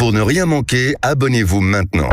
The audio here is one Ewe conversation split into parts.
Pour ne rien manquer, abonnez-vous maintenant.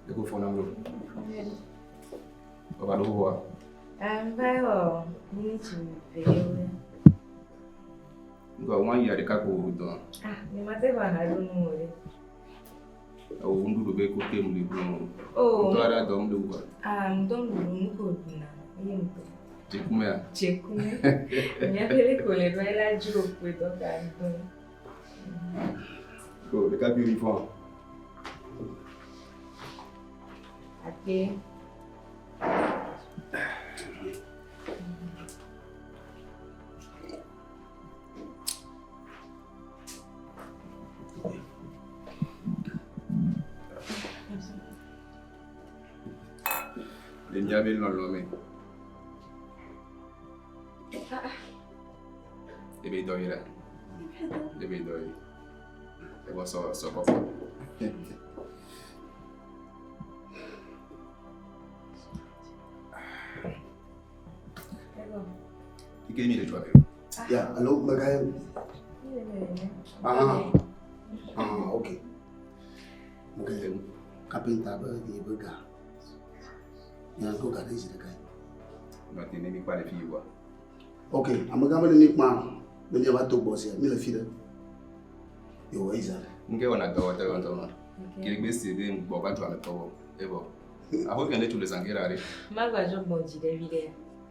Eko fɔna mlo. Oba do wa. Ambayo miniti vewe. Ngo wan ya de ka ko don. Ah, ni mate ba na do nu re. O ndu do be ko te mu le ko. Oh. To ara do mu wa. Ah, ndon lu nu ko duna. Iye mto. Je kume a. Chekume. Nya pele ko le ba la ju pe to ka ndon. Ko de ka bi ri fon. Ake. Le nya be lon lon me. E be do ira. E be do yi. E bo so so ko. Ego. Ike mi le jwa be. Ya, alo, Magaye. Ah, ah, ok. Magaye, kapenta ba ye ba ga. Ya ko ga dai shi da kai. No te ne mi pa le fi wa. Ok, amagama ne mi kpa, ne mi ba to boss ya, mi le fi de. Yo wa isa. Nke wana do wa tell on ma. Kiri gbe se be ngbo ba jwa me to. E bo. A ho ke ne tu le sangera re. Magba jo gbon ji de vi de.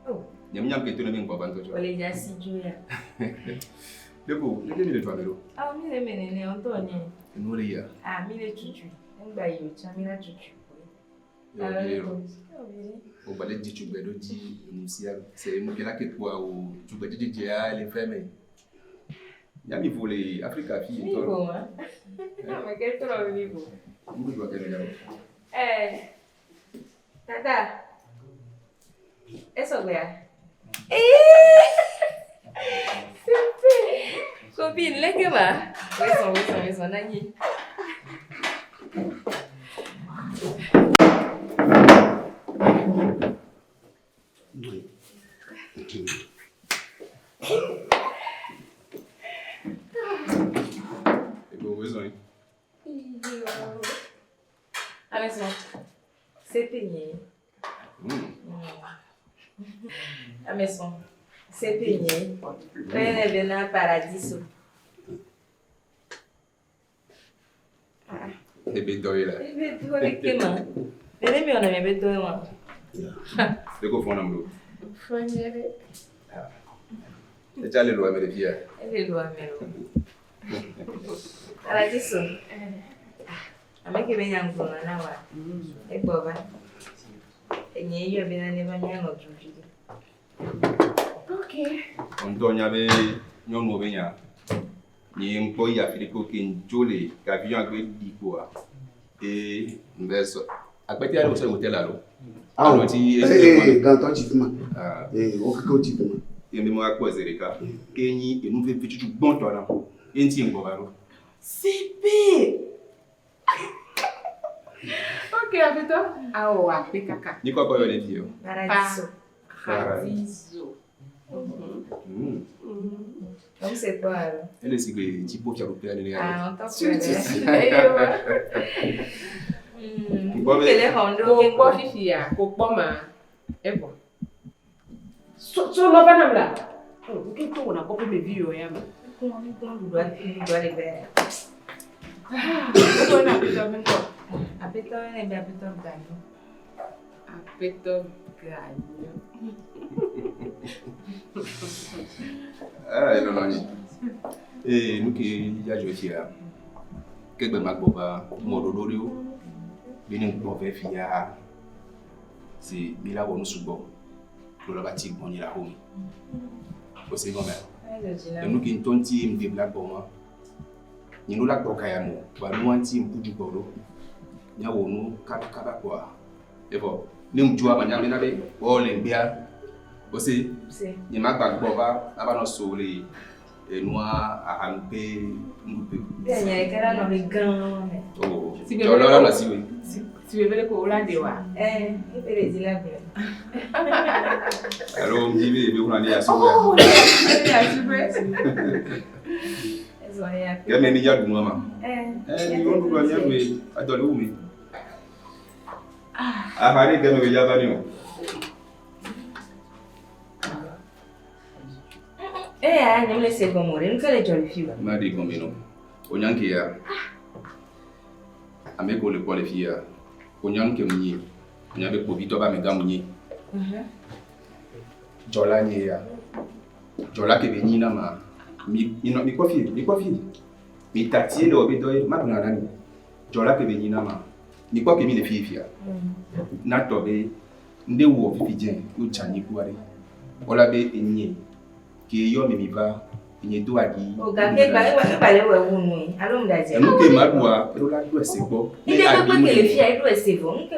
Oh, Nyam nyam ke to ne mi ngbo ba nto jwa. ole ja si ju ya. Deko, ne ke mi le jwa me lo. Ah, mi le menene on to ni. Enu le ya. Ah, mi le chuchu. Ngba yo cha mi la chuchu. Yo bi ro. O ba le di tugbe do di enu sia. Se enu ke la ke po o tugbe jeje a le fe me. Ya mi vo le Africa fi Mi to. vo ma. Ma ke to ro mi vo. Ndu jwa ke ne ya. Eh. Tata. Eso gbe. Eh! Super. Copine, leke ma. Weson, weson, weson, nani. Oui. E bo wezo ni. Ah, mais c'est peigné. Ah, mais c'est peigné. Prene bena paradiso. E be do ira. Ebe do leke ma. Nene mi ona mi ebe do ma. Deko fona mlo. Fanyere. E ja le lo me le fi ya. Ebe do amero. Paradiso. Ameke be nyanguna na wa. Egbo ba. Enye iyo be na ne ba nya no juju. Ok. Ŋutɔ nya be nyɔnuwo be nya. Nye ŋkpɔ yi afi ɖe ko ke ŋdzo le avion gbe ɖi kpoa. E ŋbɛ sɔ. Agbɛtɛ aɖe wosɔ le hotel alo. Ah, Alo ti eh, eh, gantɔ tsi fi ma. Ah, Eh, o keke tsi fi ma. ye mi ma kpɔ zi ɖeka. Ke nyi enu vevi tutu gbɔntɔ na. Ye ŋuti ŋgbɔ va ɖo. Sipi. Ok, apetɔ. Awɔ akpe kaka. Ni kɔkɔ yɔ ɖe fi o. Paradiso. Paradiso. Donc c'est quoi alors? Ele si gbe dziƒo fiaɖuƒea nene ya. Ah, on t'en Tu tu connaît. tu. Eyo. Ŋgbɔ be Kele hondo Ko kpɔ fifia, ko kpɔ ma. Evɔ. So so lɔ va nam la. Oh, nke to wɔna kɔƒe me vi yɔ ya me. Doit le faire. Ah, o na apetɔ be ŋkɔ. Apetɔ ne be apetɔ gagnon. Apetɔ gagnon. Ah, elɔlɔ nyi. Ee, nu ke ya dzɔ fia. Ke gbe ma gbɔ va mɔ ɖoɖo ɖewo. Be ne ŋgbɔ vɛ fia. Si mi la wɔ nu sugbɔ. Ɖo la va tsi gbɔ nyi la xome. O se gɔmea? Enu ke ŋutɔ ŋuti ŋde bla gbɔ ma. Nye nu la gbɔ ka ya mo. Wa nua ŋuti ŋku du gbɔ ɖo. Míawɔ nu kaba kaba kpoa. Evɔ ne ŋdzoa manya bena be wɔ le ŋgbea. O se nye ma gba gbɔ va ava nɔ so le enua ahanuƒe nuɖuƒe. Bia nye ɖeka la nɔ be gã me. Oh, dzɔlɔ la nɔ asiwòe. Si be bele ko wola de wa. Eh, eƒe ɖe dzi la gblɔ. Alo ŋdi be ebe ŋlɔ ne asiwòe. Oh, ne asiwòe. Ezɔ ya. Ke me mi dza ɖu nua ma. Eh. Eh, mi wo ɖu mia ɖu adɔ le wu mi. Aha ɖe ke me be dza va ni o. Eya nye mele se gɔme o ɖe, nu ka le dzɔ le fi o? Ma ɖe gɔme nɔ. O nya ke ya. Ame ko le kpɔ le fi ya. O nya nu ke mu nyi. O nya be kpovitɔ ba amegã mu nyi. Dzɔla nye ya. Dzɔla ke be nyi na ma. Mi mi nɔ mi kpɔ fi, mi kpɔ fi. Mi tatie le wɔ be dɔ ye, ma gblɔ na mi. Dzɔla ke be nyi na ma. Mi kpɔ ke mi le fi fia. Na tɔ be ŋɖe wɔ fifi dze yo dze anyi ku aɖe. Wola be enye ke yɔ mi mi va enye do aɖi. O gake egba egba egba le wɔ ewu nui alo ŋda dze. Enu ke ma ɖua eɖo la ɖo ese gbɔ. Ne ɖe kpekpe ke le fia eɖo ese vɔ. Nu ke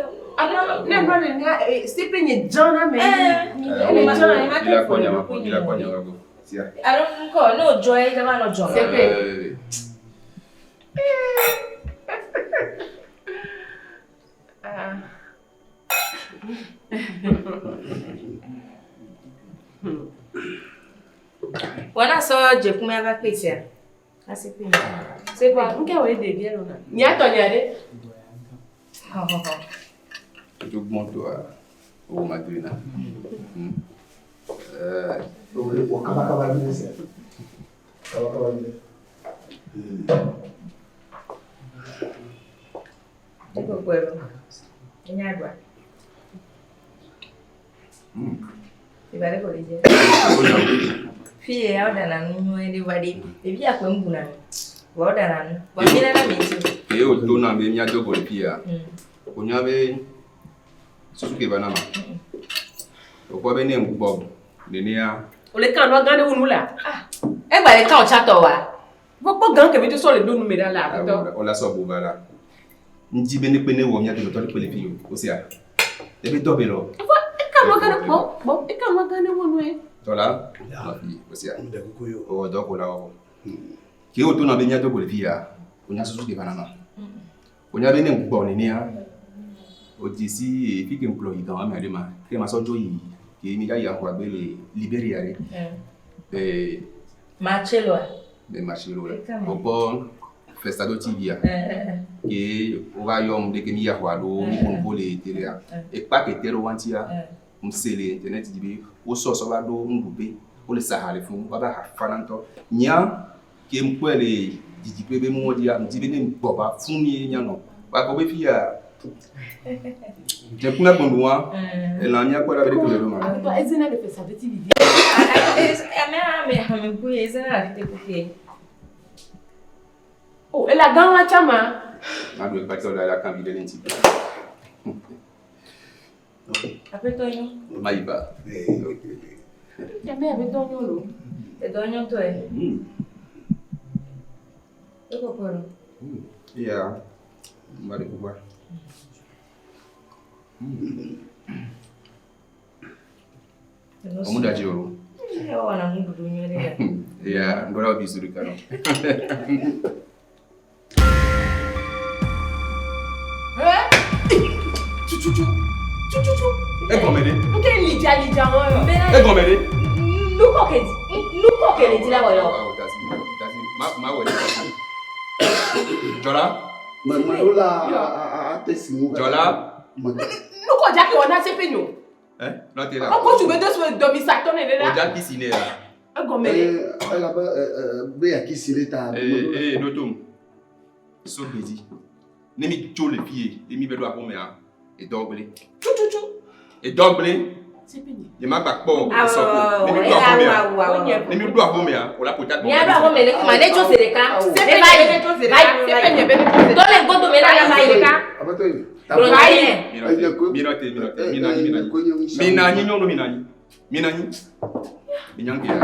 Ne nɔ ne ne sepe nye dzã na me. Eh, Ele dzã na ma Mi la te kpɔ nya ma gbɔ, mi la kpɔ nya ma gbɔ. Sia. Alo ŋkɔ ne wòdzɔ ye va nɔ dzɔ. Sepe. Ah. Wɔna sɔ dzekume va kpe sia. Asi kpe. Sepe, nke wo ɖevia lɔ na. Nya tɔ nya ɖe. Xɔ xɔ xɔ. Edzo gbɔn toa owó ma doe na. Eh, Wɔ kabakaba yi ne se. Kabakaba yi ne. Eko kpɔe ɖo. Enya ɖua. Ìgbà ɖe ko le dze. Fi ya woɖana nu nyuie ɖe va ɖe. Ɖevi akpe ŋu na nu. Vɔ woɖana nu. Vɔ mi nana mi ti. Ke o to na be míado go le fi ya. O nya be susu ke va na ma. O kpɔ be ne ŋgbɔ nenea O le kan nɔ gã ɖe wo nu la. Egba le kan tsatɔ wa. Vɔ kpɔ gã ke be to sɔ le ɖo nu me ɖa la aƒetɔ. o la sɔ bo va la. Ŋdi be ne kpe ne wɔ mía dometɔ ɖe kpe le fi o. O sia. Ebe dɔ be lɔ. Vɔ eka nɔ gã ɖe kpɔ kpɔ eka nɔ gã ɖe wo nu ye. Dɔ la. Ma fi o sia. Ŋɖe kuku yo. O dɔ ko la wɔ. Ke o to na be míado go le fi ya. O nya susu ke va na ma. O nya be ne ŋgbɔ nenea. O dzi si fi ke ŋkplɔ yi gan ame aɖe ma. Ke ma sɔ dzo yi ke mi ya yi axɔ agbe le Liberia ɖe. Eh, Marcelloa. le marché lo la. Eka ma. O kpɔ Festado TV ya. Ke o va yɔm ɖe ke mi ya xɔ alo mi ƒo nuƒo le télé Ekpa ke te ɖo wa ŋutia. Ŋse le internet dzi be wosɔ sɔ va ɖo nuɖuƒe. Wole sa ha le funu. Woava ha fana ŋutɔ. Nya ke ŋkpɔe le didiƒe be nuwo dzia, ŋdi be ne ŋgbɔ va fún mi ye mianɔ. Wa gbɔ be fi ya. Dze kuna gbɔn wa. Elã mía kpɔ ɖa be ɖeke le ɖo ma. Aƒetɔ eze na le fesa de TV. Ame ame ame ku ye zena la fi te ku fie. Oh, ela gã wa tsama. Ma ɖu ekpatɔ ɖa la kan vi ɖe le ŋuti. Aƒetɔ nyo. Ma yi ba. Ame aƒetɔ nyo lo. Edɔ nyo tɔe. Eko kpɔ ɖo. Iya. Ma ɖe kukua. Ɔmu da dzi o. Ewɔna nuɖuɖu nyuie ɖe ya. Iya, ŋgɔla wo bi zu ɖeka nɔ. Tsutsutsu. Tsutsutsu. Egɔme ɖe. Nke lidza lidza wɔn yɔ. Bena Egɔme ɖe. nukɔ ke nukɔ ke le dzi la wɔ yɔ. Awo tasi, tasi, ma ma wɔ ɖe tasi. Dzɔla, Me me ɖo la a a te si ŋu. dzɔla. Me Nukɔ dza ke wɔ na sepe nyo. Eh, nɔte la. Ɔkɔ tsu be do so dɔmisatɔ ne ɖe O la. dza kisi ne ya. Egɔme ɖe. Eh, elabe be yeakisi ɖe ta. Ee, ee, ɖo tom. So gbedzi. Ne mi tso le fie, ye mi be ɖo aƒemea, edɔ gblẽ. Tsutsutsu. Edɔ gblẽ. Nye ma gba kpɔ esɔ ko. Ne mi ɖo axomea, ne mi ɖo axomea, o la ƒo ta gbɔ. Mía ɖo axome le kuma ne tso zi ɖeka. Ne va yi, va yi, tɔ le ŋgodo me na ne va yi. Aƒetɔ yi. Gblɔ nya yi nɛ. Mi nɔ te, mi nɔ te, mi nɔ anyi, mi nɔ anyi. Mi nɔ anyi nyɔnu, mi nɔ anyi. Mi nɔ anyi. Mi nya ŋkea,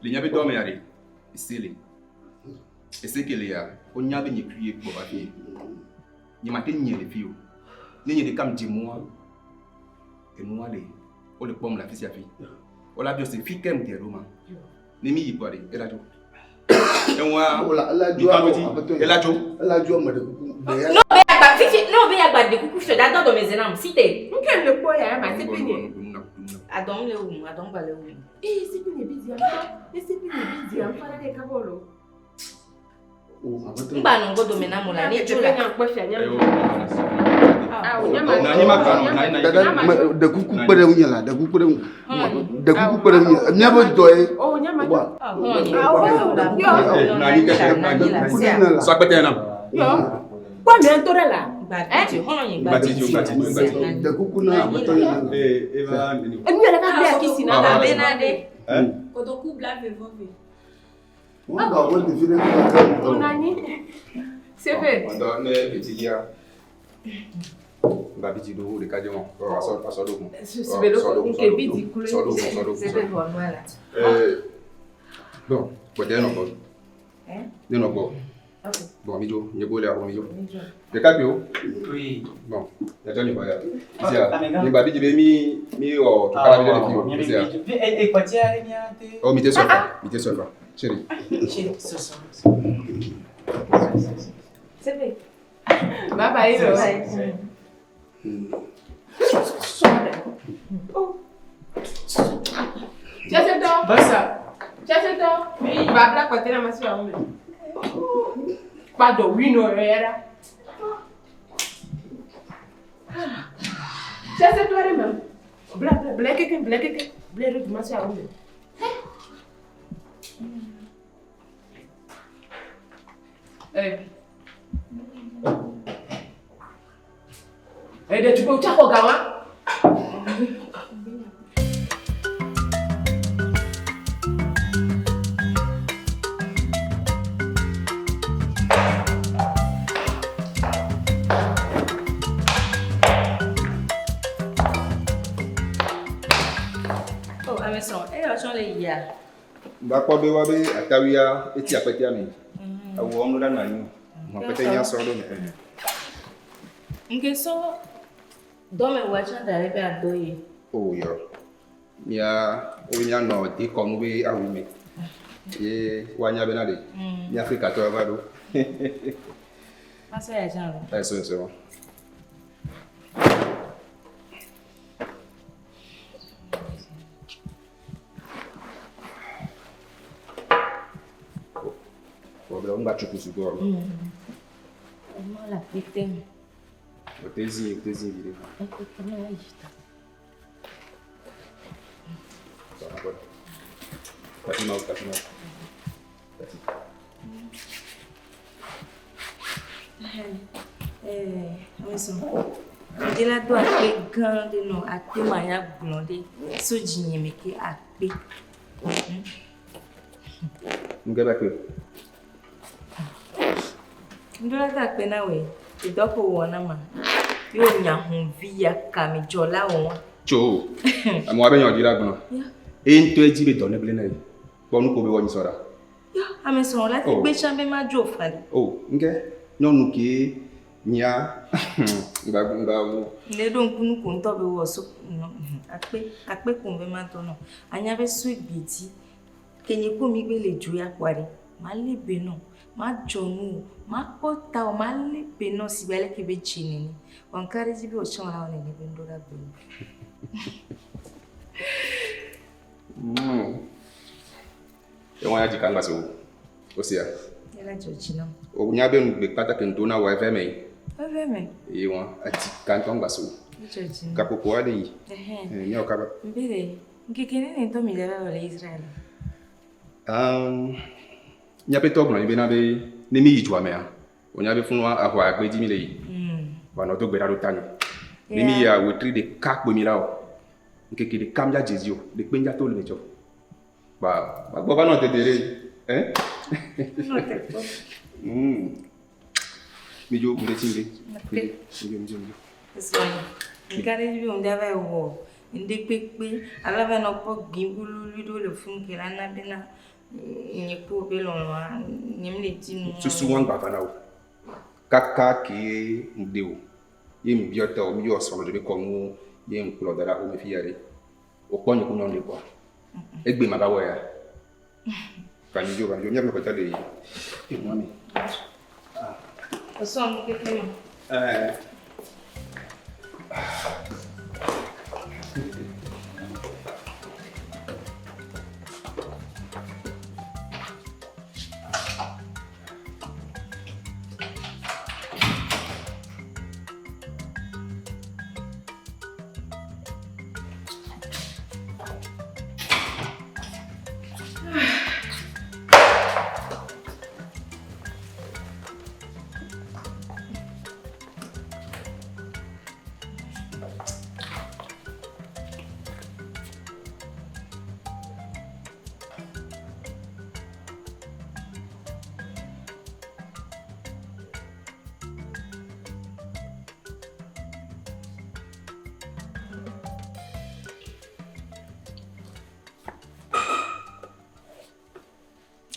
le míaƒe dɔ mea ɖe, ese le. Ese ke lea, wonya be nye kui ye gbɔ va fi. Nye mate nye le fi o. Ne nye ɖeka medze mɔa, enua le, wole kpɔm le afi sia afi. Wola biɔ se fi ke ŋdɛ ɖo ma. Ne mi yi kpɔa ɖe, ela dzo. Eŋua, Ela mi dzo ka ɖo dzi, aƒetɔ yi. ela dzo. Ela dzo ame ɖe kuku. Ɖe ya. No be agba fifi, no be agba de kuku fiɔ da dɔ dɔmeze nam si te. Nke le kpɔ ya ma sepe nye. Adɔm le wum, adɔm gba le wum. Eh, sepe nye bi di amfa. Eh, sepe nye bi di amfa la de ka bolo. O aƒetɔ yi. Ŋgba nɔ ŋgodo me nam o la, ne dzo la. Nya kpɔ fia nya. Ah, o nya ma. Nanyi ma ka nɔ, nanyi nanyi. Dada, me ɖe kuku kpe ɖe ŋunye la, ɖe kuku kpe ɖe ŋunye. Ɖe kuku kpe ɖe ŋunye. Míaƒe dɔ ye. Oh, nya ma. Wa. Eh, nanyi keke, nanyi. Ɖe kuku ɖe ŋunye la. Sɔ akpɛtɛ nam. Yo. Kpɔ mi ŋutɔ ɖe la. Gbati, hɔn yi Gbati dzo, gbati dzo, gbati dzo. Ɖe kuku na aƒetɔ yi la. Eh, eva neni. Enu yɛrɛ ka bɛ kisi na la. Abe na de. Eh? Kotoku bla vevɔve. Wọ́n gbà wọ́n ɖevi ɖe kaka O nanyi. Sepe. Ŋdɔ ne etidzia, gba bi dzi ɖo ɖeka dze wɔn. Asɔ asɔ ɖo kun. Sepe lo nke bi di kulo. Sɔ ɖo kun, sɔ ɖo kun. Sepe vɔ nua la. Eh, bon, gbɔdɛ nɔ gbɔ. Eh? Ne nɔ gbɔ. Ok. Bon, mi dzo, nye go le axɔ mi dzo. Ɖekakpuiwo. Oui. Bon, yàtɔ mi xɔ ya. Isia, mi gba bi dzi be mi mi wɔ tukala bi ɖe le fi o. Isia. Oh, mi te sɔ fa, mi te sɔ fa. Chérie. Sepe. Bye bye. Lo. Cɛsɛtɔ. Basa. Cɛsɛtɔ. Ba bila kɔtɛ na ma se wa mɛ. Kpadɔ wi nɔ yɛrɛ yɛrɛ. Cɛsɛtɔ de ma. Bila bila bila keke bila keke bila yɛrɛ tun ma se wa mɛ. Eh. Eh, de tu peux tsa xɔ ga wa. Oh, ame srɔ̃, eya tsɔ le yia. Gba kpɔ be wa be atawia eti akpɛtɛa me. Awu wɔm ɖo ɖa nɔ anyi. Mɔ akpɛtɛ nya sɔ ɖo me. Nke sɔ dɔme wa tsã da ɖe be adɔ ye. O yɔ. Mía wo míanɔ dekɔnu be awu me. Ye woanya bena ɖe. Mía Afrikatɔwo va ɖo. Masɔ ya tsã lo. Ɛsɔ ɛsɔ. Wɔ be ŋgba tsuku sugbɔ o. Emɔ le akpɛtɛ me. O te zi o te zi vi ɖe. Akpɛtɛ me ayi ta. Tati ma wo tati ma wo. Tati. Eh, ame srɔ̃. Ŋdi la do akpe gã ɖe nɔ akpe ma nya gblɔ ɖe so dzinye me ke akpe. Ŋgɛ bɛ kpe. Ŋdi la do akpe na woe. Edɔ ko wɔ na ma. Ye wo nya hunvi ya kame dzɔla wɔ wa. Tso. Amewo be nyɔ di la gblɔ. Eye ŋutɔ edzi be dɔ ne gblẽ na ye. Kpɔ nu ko be wɔ nyi sɔ ɖa. Yɔ, ame srɔ̃ la ti Oh. gbe tsã be ma dzo fa ɖe. O ŋgɛ nyɔnu ke nyia ŋgba ŋgba wo. Ne ɖo ŋku nu ko ŋutɔ be wɔ so nɔ akpe akpe ko be ma tɔ nɔ. Anya be so gbedzi. Ke nye ko mi gbe le dzo ya kpɔa ɖe. Ma lé be nɔ. Ma dzɔ nu o. Ma kpɔ ta o. Ma lé be nɔ si be aleke be dzi nene. Wɔ ŋka ɖe dzi be wòtsã wɔ la wɔ nene be ŋɖo ɖa gbe nɔ. Ewa ya dzika ŋgba se o. O sia. Ela dzɔ dzi nam. O nya be nugbe kpata ke ŋdo na wɔ eve me. Eve me. Eye wa ati ka ŋutɔ ŋgba se o. Edzɔ dzi nam. Gaƒoƒo aɖe yi. Ɛhɛn. Eh, Míawɔ kaba. Mbe ɖe ŋkeke nene ŋutɔ mi le va wɔ le Israel. Míaƒe tɔ gblɔ nyi bena be ne mi yi dua mea, wonya be funu axɔ agbe dzi mi le yi. Wòanɔ do gbe ɖa ɖo ta nyo. Ne mi yia wetri ɖeka kpoe mi la wɔ. Ŋkeke ɖeka mía dzezi o, ɖekpe ŋdza to le me tsɔ. Ba, ba gbɔ va nɔ tete ɖe. Hein? Nɔ te kpɔ. Mi dzo, mi ɖe tsi mi ɖe. Mi dzo, mi dzo, mi dzo. Esɔnyi. Nka ɖe dzi be ŋdza va yi wɔ ŋɖe kpekpe alo ava nɔ kpɔ gbibululi ɖewo le funu ke la na bena nye kple wò be lɔlɔa nye mele dzi nu. Susu wɔn gba va na wo. Kaka ke ŋde o. Ye mi biɔ tɔ, mi yɔ srɔ̃ ɖe kɔnuwo ye ŋkplɔ da ɖe axome fi ya ɖe. Wokpɔ nye ku nyɔnu ɖe kpɔa? Egbe ma va wɔ ya. Va mi dzo, va mi dzo, míaƒe kɔtɔ le enua me. Esɔ nu keke ma. Ɛɛ.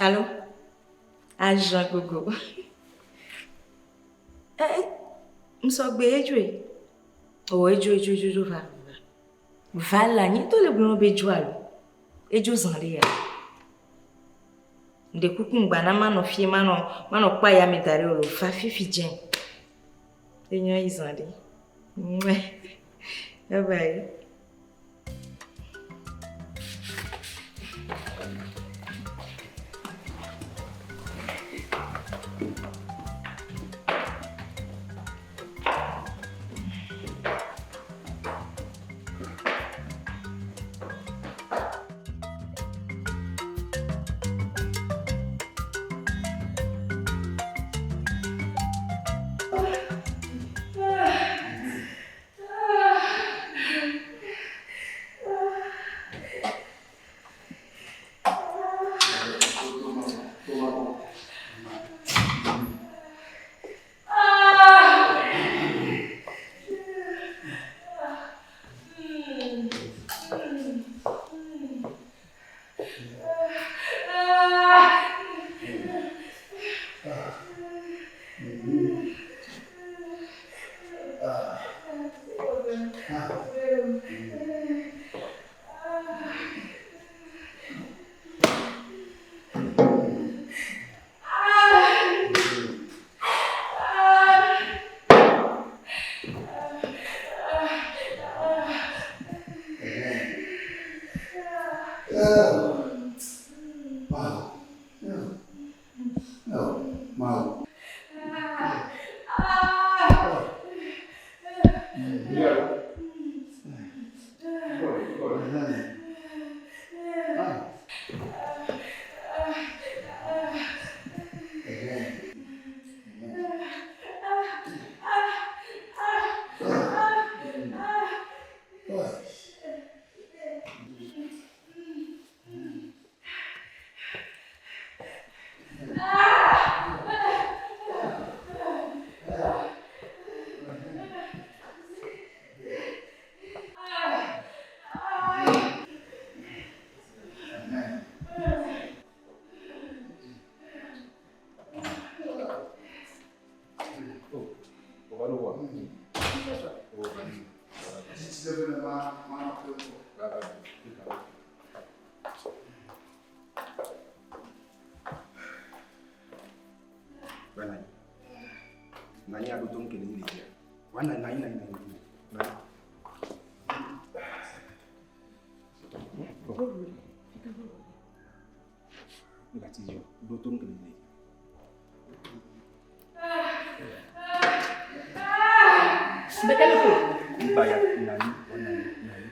Allô? Agent gogo. Eh, eh, ŋsɔgbe edzoe. O edzo edzo edzo edzo va. Va la nye to le gblɔ be dzo alo. Edzo zã ɖe ya. Ŋɖe kuku ŋgba na manɔ fie manɔ manɔ kpa ya me da ɖe o lo. Va fifi dze. Enyo yi zã ɖe. Mouais. Bye bye. Wow. Nani aɖo to ŋke ne le dzia? Wa nani nani nani nani nani. Ngati yo, ɖo to ŋke ne le dzia. Mbaya nani wa nani nani.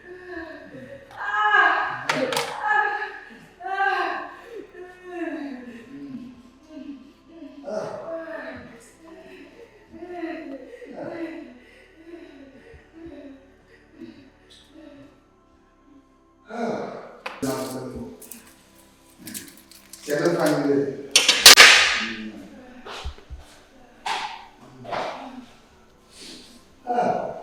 nɔ anyi ɖe. Ah.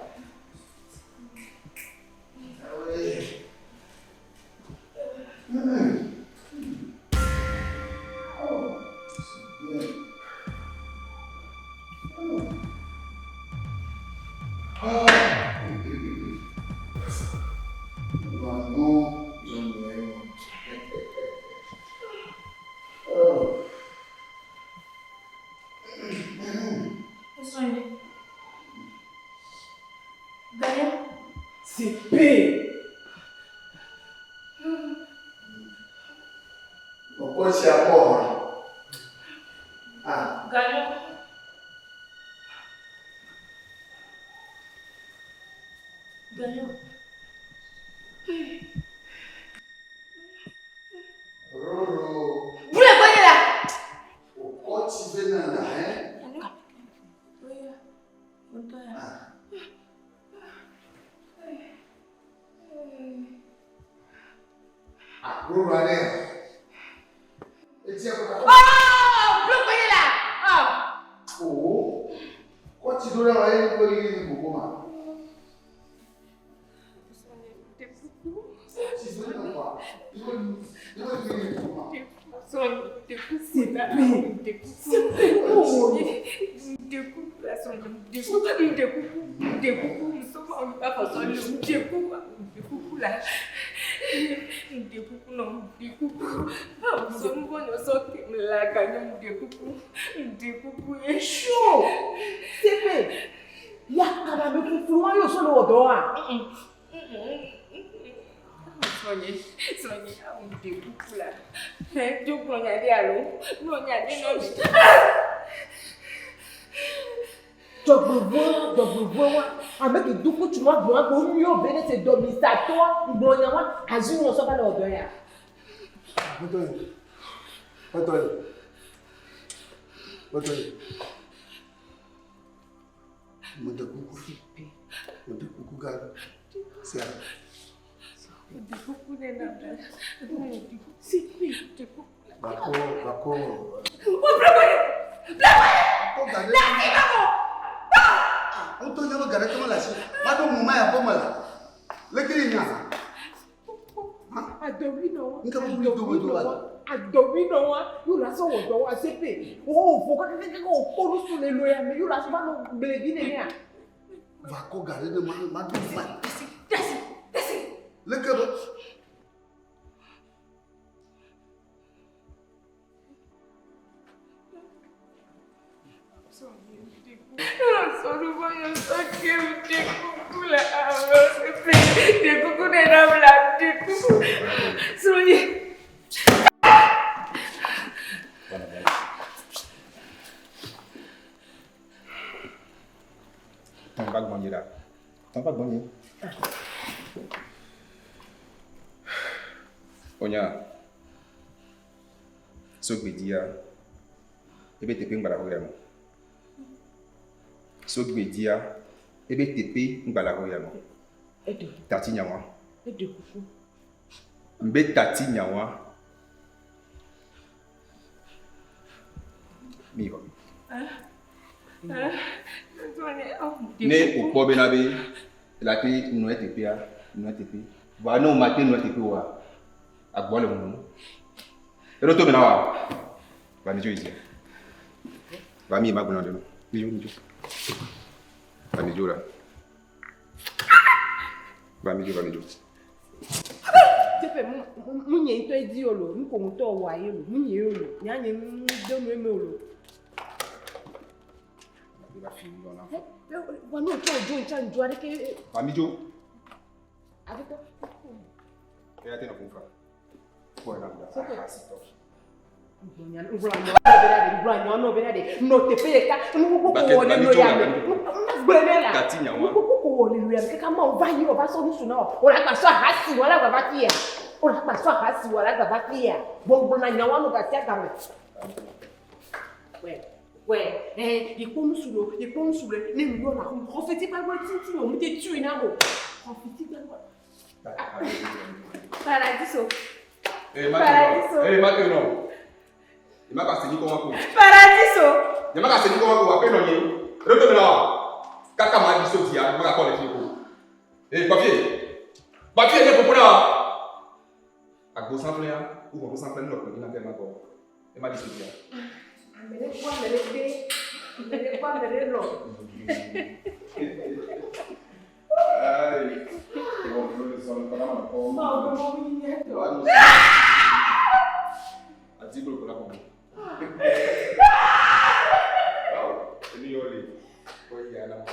Sepe! Ọkọ ṣe akọ ọ̀rọ̀. Ah. Gagnant. Gagnant. Roro. Boule, bonne là. Ọkọ ti bẹ náà là ẹ́. Ah, Roro alẹ́. Etí ẹ̀kọ́ Oh, boule, bonne là. Oh. Òwò. Kọ́ ti dúró àwọn ẹni kó yí ní gbogbo mà. Ti dúró náà wà. Yóò ní gbogbo mà. Chaud! Sepe! Yakaba me fufu wa yo solo odo a. Dɔgbevɔ dɔgbevɔ wa ame ke do kutsu wa gbɔn agbo nyuie be ne se dɔmisatɔ gblɔnya wa azu wɔ sɔba le ɔdɔ ya. Pẹ́tọ́ yìí. Pẹ́tọ́ yìí. Pẹ́tọ́ yìí. Mo dẹ kuku. Mo dẹ kuku ga. Sí a. Bàkó bàkó. Bàkó gàdé. Ó tó nyɛ bɛ gàdé kama la si. Má dó mú má yà bọ́ mọ̀ la. Lékiri nyà. Adɔwi nɔ wa. Nka mo wuli dogo do wa. Adɔwi nɔ wa yóò la sɔ wɔ dɔ wa sepe. O fo kakakaka o kpolu su le lo ya me yóò la sɔ ba nɔ gbledi nenea. Bàkó gàdé ne má má dó má. Lékè bɛ. Tɔn ba gbɔn la. Tɔn ba gbɔn ye. Onya. Sogbedia. Ebe tepe ngbala ho ya mo. Sogbedia. Ebe tepe ngbala ho ya mo. Edo Tati nyawa. edo kuku. Mbe tati nyawa. Mi hɔ. Ne o kpɔ bena be la te nɔ teƒea nɔ teƒe. Voa ne o ma te nɔ teƒe oa, agbɔ le ŋu. Eɖo to me na wa. Va mi dzo yi dzi. Va mi ma gblɔ ɖe nu. Mi dzo mi dzo. Va mi dzo la. Va mi dzo va mi dzo. Sepe mu mu nye ŋutɔ edi o lo nuko ŋutɔ wɔ aye lo mu nye o lo nya nye nu de nu eme o lo. Va fi nu na. Wa n'o tɔ dzo ntsa ŋdzo aɖeke. Va mi dzo. Aƒetɔ. Eya te nɔ fun fa. Kpɔ na da. Asi tɔ. Nɔ teƒe ɖeka nukuku ko wɔ ne lo ya me gblẽ ne la Tati nyawa. nukuku ko wɔ ne lo ya me kaka ma wo va yi wɔ va sɔ nusu na wɔ o la gba sɔ ahasi wɔ la gba va fi ya o la gba sɔ ahasi wɔ la gba va fi ya gbɔngbɔn na nyawa no gasi agame. Wɛ wɛ ɛ ikpɔ nusu lo ikpɔ nusu lo ne nu yɔ la xɔfeti gbagba titi o mu te tui na mo xɔfeti gbagba. Paradiso. Eh, maintenant. Eh, maintenant. Nyemagase nyikɔ ma ko. Paradiso. Nyemagase nyikɔ ma ko aƒe nɔ nye. Eɖo to me na wa. Kaka ma ɖi so dzia, nyemagakpɔ le fie ko. Ee, kpɔ fie. Kpɔ fie nye ƒoƒo na wa. Agbo sãflea, wo ʋɔtru sãflea nunɔ kplɔ dzi na ke ma gbɔ. Ema ɖi so dzia. Ame ɖe kpɔ ame ɖe kpe. Ame ɖe kpɔ ame ɖe lɔ. Ayi. Mawu be mɔ mi nye tɔ. Ati kolo la kɔn. Eni yɔ le. Kɔ yi ana ma.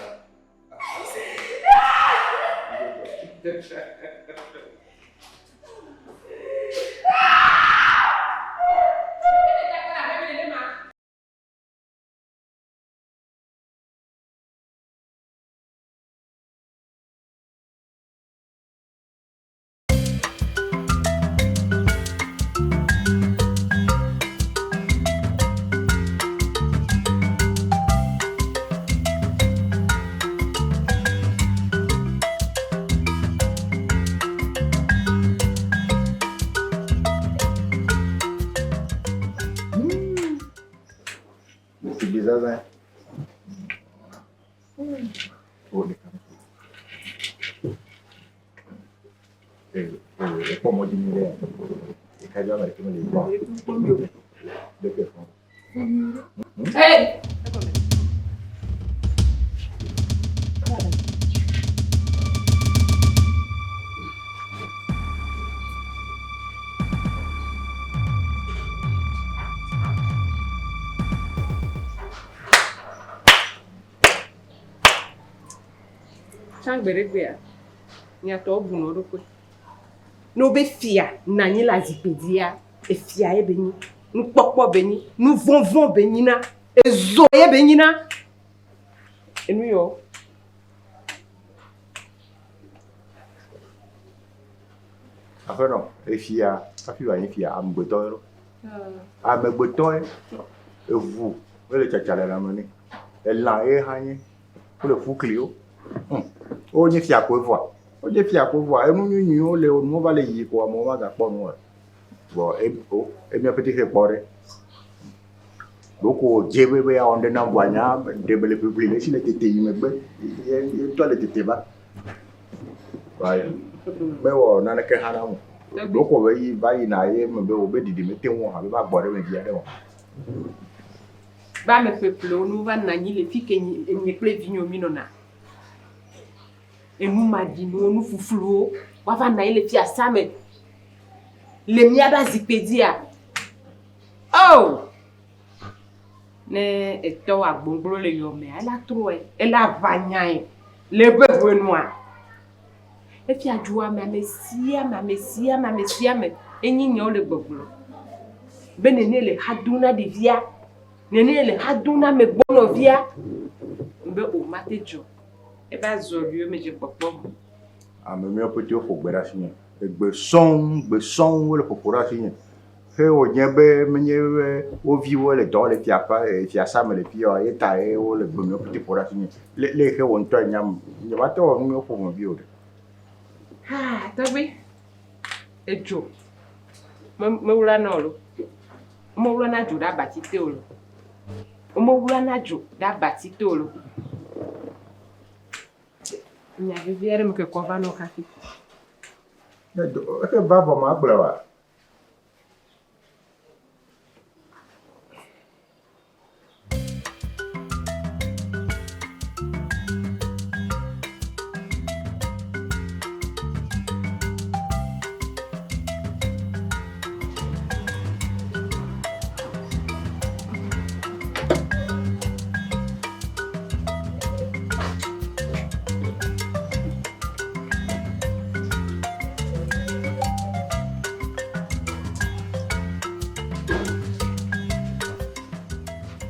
Figbe zazã. Wo ɖeka. Ee, ee, ekpɔ mɔ dzi nyuie ɖe. Ɖeka dzi ame ɖeke mele gbɔ. Ɖeke fɔ. Hey! Tsã gbe ɖe gbea, miatɔwo bu nɔ ɖokui. Ne wobe fia nɔ anyi le azikpui dzia, efia ye be nyi, nukpɔkpɔ be nyi, nuvɔvɔ be nyina, ezo ye be nyina. Enu yɔ. Aƒenɔ, efia hafi wòanye fia, amegbetɔ ye ɖo. Amegbetɔ ye. Eʋu ele tsatsa le lãme nɛ. Elã ye hã nye. Wole ƒukliwo. Hm. Wonye fia koe vɔa. Wonye fia koe vɔa. Enu nyuinyuiwo le nuwo va le yiyi ko amewo magakpɔ nu o. Vɔ e o emia ƒete xe kpɔ ɖe. Ɖoko wòdze be be yeawɔ ŋɖe nam vɔa nya ɖe mele ʋiʋli le esi le tete yi megbe. Ye ye ŋutɔ le tete va. Vɔa mewɔ naneke hã nam o. Ɖoko be yi va yina ye me be wòbe ɖiɖi mete ŋu o hã be va gbɔ ɖe eme vi aɖe o. Be ame ƒeƒlewo ne wova nɔ anyi le fi ke nye kple vinyewo míenɔna. Enu maɖinuwo, nu fufluwo, woava nɔ anyi le fiasa me le míaƒe azikpui dzia. Oh! Ne etɔ agbogbo le yɔmea, ela trɔe, ela ʋã nyae le eƒe ʋenua. Efia dzoa me ame sia ame, ame sia ame, ame sia ame enyi nyawo le gbɔgblɔ. Be nene le xa dom na ɖevia, nene le xa dom na ame gbɔ nɔvia. Be o mate dzɔ. Ebe azɔliwo me dze kpɔkpɔ. Ame miawo ƒete woƒo gbe ɖe asinye. Egbe sɔŋ, gbe sɔŋ wole ƒoƒo ɖe asinye. Xe wònye be menye be wo viwo le dɔ le fiaƒe, fiasa me le fi ya ye ta ye wole gbe miawo ƒete ƒo ɖe asinye. Le le xe wò ŋutɔ enyam. Nyemate wɔ nu miawo ƒomevi o ɖe. Ha, tɔgbi, edzo mewlana o lo. Womewlana dzo ɖe abati te o lo. Womewlana dzo ɖe abati te o lo. Nya vevi aɖe me ke kɔ va nɔ hafi. Exe va vɔ magblɔe oa?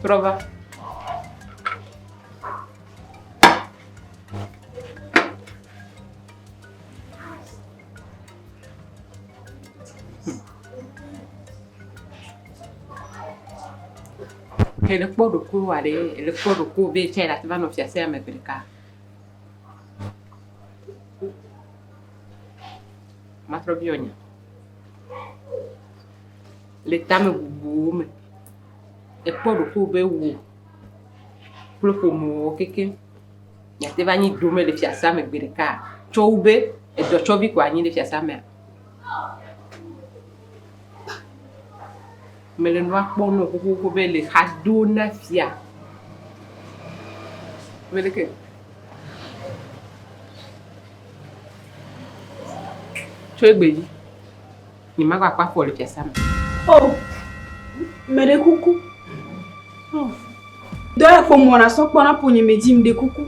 Trɔ va. Ele kpɔ ɖokuiwòa ɖe, ele kpɔ ɖokuiwò be tsɛ la te va nɔ fiase ya me gbe ɖeka. Matrɔ biɔ nya. Le tamebubuwo me. Ekpɔ ɖokuiwò be wò kple ƒomewo kekeŋ miate va nyi dome le fiasa me gbe ɖeka tsɔ wu be edɔtsɔvi ko anyi ɖe fiasa mea? Mele nua kpɔm nɔ xoxoxo be le xa do na fia. Be leke? Tso egbe dzi, nyemagakpɔ afɔ le fiasa me. O, meɖe kuku. Dɔ ya kpo mɔ nasɔ kpɔ na ƒonye me dzi, meɖe kuku.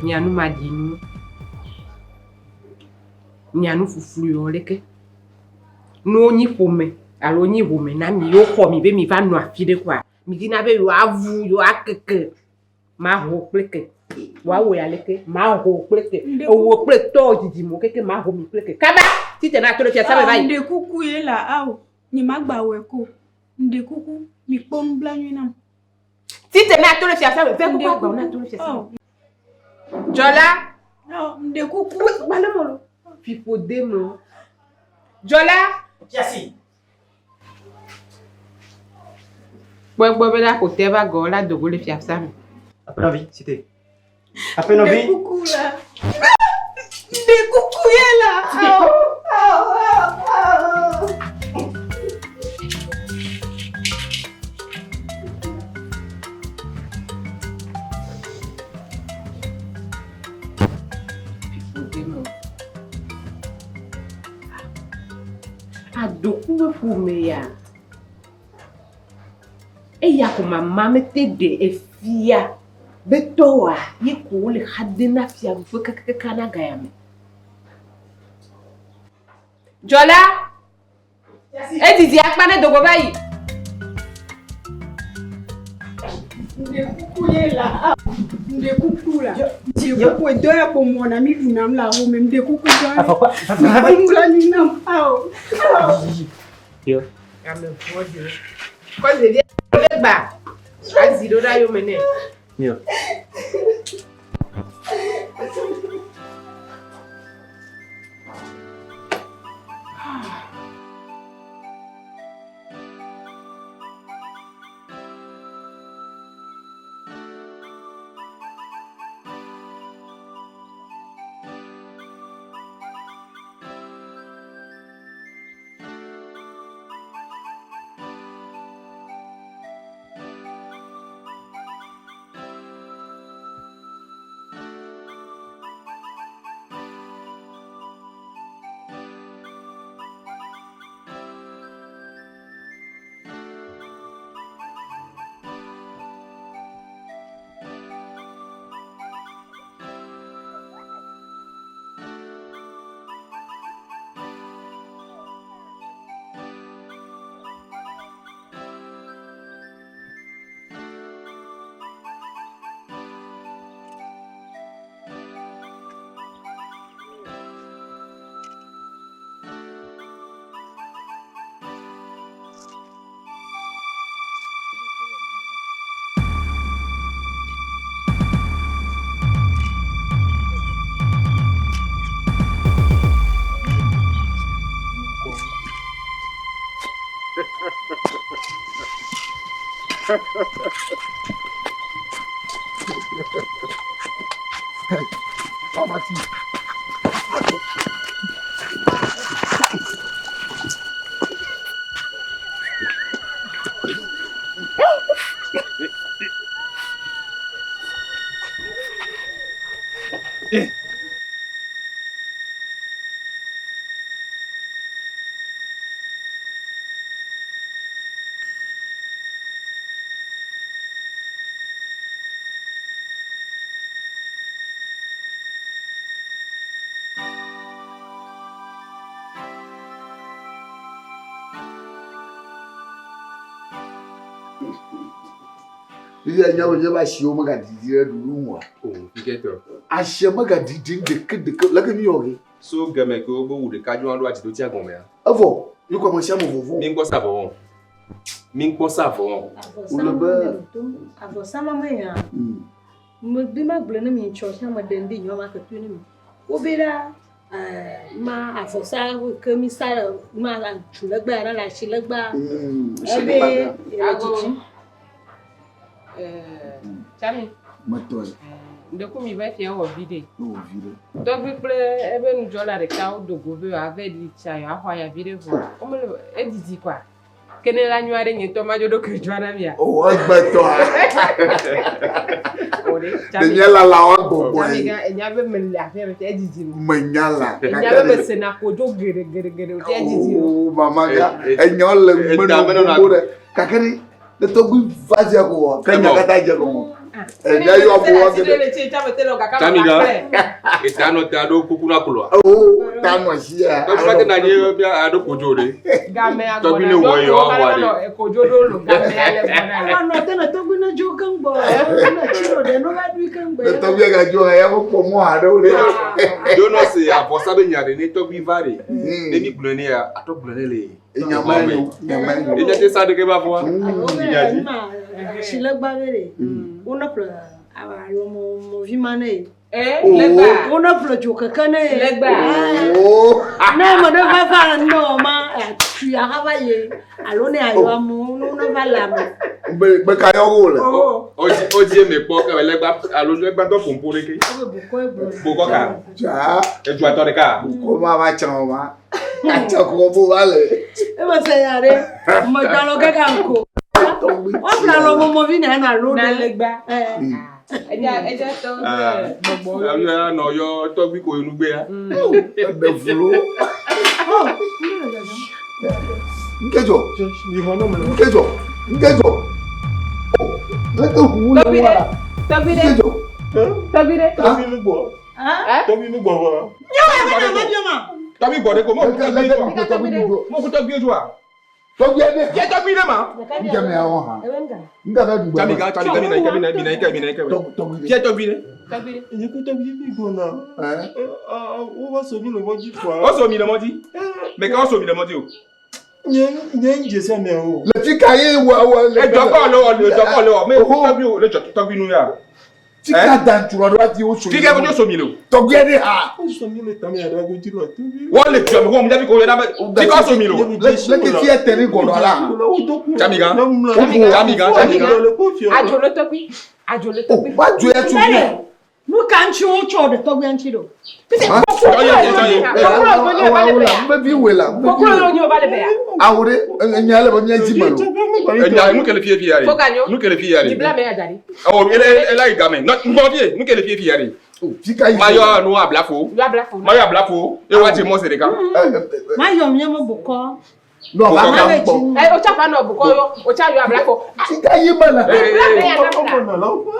Mia nu maɖi nu. Mia nu fuflu yɔ leke. Ne wonyi ƒome alo wonyi home na mi ye woxɔ mi be mi va nɔ afi ɖe koa, mi dina be yewoavu, yewoakeke. Maho kple ke. Woawɔe aleke? Maho kple ke. Ewò kple tɔwò dzidzimewo kekeŋ maho mi kple ke. Kaba! Tite na to ɖe fiasa me va yi. Ŋɖe kuku ye la ao. Nye magba wɔe ko. Ŋɖe kuku, mi kpɔ nublanui nam. Tite na to ɖe fiasa me. Ve kuku agbawo na to ɖe fiasa me. Dzɔla. Ŋɖe kuku. Gbalẽ mɔlu. Fiƒode me. Dzɔla. Fiasi. Kpɔ egbɔ be la ƒo te va gɔ la dogo le fiasa me. Aƒenɔvi, si te. Aƒenɔvi. Ɖe kuku la. Ɖe kuku ye la. Ao, ao, ao, ao. Adoku be ƒome ya. Eya ko mama mete ɖe efia be tɔwoa ye ko wole xa de na fiaɖuƒe kakakaka na gaya me. Dzɔla, edidi akpa ne dogo va yi. Ŋɖe kuku ye la, ŋɖe kuku la, ŋɖe kuku edɔ ya ko mɔna mi ɖu nam le awo me, ŋɖe kuku dɔ ya. Afɔkpa. Nublanui nam, ao. Yo. Ame vɔ̃ɖiwo. Kɔ ɖevia ɖe gba. Azi ɖo ɖa yome nɛ. Yo. Fifia nya be míaƒe asiwo megadidi ɖe ɖuɖu ŋu oa? Asia megadidi ɖeke ɖeke leke mi wɔ ge. So geme ke wobe wu ɖeka dzo aɖo adzidotia gɔmea. Evɔ mi kɔ ame sia ame vɔvɔ. Mi ŋkpɔ sa vɔ. Mi ŋkpɔ sa vɔ. Wòle be. Avɔsama me ya. Megbe ma gblɔ ne mi ŋtsɔ sia me ɖe ŋdi nyɔ ma ke to ne mi. Wobe ɖa. Ma avɔsa ke mi sa le ma tu legbe ya le asi legbea. Ebe Ebe dzidzi. Tsami. Metɔe. Ŋdɔku mi va fia wɔ vi ɖe. Wɔ vi ɖe. Tɔgbi kple ebe nudzɔla ɖeka wodo go be yewoava ɖi tsa yewoaxɔ ayavi ɖe vɔa womele edidi koa. Ke ne la nyɔa ɖe nye ŋutɔ madzo ɖokui dzɔa na mia. O egbetɔa. Ɖe lala wa gbɔgbɔ ye. Tsami enya be mele aƒea me edidi lo. Menya la. Enya be mesena kodzo geɖe geɖe geɖe o edidi lo. O mama ga enyɔ le meno gbogbo ɖe gake ɖe ne tɔgbi va dze ko wɔ ke nya katã dze ko wɔ. Enya yɔ bo wa geɖe. Tsami ga eta nɔ te aɖo kuku na koloa. O ta nɔ sia. Tɔgbi va te na nye bia aɖo kodzo ɖe. Game Tɔgbi ne wɔ yɔ wa ɖe. Kodzo ɖo lo game ale gbɔna. Anɔ te ne tɔgbi ne dzo keŋ gbɔ. Ne tsi ɖo ɖe no va ɖui keŋ gbɔ. Ne tɔgbi ga dzo ya ko kpɔ mɔ aɖewo ɖe. Ɖo nɔ se avɔsa be nya ɖe ne tɔgbi va ɖe. Ne mi gblɔe ne ya atɔ gblɔe ne le. Enyama nyo, nyama nyo. Enya te sa ɖeke va vɔa. Nya dzi. Asilegba be ɖe. Wone ƒle alɔmɔvi ma ne ye. Legba. Wone ƒle dzokeke ne ye. Legba. Ne ame ɖe va va ne wɔ ma atui aha va ye alo ne ayɔ amewo ne wone va le ame. Be be ka yɔ wo le. Odzi odzi eme kpɔ ke legba alo legba tɔ ƒoƒo ɖeke. Bokɔ ka. Dza. Edua tɔ ɖeka. Bokɔ ma va tsã o ma. Atsɔ ko bo va le. Eme se ya ɖe. Megalɔ kaka ŋko. Woƒle alɔmɔmɔvi na ena alo Na ɖe. legba. Edza edza tɔ gbɔgbɔ. Yɔ nɔ yɔ tɔgbi ko enugbea. Eɖe vlo. Nkedzɔ. Nkedzɔ. Nkedzɔ. Leke ʋu le Tɔgbi wa ɖe. la. Tɔgbi ɖe. Nkedzɔ. Tɔgbi ɖe. Tɔgbi nu gbɔ. Tɔgbi nu gbɔ vɔ. Tɔgbi gbɔ ɖe ko mo ku tɔgbi dzua. Mo ku tɔgbi dzua. Tɔgbi ɖe. Yɛ tɔgbi ɖe ma. Nkeme awɔ hã. Nkame dugbe. Tsami ga tsami ga mina ike mina mina ike mina ike. Fia tɔgbi ɖe. Tɔgbi ɖe. Nye ku tɔgbi mi gbɔna. Wova so mi le mɔ dzi kɔa. O so mi le mɔ dzi. Mɛ ka o so mi le mɔ dzi o. Nye nye ń dze sia o. Le fi ka ye wɔ wɔ le. Edzɔkɔ le wɔ edzɔkɔ le wɔ mɛ tɔgbi o le dzɔ tɔgbi nu ya. Fika dantura ɖo adi wo so. Fika ko so mi le o. Tɔgbi ɖe ha. O so mi le tame aɖe ago dzi lɔ tɔgbi. Wọ́n le dzɔ mi wọ́n mu jabi ko yɛ ɖa fika so mi le o. Leke fia tɛni gɔdɔ la. Tsami ga tsami ga tsami ga. Adzo le tɔgbi. Adzo le tɔgbi. Wa dzo ya tso mi. Nu ka ŋuti wotsɔ ɖe tɔgbi ŋuti ɖo? Awo ɖe enya le be mía dzi me lo. Enya nu ke le fie fia de. Nu ke le fia de. Biblia me ya da ɖi. Awɔ ele ele yi game. Nɔ ŋgbɔ fie nu ke le fie fia de. Fika yi. Ma yɔ nu ablafo. Yɔ ablafo. Ma yɔ ablafo. Eye wa dze mɔ se ɖeka. Ma yɔ mía me bokɔ. Nɔ va ka ŋgbɔ. Ɛ o tsa fa nɔ bokɔ yɔ o tsa yɔ ablafo. Fika yi me le. Biblia me ya da ɖi.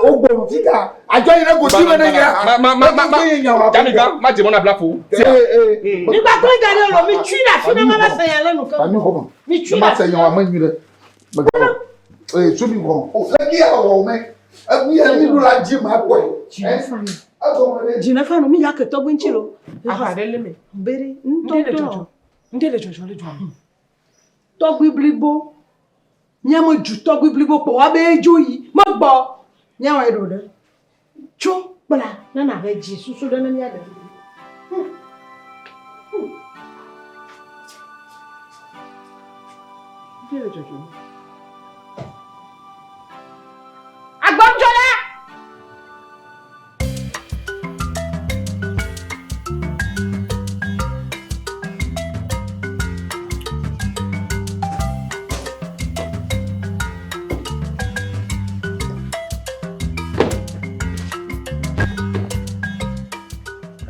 O gbɔ fika. Adzɔ yi ne gosi me ne nya. Ma ma ma ma ma. Tsami ga ma dze mɔ na ablafo. Nígbà tó ń darí ọ̀rọ̀ mi tui la fi ne ma va sɛ yan lẹ́nu kan. Fami xɔmɔ. Mi tui Ne ma la. sɛ yan wa me nyui ɖe. Megawɔ. Ee somi xɔmɔ. O leke ya wɔ mɛ. Eku ya mi ɖo la dzi ma kpɔe. Dzina fanu mi ya ke tɔgbi ŋuti lo. Aʋa ɖe le me. Bere Ŋɖe le ŋutɔŋutɔ. dzɔdzɔ. Ŋɖe le dzɔdzɔ le dzɔa me. Tɔgbi blibo. Míame dzu tɔgbi blibo kpɔ wa be edzo yi. Megbɔ. Míawɔe ɖo ɖe. Tso kpla ne na be dzi susu ɖe ne mía ɖe. Ŋɖe le dzɔdzɔ. Agbɔdzɔla.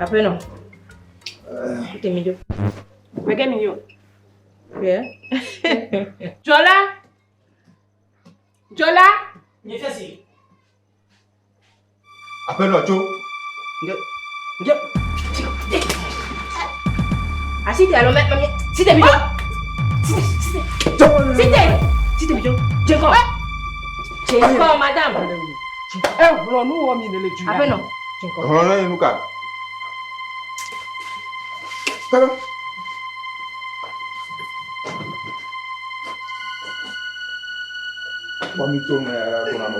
Aƒenɔ. Tete mi dzo. Mɛkɛ mi yɔ. Yɛ. Dzɔla. Dzɔla. Nye fia si. Aƒenɔ tso. Nge nge. Asi te alo mɛ mɛ si te mi dzo. Si te si te. Si te si te mi dzo. Dze kɔ. Dze kɔ madame. Ɛ hlɔ nu wɔ mi le le dzu la. Aƒenɔ. Dze kɔ. Hlɔ ne nu ka. Kaka. Kpɔ mi to me ya ko na me.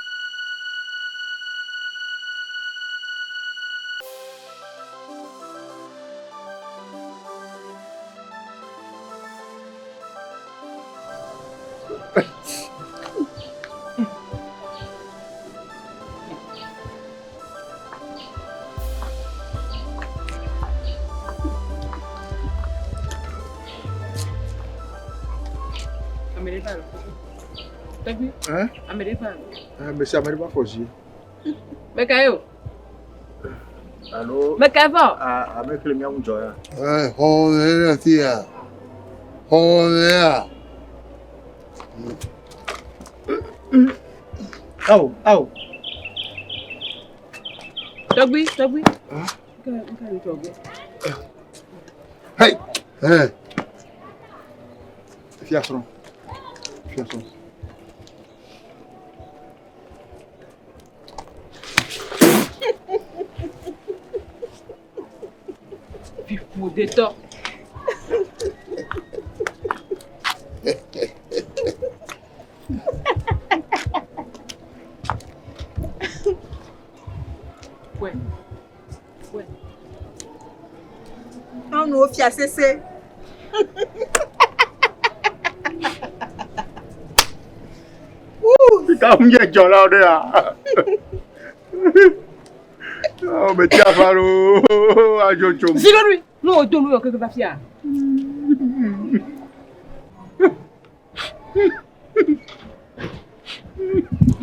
Ame ɖe va lo. Tɔgbi. Hein? Ame ɖe va lo. Ame sia ame ɖe va xɔ zi. Meka ye o. Alo. Meka va o. Ame kple mía ŋu dzɔ ya. Xɔ le ɖe afi ya. Xɔ le ya. Awo, awo. Tɔgbi, tɔgbi. Nka le tɔgbi. Hey. Hey. Fia srɔ̃. Fia srɔ̃. Fiƒodetɔ. Wɛ. Wɛ. Nyɔnuwo fia sese. Ka ŋu nye dzɔlawo ɖe ya. Ɔ me tia fa lo adzo tso. Zilori, nu wo do nu yɔ keke va fia.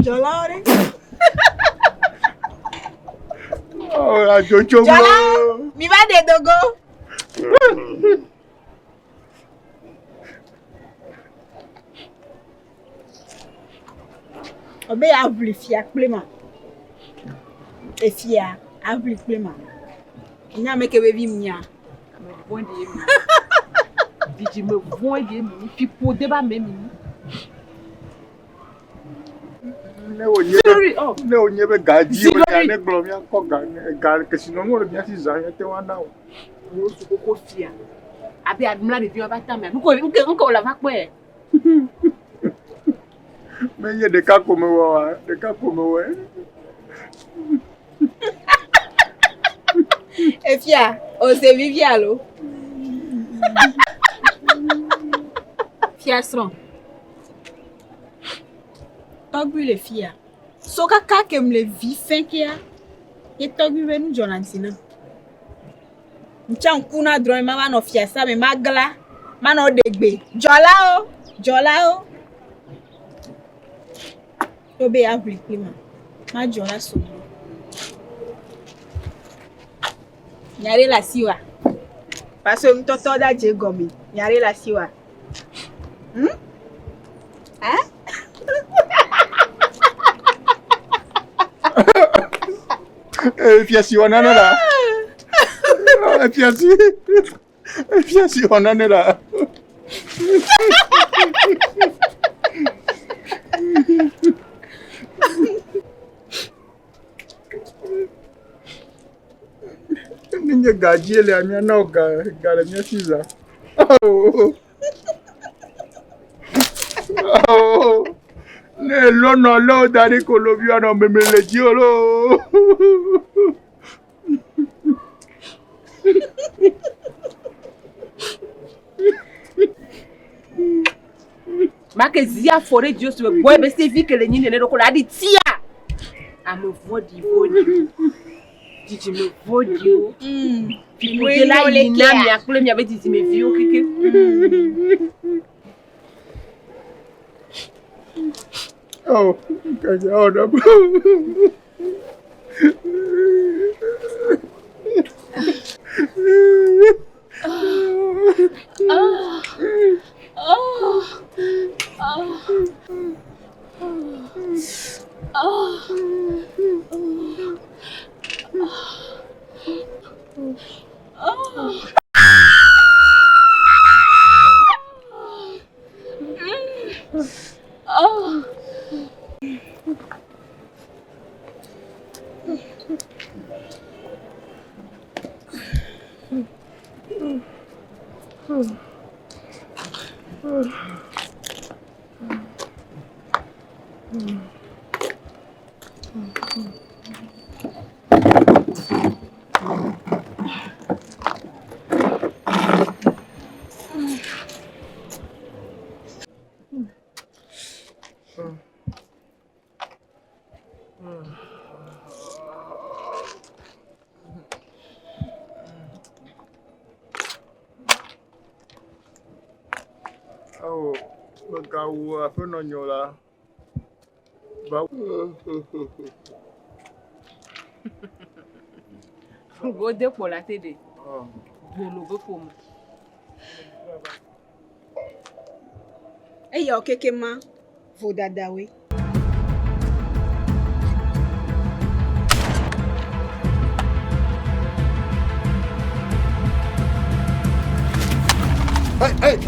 Dzɔlawo ɖe. Ɔ adzo tso. Dzɔlawo, mi va ɖe dogo. Obe aʋli fia kple ma. Efia aʋli kple ma. Nya ame ke be vi mia. Ame vɔ̃ɖi ye mi. Dzidzime vɔ̃ɖi ye mi. Fiƒode be ame mi. Ne wònye be ne wònye be ga dzi wònye ne gblɔ míakɔ ga ga kesinɔnuwo le mía si zã míate ŋu ana o. Wo su koko fia. Abe amla ɖeviwo va tame. Nuko nuke nuke wòle va kpɔe. Menye ɖeka ko mewɔ oa, ɖeka ko mewɔe. Efia, ose vivi alo? Fia srɔ̃. Tɔgbui le fia. So kaka ke mle vi fẽ kea, ye tɔgbui be nu dzɔna dzi nam. Ŋtsã ŋku na drɔ̃e ma va nɔ fiasa me magla, manɔ ɖe gbe. Dzɔlawo, dzɔlawo. To be yeaʋli kpli ma, madzɔ la sugbɔ. Nya ɖe le asiwòa? Parce que nutɔtɔ ɖa dze egɔme. Nya ɖe le asiwòa? Hmm? Hein? Fiasi wɔ nane la. Fiasi. Fiasi wɔ nane la. Ne nye ga dzie lea, míana wò ga ga le mía si zã. Ne elɔ nɔ lé wo da ɖi ko lovi anɔ meme le dziwò loo. Make zi afɔ ɖe dziwò si me gbɔ ebe se vi ke le nyi nene ɖo ko la ɖi tia. Ame vɔ̃ɖi vɔ̃ɖiwo. Dzidzime vɔ̃ɖiwo. Fiƒode la yi na mia kple miaƒe dzidzimeviwo kekeŋ. Oh, kanya ɔɖɔ. Megawu aƒenɔ nyɔ la. Va. Gode kpɔ la te ɖe. Gbolo be ƒome. Eyawo keke ma vodadawoe. Hey, hey!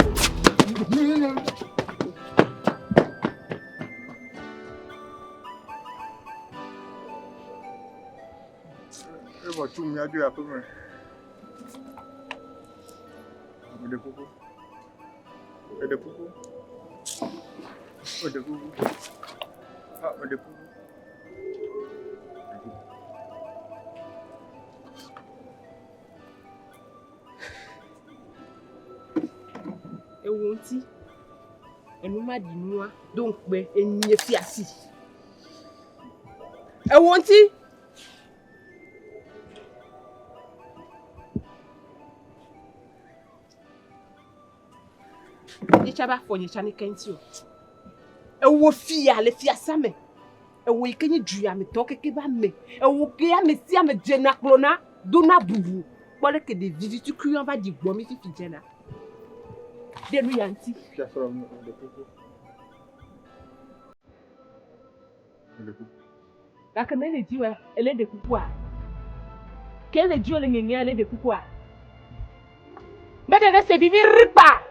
Evɔ tso mía dzo aƒe me. Meɖe kuku. Meɖe kuku. Meɖe kuku. Ah, meɖe kuku. Ewo ŋuti. Enu ma ɖi nua do ŋukpe enye fiasi. Ewo ŋuti. Nye tsa ba fɔ nye tsa ne ke ŋuti o. Ewo fia le fiasa me. Ewo yi ke nye du ya me tɔ keke ba me. Ewo ke ame sia ame dzena kplɔ na dona bubu. Kpɔ ɖe ke ɖevi vi tukui va ɖi gbɔ mi fifi dzena. Ɖe nu ya ŋuti. Fiasrɔ̃ ɖe kuku. Ɖe kuku. Gake ne le dziwɔe, ele ɖe kukua? Ke le dziwɔ le ŋeŋea, ele ɖe kukua? Mede ne se vivi rikpa,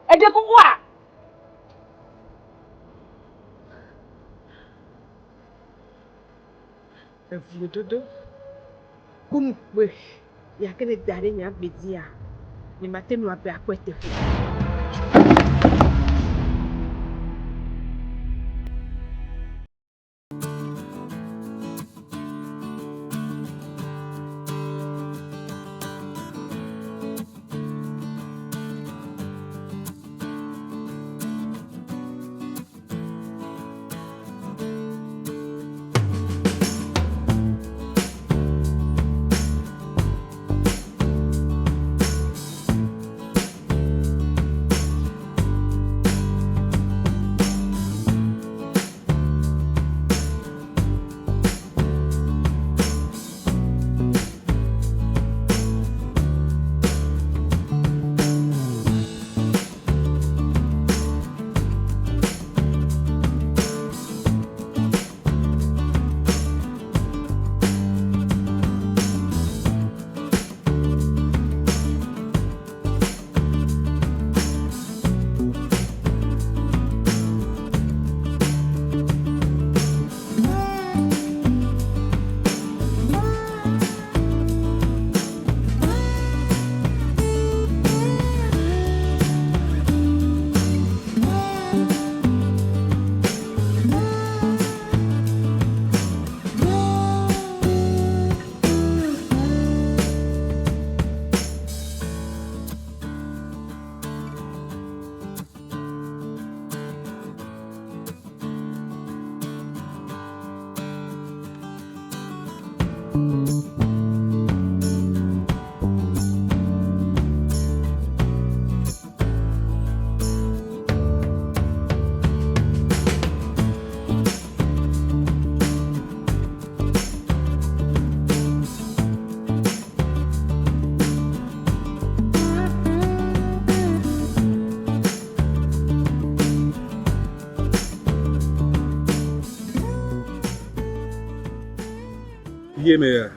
eɖe kukua? Evudodo ku nukpe ya ke ne da ɖe nye agbe dzia, nyemate ŋu abe akpɔe teƒe o. Ye me ya.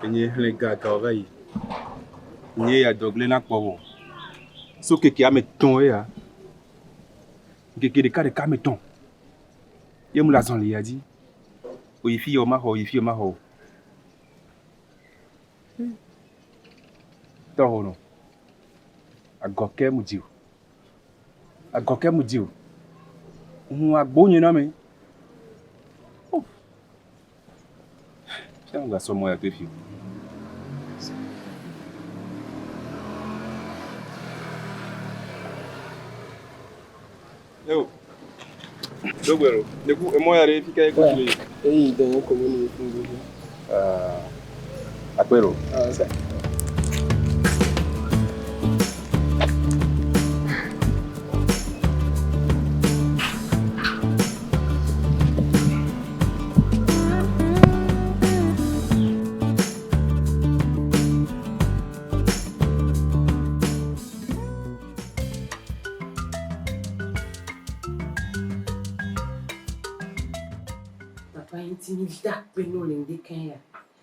Enye xlẽ gaga va yi. Nye ya dɔgble na kpɔ wo. So keke ame tɔn ya. Keke ɖeka ɖeka ame tɔn. Ye mu le azɔli ya dzi. Oyi fi yɔ ma xɔ, oyi fi yɔ ma xɔ o. Tɔho no. Agɔkɛ mu dzi o. Agɔkɛ mu dzi o. Hu agbo nye na me. Oh. Fia mu gasɔ mɔ ya to fi o. Yo. Dogbero, neku emɔ ya ɖe fi ka ye ko tsi le. Eyi dɔwɔ ko mo ni fún gbogbo. Ah. Akpero. Ah, sa. Ŋda akpe nɔ le ŋdekɛn ya.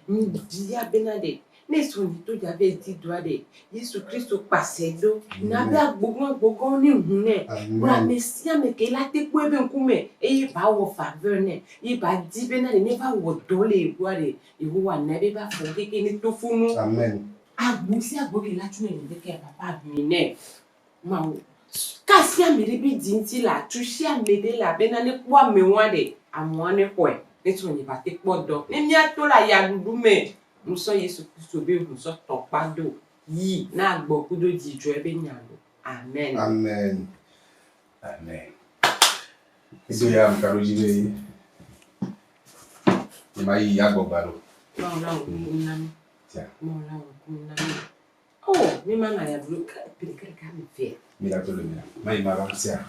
Ŋbia bena ɖe, ne srɔ̃nye to dza vɛ di dɔa ɖe, Yesu Kristo kpase ɖo, na be agbogɔn agbogɔn ne hu nɛ. Kplɔ ame sia ame ke la te kpɔ ebe ŋkume eye ba wɔ faveur nɛ, ye ba di bena ɖe ne va wɔ dɔ le ye gbɔa ɖe, Yehowa na ebe ba fɔ keke ne to funu. Amen. Agbo sia agbo ke la tso ne ŋdekɛn papa hui nɛ. Mawu, kasi ame ɖe be dzi ŋuti la, tu si ame ɖe la bena ne kpɔ amewoa ɖe, amewoa ne xɔe, ne srɔ̃nye va te kpɔ dɔ. Ne míato le ayaɖuɖu me, nusɔ Yesu Kristo be ʋu sɔ tɔkpa do yi na agbɔ kudo dzidzɔe be nya lo. Amen. Amen. Amen. Edo ya mka ɖo dzi be nye ma yi agbɔgba ɖo. Mawu na wò ŋku na mí. Tia. Mawu na wò ŋku na mí. Oh, mi ma na yaɖuɖu ke ɖeka ɖeka ame evea. Mi la to le mia. Ma yi ma va tia.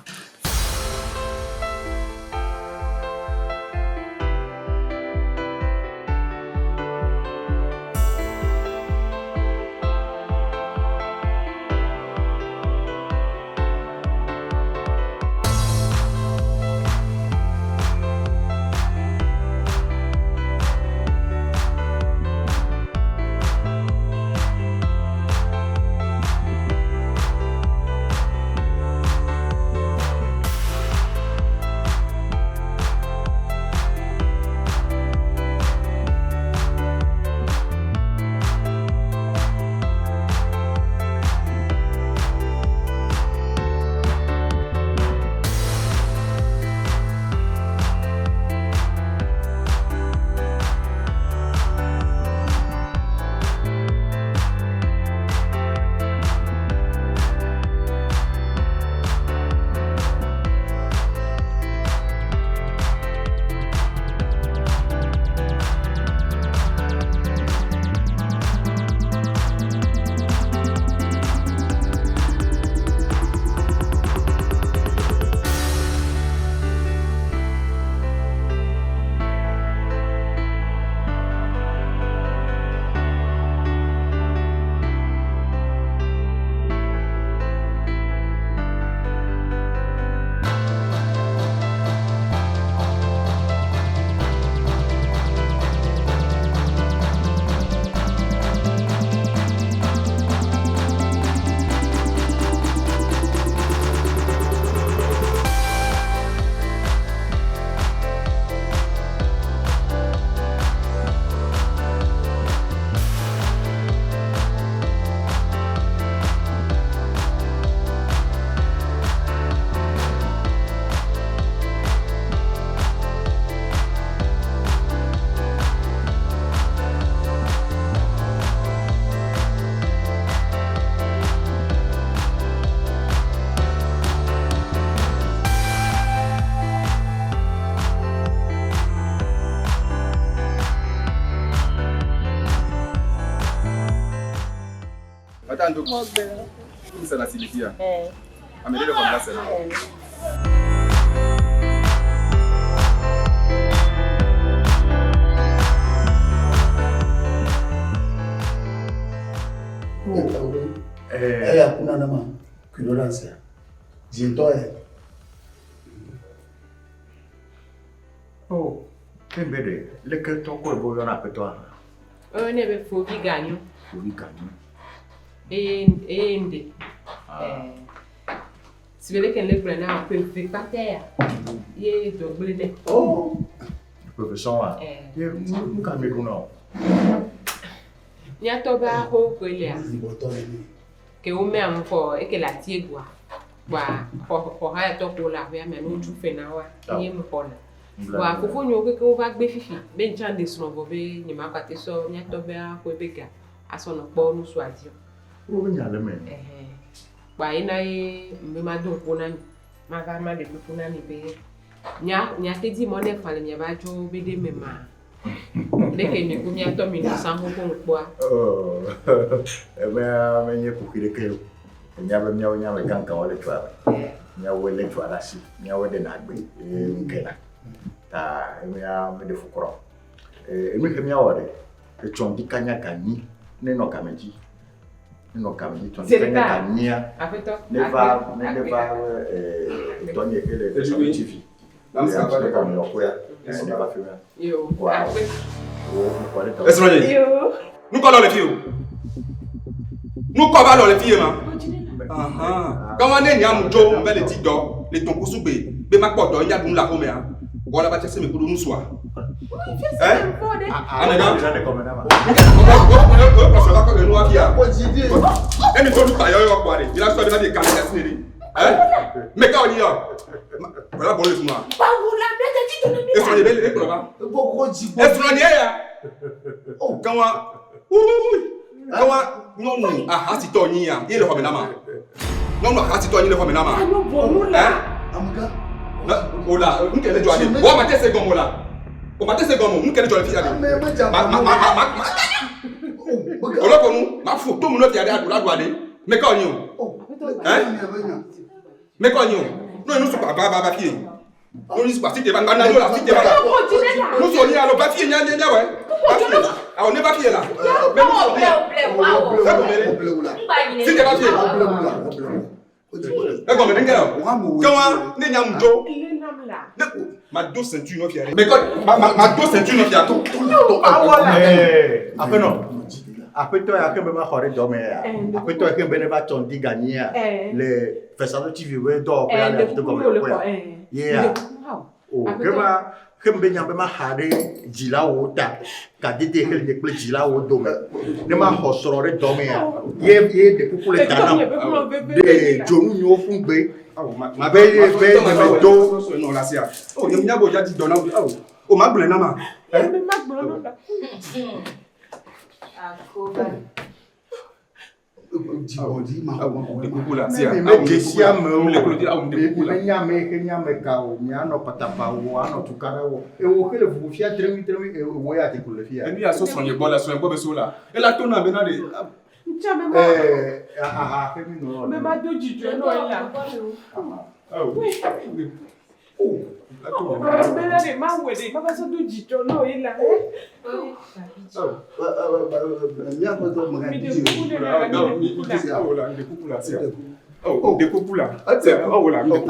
Eya kuna na ma ignorance dzintɔ ye. Oh, ke be ɖe leke tɔ kɔe be woyɔna aƒetɔa? Woyɔnɛ be Fovi Ganyo. Fovi Ganyo. Eye eye ŋɖe. Ah. Si be leke ne gblɔe na wò ƒe eve kpata ya ye dɔ gblẽ nɛ. Oh. Ƒe eve sɔŋ wa? Ye nu ka mi ɖuna o? Míatɔ be aƒewo koe lia. Ke womea ŋu xɔ eke le atie goa. Kpoa xɔ xɔ hayatɔ ko le aƒea mea ne wotsu fe na woa ye me xɔna. Kpoa fofonyewo kekeŋ wova gbe fifi be ŋtsã ɖe srɔ̃ vɔ be nyemakɔ ate sɔ míatɔ be aƒe be ga asɔ nɔ kpɔ nusua dzi o. Wo nya le me. Ɛhɛ. Kpoa ye na ye ŋbe mado ŋku na mi. Mava maɖe kuku na mi be nya nya te di mɔ ne fa le miava dzo be ɖe me ma. Leke mi ku miatɔ mi nɔ san xoxo ŋkpɔa. Oh, emea menye kuxi ɖeke o. Enya be míawo nye ame gãgãwo le dua me. Míawoe lé dua ɖe asi, míawoe ɖena agbe eye nu kena. Ta emea meɖe fu kura o. Enu ke míawɔ ɖe, etsɔ ŋdi kanya ganyi nenɔ game dzi. Nenɔ game dzi, tsɔ ŋdi kanya ganyia. Neva, neva tɔnye ke le TV. Ne game lɔƒoea. Yo. Akpe. Esrɔ̃nye. Nukɔ lɔ le fi o. Nukɔ va lɔ le fi ye ma. Kama ne nya mu dzo mbe le ti dɔ le tonkusu gbe be makpɔ dɔ nya ɖum le axomea. Wala ba tsese mi kudo nusua. Eh? Amegã. Emi to nu kpa yɔyɔ kpɔa ɖe. Mi la sɔ mi la bi kame asi ne ɖe. Eh? Meka wònyi yɔ. Wala bɔ le funu wa. Esrɔ̃nye be le kplɔ va. Esrɔ̃nye ya. Kama. Kama nyɔnu ahasitɔ nyi ya. Ye le xɔme na ma. Nyɔnu ahasitɔ nyi le xɔme na ma. O la, nu ke le dzɔ ɖe. Wɔ ma te se gɔme o la. O ma te se gɔme o. Nu ke le dzɔ le fia ɖe. Ma ma ma ma ma. O le kɔnu. Ma fo to mu ne fia ɖe aɖu la ɖua ɖe. Meka wònyi o. Hein? Meka wònyi o. No nu su pa va va va fie. No nu su pa si te va nga na yo la si te va la. Nu su oni alo va fie nya nya nya wɛ. Va fie. Awo ne va fie la. Me nu su oni. Si te va fie. Egɔme ɖe ŋgɛ o. Kɛwa ne nya mu dzo. Ne ma do ceinture nɔ fia ɖe. Mekɔ ma ma ma do ceinture nɔ fia to. Aƒenɔ, aƒetɔ ya ke be ma xɔ ɖe dɔ me ya. Aƒetɔ ya ke be ne va tsɔ ŋdi ganyi ya le Fesado TV be dɔwɔƒe ya le afi gɔme kpɔ ya. Ye ya. O ke ma ke be nya be ma xa ɖe dzilawo ta kadede ke le nye kple dzilawo dome. Ne ma xɔ srɔ̃ ɖe dɔ me ya. Ye ye ɖe kuku le ta nam. Ɖe dzonu nyiwo fún gbe. Be ye be nye me do. Nɔ la sia. O nye nya bo ya dzi dɔ na o. O ma gblɔe na ma. Akoba. Mi me dzesi amewo, mi me nya ame ke nye ame ka o, mianɔ patapa wo, anɔ tukaɖa wo. Ewo ke le ʋuʋu fia tremi tremi, ewo ya te klo le fia. Enu ya so srɔ̃nye gbɔ le srɔ̃nye gbɔ be so la. Ela to na bena ɖe. Aha ke mi nɔ. Me ma do dzidzɔ nɔ la. Bena ɖe ma wɔ ɖe ma va sɔ do dzidzɔ nɔ ye la.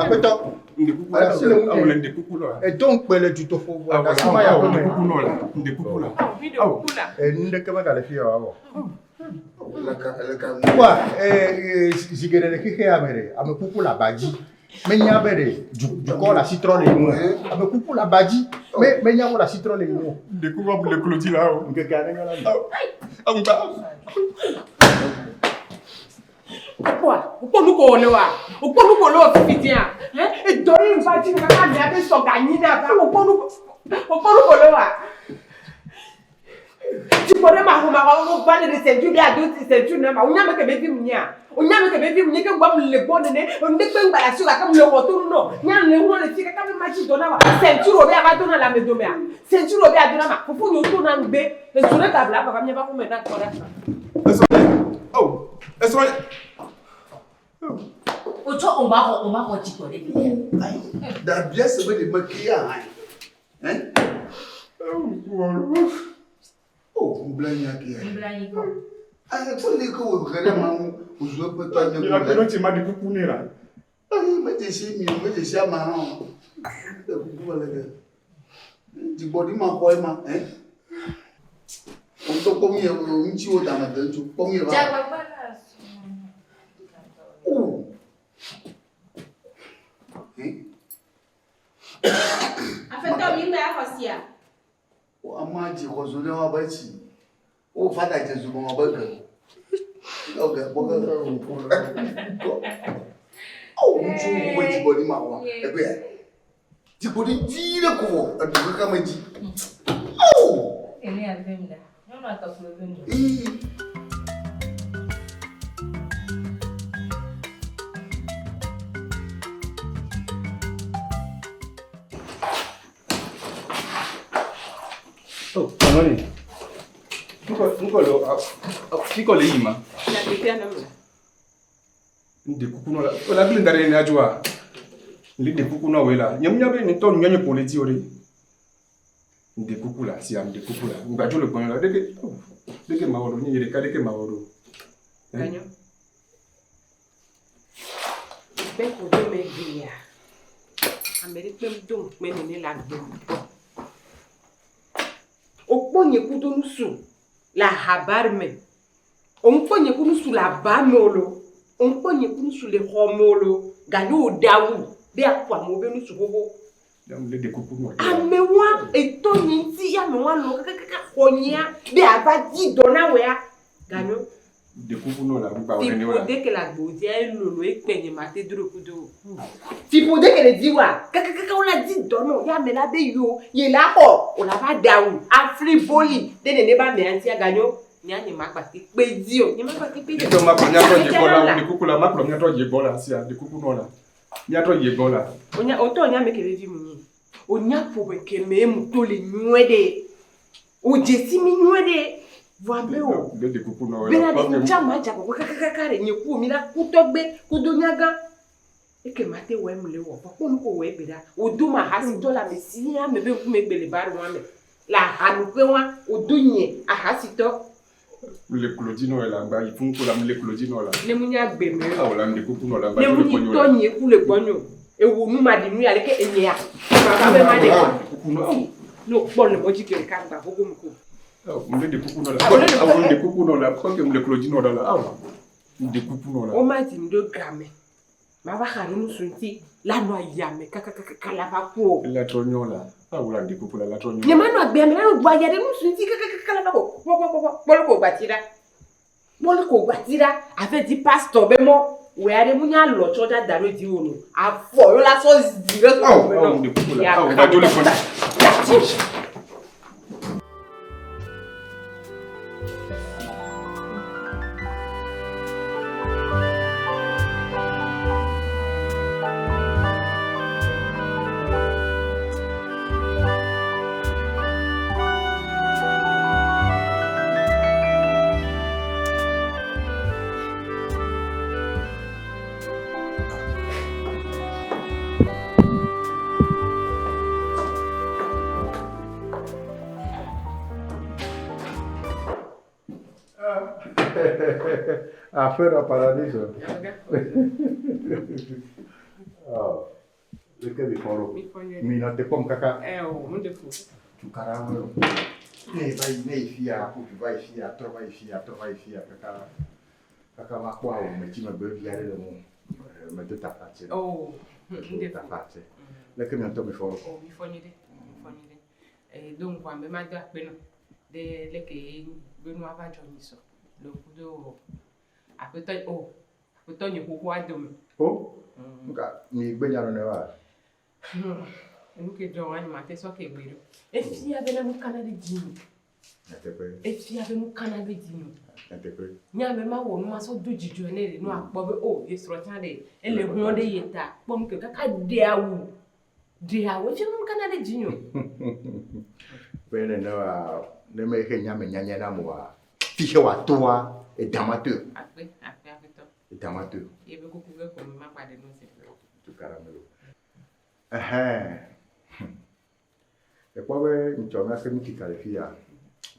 Aƒetɔ, edo ŋukpe le dutoƒo vɔ gake ma ya ƒe me. Enu ɖeke megale fi ya wòawɔ. Kpɔa, zi geɖe le xexea me ɖe, ame kuku le aba dzi. Menya be ɖe dukɔ le asi trɔ le ŋu. Ame kuku le aba dzi. Menya wo le asi trɔ le ŋu. Ɖeku va le klo dzi la o. Ŋkeke aɖe nyɔ la mi. Aŋgba. Kpɔa, wokpɔ nu ko wòle wa. Wokpɔ nu ko wòle wɔ fifi dzia. Edɔ ye va dzi kaka mia be sɔ ganyi na va. Wokpɔ nu ko wokpɔ nu ko wòle wa. Dzigbɔ ɖe ma xɔ ma xɔ wo va ne ɖe ceinture be ado ceinture na ma. Wonya me ke be vi mu nyea. Wonya me ke be vi mu nye ke ŋgba mu le gbɔ nene. Ŋɖe kpe ŋgba le asi o gake mu le xɔ to nu nɔ. Nya le ŋu le fi kaka be ma dzi dɔ na wa. Ceinture wo be ava do na le ame domea. Ceinture wo be ado na ma. Fofo nyo to na ŋgbe. Ezu ɖe gabla baba mia va xɔme na kpɔ ɖa. Oh, esrɔ̃. Wotsɔ o ma xɔ o ma xɔ dzigbɔ ɖe fi ya. Dabia se be ɖe me ke ya hã. O, nublanyi ya ke ya. Nublanyi kɔ. Ayi ko le ko wo xe ɖe ma ŋu ozu eƒe tɔ nye ko la. Mi la ma ɖi kuku ne la. Ayi me dzesi mi o, me dzesi ama hã o. Ɖe kuku me le ke. Dzigbɔɖi ma xɔ ema, ɛ? Wotɔ kpɔ mi ŋuti wo dame de ŋutsu kpɔ mi va. Dzagbagba la. O. Aƒetɔ mi ŋgba xɔ sia. Amea dzi xɔ zo ne wa be tsi. Wo fada dze zo wa be ge. Yɔ ge kpɔ ge ge wo kpɔ. Awo ŋutsu wo be dzigbɔɖi ma wa. Ebe ya. Dzigbɔɖi vi ɖe ko vɔ eɖu xexea me dzi. Awo. Ene ya vem ɖa. Nyɔnua tɔklo vem ɖa. Ii. Oh, Kanoni. Nukɔ le fikɔ le yi ma. N de kuku nɔ la. O la gble da ɖe ne adzɔa. N de kuku nɔ woe la. Nye nya be ne tɔ nyɔnyi ƒo le dzi o ɖe. N de kuku la sia n de kuku la. Ŋgbadzo le gbɔnye la. Ɖeke ɖeke ma wɔ ɖo. Nye ɖeka ɖeke ma wɔ ɖo. Ganyo. Be ko do me gbea. Ame ɖe kpe do ŋukpe nene le agbe me kpɔ. Wokpɔ nye kudo nusu le ahabar me. Womkpɔ nye ku nusu le aba me o lo. Womkpɔ nye ku nusu le xɔ me o lo. Ganye wòɖe awu be yeaƒo amewo be nusu xoxo. Amewoa etɔ nye ŋuti ye amewoa lɔ kakakaka xɔ nyea be ava di dɔ na wòea. Ganyo. Fiƒode ke le agbo dzia elolo ekpɛ nye mate dro kudo o. Fiƒode ke le di wa kakakaka wola di dɔ nɔ ye ame la be yo ye la xɔ wola va ɖe awu afli boli ɖe nene be amea ŋutia ganyo. Nya nye ma gba te kpe di o. Nye ma gba te kpe di o. Ŋutɔ makplɔ míatrɔ dzi gbɔ la, ɖe kuku la makplɔ míatrɔ dzi gbɔ la sia ɖe kuku nɔ la. Míatrɔ yi egbɔ la. Onya otɔ onya me ke vevi mu nyi. Onya ƒome ke me mu to le nyuie ɖe. O dzesi mi nyuie ɖe. Vɔa be o. Ɖe ɖe kuku nɔ Bena ɖe ŋutsa ma dza gbɔgbɔ kakakaka ɖe nye ku mi la kutɔgbe kudo nyagã. Eke ma te wɔe mu le wɔ. Vɔ kpɔ nu ko wɔe gbe ɖa. O do ma ahasitɔ le ame sia ame be ŋkume gbe le bar wa me. Le ahanuƒe wa o do nye ahasitɔ. Le klo dzi nɔ la gba yi fun ko la le klo dzi nɔ la. Ne mu nya gbe me. Awo la le kuku nɔ la gba. Ne mu nyi tɔ nye ku le gbɔ nyo. Ewo nu ma di nu ya leke enye ya. Ma ba be ma de kwa. Kuku nɔ awo. No kpɔ le mɔdzi ke ka gba gogo mu ko. Awo mu le kuku nɔ la. Awo le kuku nɔ la. Kɔ ke mu le klo dzi nɔ la. Awo le kuku nɔ la. O ma di ndo game. Ma va xa ɖe nusu ŋuti la nɔ ayame kakakaka la va ku o. La trɔ nyɔ la. Awo la le kuku la la trɔ nyɔ. Nye ma nɔ agbea me la nɔ aya ɖe nusu ŋuti kakakaka la va ko kpɔ kpɔ kpɔ kpɔ le ko gbati ɖa. Kpɔ le ko gbati ɖa. Ave di pastor be mɔ wòe aɖe mu nya lɔ tsɔ dza da ɖo dzi wò no. Afɔ yɔ la sɔ zi ɖe Awo awo le kuku la. Awo ba do le kɔni. Aƒenɔ Paradiso. Oh, leke mi fɔ ɖo? Mi nɔ te kpɔm kaka. Tukaɖa wo. Ne va yi ne yi fia, ƒu du va yi fia, trɔ va yi fia, trɔ va yi fia kaka kaka va kpɔ awu me tsi megbe vi aɖe le ŋu. Medo tafatse. Oh, Medo tafatse. Leke mi ŋutɔ mi fɔ ɖo? Oh, mi fɔ nyuiɖe, mi fɔ nyuiɖe. Eh, do ŋgɔa me ma do akpe nɔ. Ɖe leke be nua va dzɔ nyi sɔ. Le kudo aƒetɔ oh, aƒetɔ nye xoxoa dome. O, nuka mi gbe nya nɔ ne wa? Enu ke dzɔ wa nye ma te sɔ ke gbe ɖo. Efia bena nu kana ɖe dzi nyo. Nyateƒe. Efia be nu kana ɖe dzi nyo. Nyateƒe. Nye ame ma wɔ nu ma sɔ do dzidzɔ ne ɖe nu akpɔ be oh, ye srɔ̃ tsã ɖe ele hlɔ̃ ɖe ye ta. Kpɔ nu ke kaka ɖe awu. Ɖe awu efia be nu kana ɖe dzi nyo. Be nene wa ne me xe nya me nyanya na moa fi xe wa toa edama to. Akpe, akpe aƒetɔ. Edama to. Ye be kuku ge ko me ma gba ɖe nu zi. Tukaɖa me lo. Ɛhɛn. Ekpɔ be ŋtsɔ mía se nu kika le fia.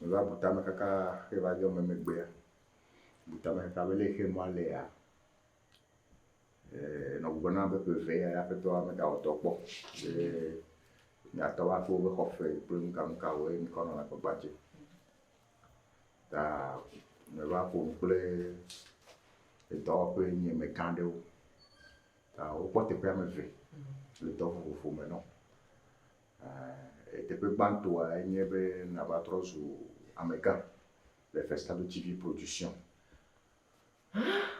Me va bu tame kaka xe va yɔ me megbea. Bu tame kaka be le xe mɔa lea. Nɔ gbɔgblɔ na be ƒe eve ya aƒetɔa megawɔ dɔ kpɔ. Be miatɔ va ƒe wobe xɔ fe kple nukanukawoe ŋkɔ nɔna gbagba dzi. Ta me va ƒo nu kple edɔwɔƒe nye megã ɖewo. Ta wokpɔ teƒe ame eve le dɔ vovovo me nɔ. Teƒe gbãtɔa enye be nava trɔ zu amegã le Festado TV production.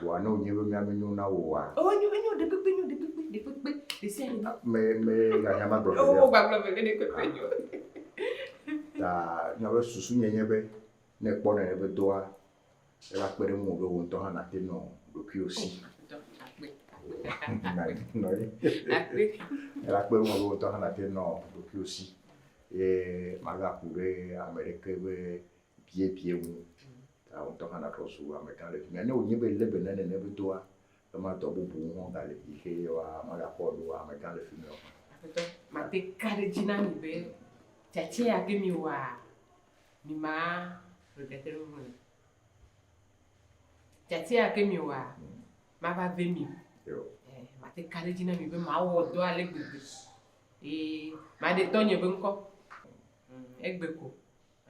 Vɔa ne wònye be míame nyo na wò oa? Oh, enyo, enyo, ɖe kpekpe, enyo, ɖe kpekpe, ɖe kpekpe, ɖe sia ɖe. Me, me ganya ma gblɔ Oh, velia. gbagblɔ velia, ɖe kpekpe nyo. Ta míaƒe susu nye nye be ne ekpɔ nene be dɔa, eva kpe ɖe ŋuwò be wò ŋutɔ hã nàte nɔ ɖokuiwò si. Akpe, Nɔ anyi. akpe. Eva kpe ɖe ŋuwò be wò ŋutɔ hã nàte nɔ ɖokuiwò si. Ye magaku ɖe ame ɖeke be biebie ŋu. Ta wò ŋutɔ hã nàtrɔ zu amegã le fi mia. Ne wònye be lé be ne nene be dɔa, ema dɔ bubuwo hã gale yi xe wa magakpɔ ɖo amegã le fi mia o. Aƒetɔ, mate ka ɖe dzi na mi be tiatia ya ke mi wɔa, mi ma regretter ɖe ŋu o. Tiatia ya ke mi wɔa, mava ve mi o. Eh, mate ka ɖe dzi na mi be mawɔ dɔ ale gbegbe. Eye maɖe tɔnye be ŋkɔ. Egbe ko.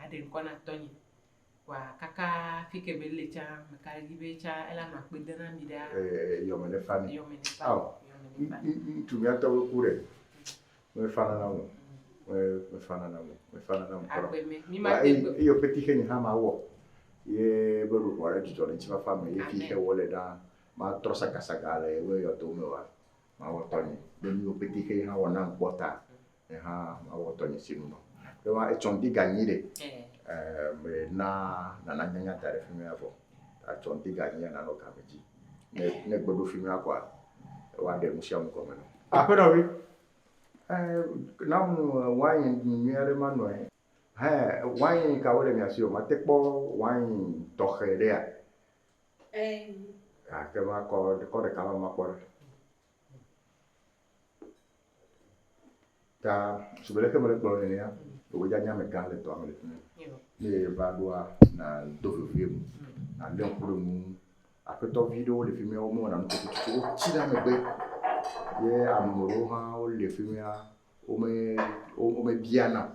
Aɖe ŋkɔ na tɔnye. Kɔa kaka fi ke be le tsã, meka ɖe edzi be tsã ela nɔ akpe dem na mi ɖaa. Ee, yɔme ne fa mi. Yɔme ne fa Ao, mi. Yɔme ne fa mi. ŋutsu mía tɔ be ku ɖe, mefana na mo. Mefana na mo. Mefana na mo kura. Agbe me, mi ma Wa te eyi gbe. eyi peti xe nye hã ma wɔ. Ye be ɖuɖu ɖe dzidzɔ le ŋutifafa me ye fi xe wɔ le ɖa. Ma trɔ sagasaga le ye yɔdo me wa. Ma wɔ tɔnye. Be nuyiwo peti xe hã wɔ nam kpɔ ta. Nye hã ma wɔ tɔnye si nu nɔ. Be wa etsɔ ŋdi ga nyi ɖe. Ɛɛ me na nana nyanya da ɖe fi mi vɔ. Etsɔ ŋdi ga nyi nanɔ game dzi. Ne ne gbe ɖo fi mi kɔa, wa ɖe nu sia nu gɔme nɔ. Aƒenɔvi, ɛɛ na mu wain nyui aɖe ma nɔe. Hɛ wain kawo le mia si o? Mate kpɔ wain tɔxɛ ɖea? Gake ma kɔ kɔ ɖeka ma makpɔ ɖe. Ta sigbe leke mele gblɔ nenea, wò dza nye amegã le dɔa me le fi mi. Ne va ɖoa, na do vevie nu, na lé ŋku ɖe nu ŋu. Aƒetɔvi ɖewo le fi mia, womewɔna nuteƒe tutu o, wotsina megbe. Ye ame ɖewo hã wole fi mia, wome womebiana o.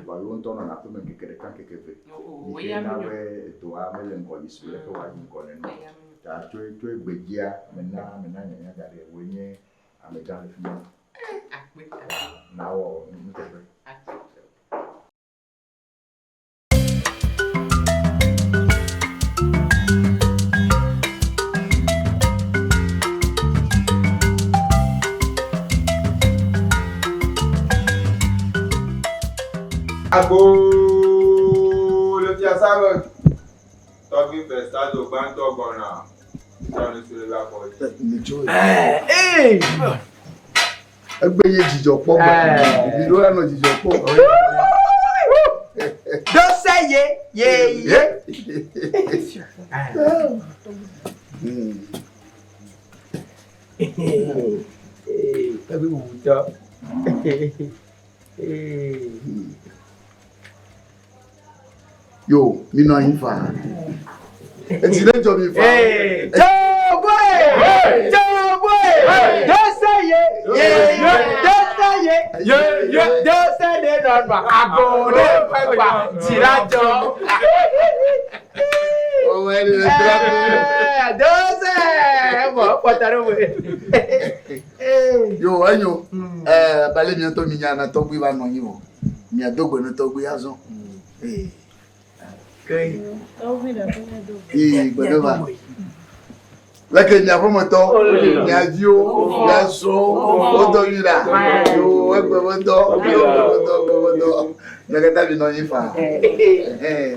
Vɔa yewo ŋutɔ nɔna aƒeme ŋkeke ɖeka ŋkeke eve. O, Yi ke eya na menyo. be edɔa mele ŋgɔ yi sigbe leke wòayi ŋgɔ nene. Eya menyo. Ta tso tso egbedzia, mena mena nyanya da ɖe wòe nye amegã le fi mia. Akpe, akpe. Nawɔ nuteƒe. Akpe. Agbo le fiasa me. Tɔgbi Festado gbãtɔ gbɔna. Tsɔ nu si le va xɔ dzi. Egbe nye dzidzɔ kpɔ gbe. Mi ɖo la nɔ dzidzɔ kpɔ. Dose ye ye ye. Tɔgbi bubutɔ. Yo, mi nɔ anyi faa. Etsi ɖe dzɔ mi faa. Tsoboe! Tsoboe! Dose ye ye ye. Dose ye ye ye. Dose ɖe nɔnɔ ago ɖe ƒe gba dzira dzɔ. Dose! Bɔ kpɔtɔ ɖe me. Yo, enyo. Ɛɛ, bale mia ŋutɔ mi nya na tɔgbui va nɔ anyi vɔ. Mia do gbe ne tɔgbui azɔ. Ee. Ee, gbe ne va. Leke mia ƒemetɔ, mia viwo, mia srɔ̃wo, wodɔ nyui ɖa. Yo, egbe be dɔ, egbe be dɔ, egbe be dɔ. Mia katã mi nɔ anyi faa. Ɛhɛn.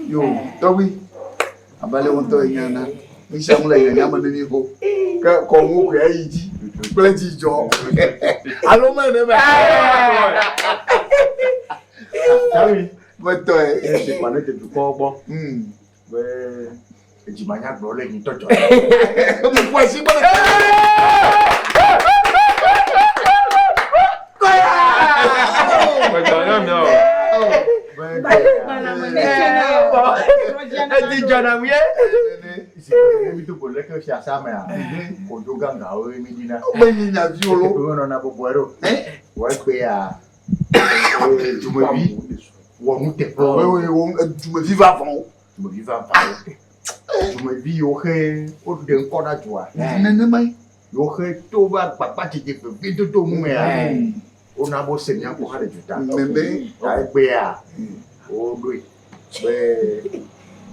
Yo, tɔgbui, abe ale wo ŋutɔ enya na, nu sia nu le nyanya me ne mi xo. Ke kɔnu koe ayi dzi kple dzidzɔ. Alo me ne me. Metɔe. Ese kpa ne te dukɔ gbɔ. Be edzimanyagblɔ le nyi tɔtɔ. Mi ƒo asi gbɔ. Edi dzɔna mu ye. Mi do go leke fiasa mea, kodzo gãgãwo mi dina. Menyi nyaviwo lo. Menɔna bɔbɔe ɖo. Wɔ egbea dumevi wɔ nuteƒewo. Dumevi vavãwo. Dumevi vavãwo. Dumevi yiwo xe woɖe ŋkɔ na dua. Nenemae. Yiwo xe to be agbagbadzedze veviedodo nu mea, wona be wose mía ŋkɔ hã le duta. Nene. Ta egbea woɖoe be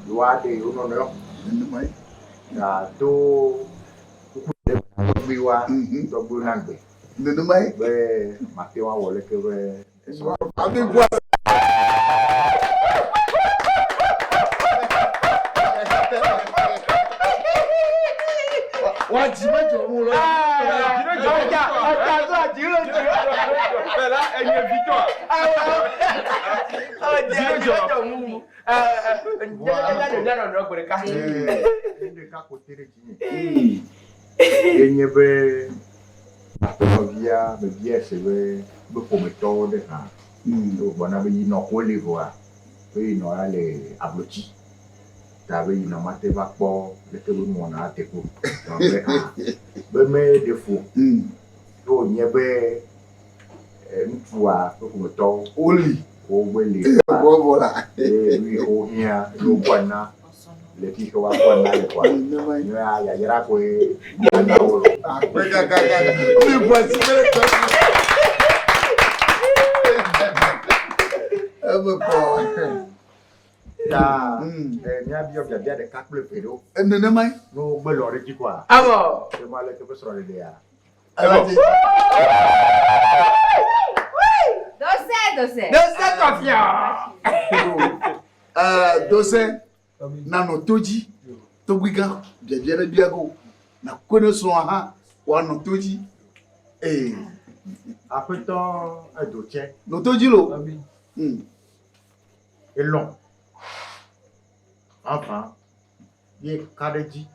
yewoaɖe yewo nɔnɔewo. Nenemae. Ta to kuku ɖe tɔgbuiwoa, tɔgbuiwo na gbe. Nenemae. Be mate ŋu awɔ leke be Abi ʋua. Wa dzi medzɔ mu lɔ. Ọjà ọjà tó àdìrò jù. Bẹ́ẹ̀ ẹ̀yin Victor. Ọjà àdìrò mú mu. Ɖeka ko te ɖe dzinye. Enye be aƒenɔvia mebia se be be ƒometɔwo ɖe hã. Wogblɔna be yinɔ ko le vɔa, be yinɔ ya le ablotsi. Ta be yinɔ mate va kpɔ leke be nuwɔna ate kpo. Be ah, be meɖe fu. Ye wònye be Ŋutsua ƒe ƒometɔwo. Woli. Wogbe li. Bɔbɔ la. Eye nu yi wo hiã, ne wokɔ ana le fi ke woakɔ ana le kɔa, ne yayra koe ana wo. Akpe kakaka. Mi bɔ asi kple tɔ. Eme kɔ. Ta míabiɔ biabia ɖeka kple eve ɖewo. Nenemae. Ne wogbe lɔ ɖe edzi kɔa. Awɔ. Ema leke ƒe srɔ̃ɖeɖea. Dose, dose. Dose kɔfia. Dose, nanɔ to dzi, togbigã biabia ɖe bia go, nakɔe ne srɔ̃a hã wòanɔ to dzi. Ee. Aƒetɔ edo tsɛ. Nɔ to dzi lo. Elɔ̃. Vavã. Ye ka ɖe edzi.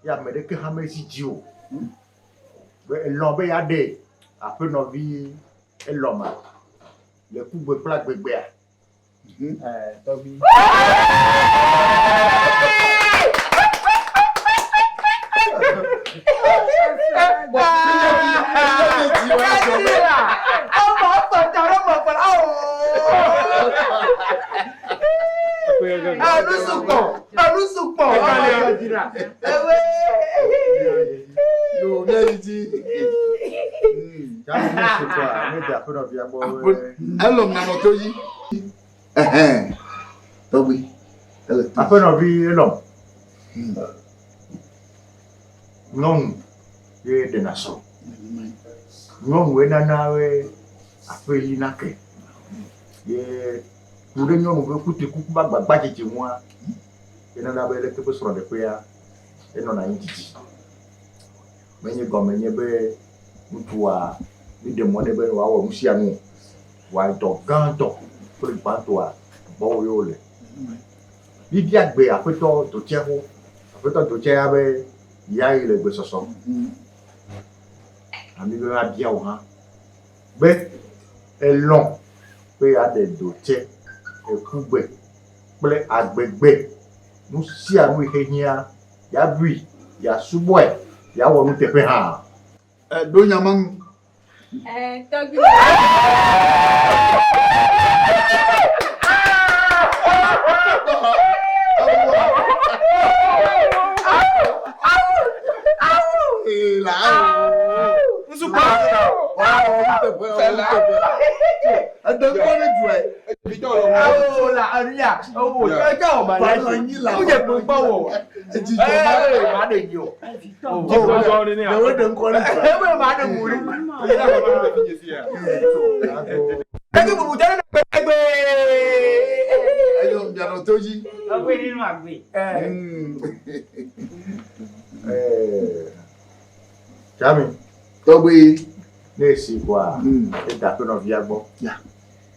Ye ame ɖeke hã mezi dzi o. Be elɔ̃ be yeaɖe aƒenɔvi elɔ̃ma le kugbe kple agbegbea. Tɔgbi. Anusukpɔ, anusukpɔ, ewe. Yo, mía yi dzi. Elɔm nanɔ to dzi. Ɛhɛn. Tɔgbi. Ele to. Aƒenɔvi elɔm. Nyɔnu ye ɖena srɔ̃. Nyɔnue nana be aƒe li nake. Ye ku ɖe nyɔnu ƒe kutrikuku ƒe agbagbadzedze ŋua, enana be leke ƒe srɔ̃ɖeƒea enɔna anyi didi. Menye gɔme nye be ŋutsua míɖe mɔ nɛ be wòawɔ nu sia nu o. Vɔa dɔ gãtɔ kple gbãtɔa gbɔwò ye wòle. Míbia gbe aƒetɔ Dotsɛ xo. Aƒetɔ Dotsɛ ya be yeayi le gbesɔsɔ. Ami be mabia wò hã be elɔ̃ be yeaɖe Dotsɛ ekugbe kple agbegbe nu sia nu yi xe hiã yeabui, yeasubɔe, yeawɔ nuteƒe hã. Ɖo nya ma ŋu. Tɔgbi. Tsami. Tɔgbi. Ne esi kɔa, eda aƒe nɔvia gbɔ.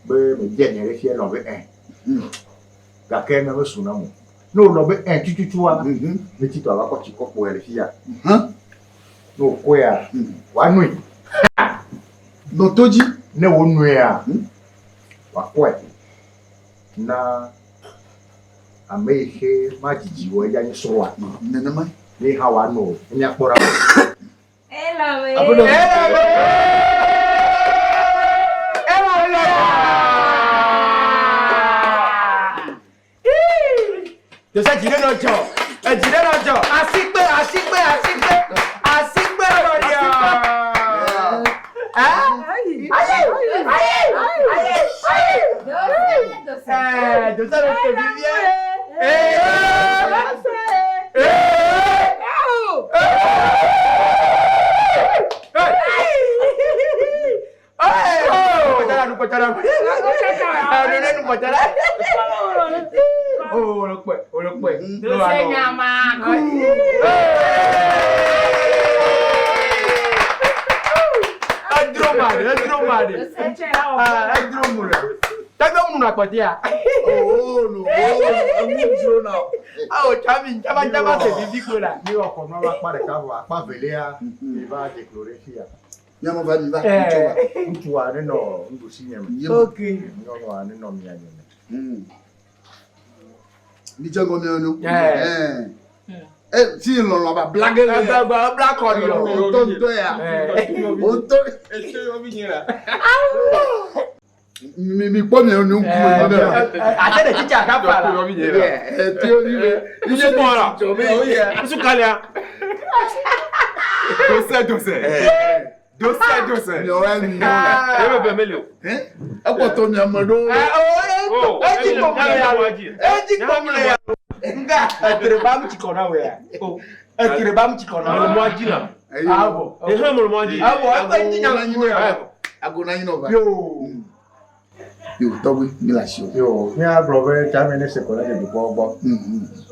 Be mebia nya ɖe fia elɔ̃ be ɛ. Gake ne mesu nam o. Ne wòlɔ̃ be ɛ tututua, ne titɔ ava kɔ tsi kɔpo ya le fia. Ne wòkɔea, wòanoe. Nɔ to dzi. Ne wònoea, wòakɔe na ame yi ke madzidzi o eya nye srɔ̃a. Nenema. Ne hã wòano, ne míakpɔ ɖa. Elame. Jose dzi ɖe nɔ dzɔ. Edzi ɖe nɔ dzɔ. Asikpe, asikpe, asikpe. Asikpe nɔ dzɔ. Ayi, ayi, ayi, ayi. Jose ɖe se vivie. Míwɔ kɔnu ava akpa ɖeka vɔ akpa velia mi va deklo ɖe fia. Nyama va mi va ŋutsu va. Ŋutsua nenɔ nuɖusi nye me. Ok. Nyɔnua nenɔ mia nye me. Mi dze ŋgɔ mia nu. E si lɔlɔ ba blage le. Ba bla kɔ ɖi lɔ. O to ŋutɔ ya. O to. Mi mi kpɔ mi nu ŋkume nyi ɖe. Ate ɖe tsitsi aka fa la. Eti o yi be. Nusu kpɔ la. Nusu kalia. Dose dose. Dose dose. Miɔwɛ mi la. Ebe bɛ meli o. Ekpɔtɔ miame ɖo. Edzi kpɔm le ya. Edzi kpɔm le ya. Nga etre ba mu tsi kɔ na wo ya. Etre ba mu tsi kɔ na wo. Mele mɔa dzi la. Awɔ. Ehe mele mɔa dzi. Awɔ eƒe ŋuti nya le ya. Agona yi nɔ va. Yo. Yo tɔgbi mi le asi o. Yo, míagblɔ be tsame ne se kɔ na le dukɔwo gbɔ.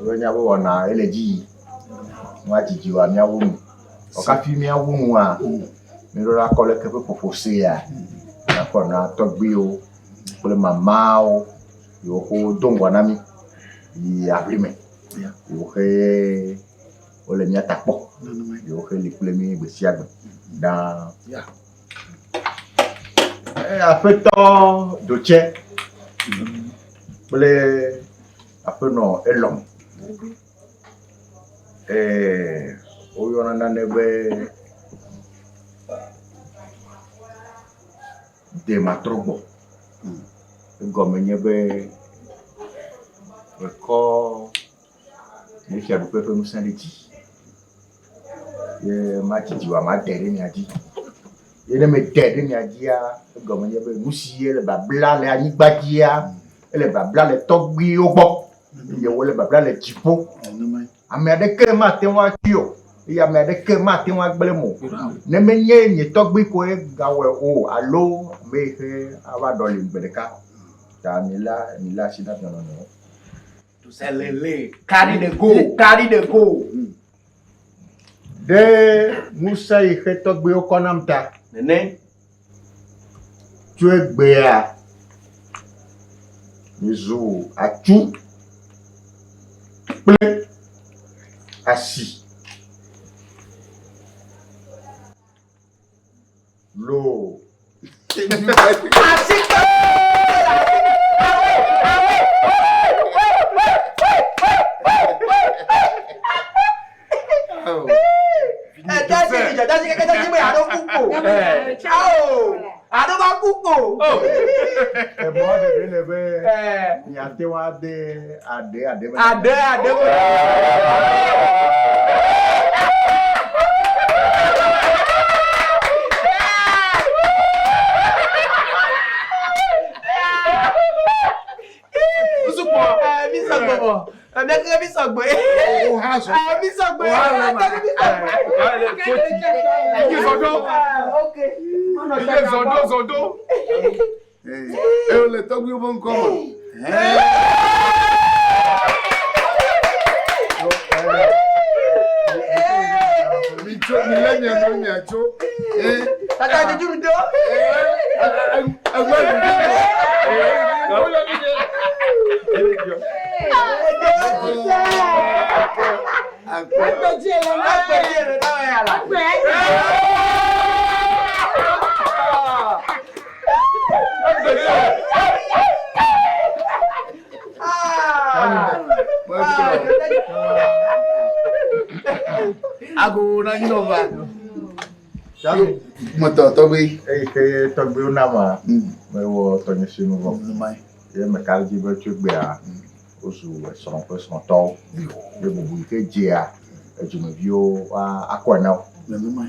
Be míaƒe wɔna ele dzi yi. Nua dzidzi wa míawu nu. Ɔkafi míawu nua, míɖo la kɔ leke ƒe ƒoƒo sea. Míakɔ na tɔgbuiwo kple mamawo yiwo ko do ŋgɔ na mí yi aʋlime. Yiwo xe wole mía ta kpɔ. Yiwo xe li kple mí gbe sia gbe. Ɖaa. Aƒetɔ Dotse kple aƒenɔ Elɔm. Woyɔna nane be dematrɔgbɔ. Egɔme nye be mekɔ nye fiaɖuƒe ƒe ŋusẽ ɖe dzi. Ye madzidzi wa made ɖe mia dzi. Ye ne mede ɖe mia dzia, egɔme nye be nu si ye le babla le anyigba dzia, ele babla le tɔgbuiwo gbɔ eye wole babla le dziƒo. Ame aɖeke mate ŋu atui o eye ame aɖeke mate ŋu agblẽ mo. Ne menye nye tɔgbui koe gawɔe o alo ame yi xe ava ɖɔli gbe ɖeka. Ta mi la mi la asi na mia nɔnɔewo. Lele. Carry the go. Carry the go. Ɖe ŋusẽ yi xe tɔgbuiwo kɔ nam ta. Nene. Tso egbea, mizu atsu kple asi. Loo. Asi Emɔ ɖeɖe le be miate ŋu ade aɖe aɖe me. Aɖe aɖe me. Nusukpɔ. Mi sɔgbɔ bɔ. Miake mi sɔgbɔ. Mi sɔgbɔ. Mi sɔgbɔ. Iye zɔdɔ. Iye zɔdɔ zɔdɔ. Ewo le tɔgbuiwo ƒe ŋkɔ me. Mitso, milé mia nɔewo miatso. Tata dzodzi mi do. Egbe Ago na nyi nɔva. Metɔ tɔgbi. Eyi ke tɔgbuiwo nama, mewɔ tɔnye sinu vɔ. Ye meka ɖe dzi be tso egbea, wozu esrɔ̃ ƒe srɔ̃tɔwo. Ye bubu yi ke dzea edzumeviwo wa akɔe na wo.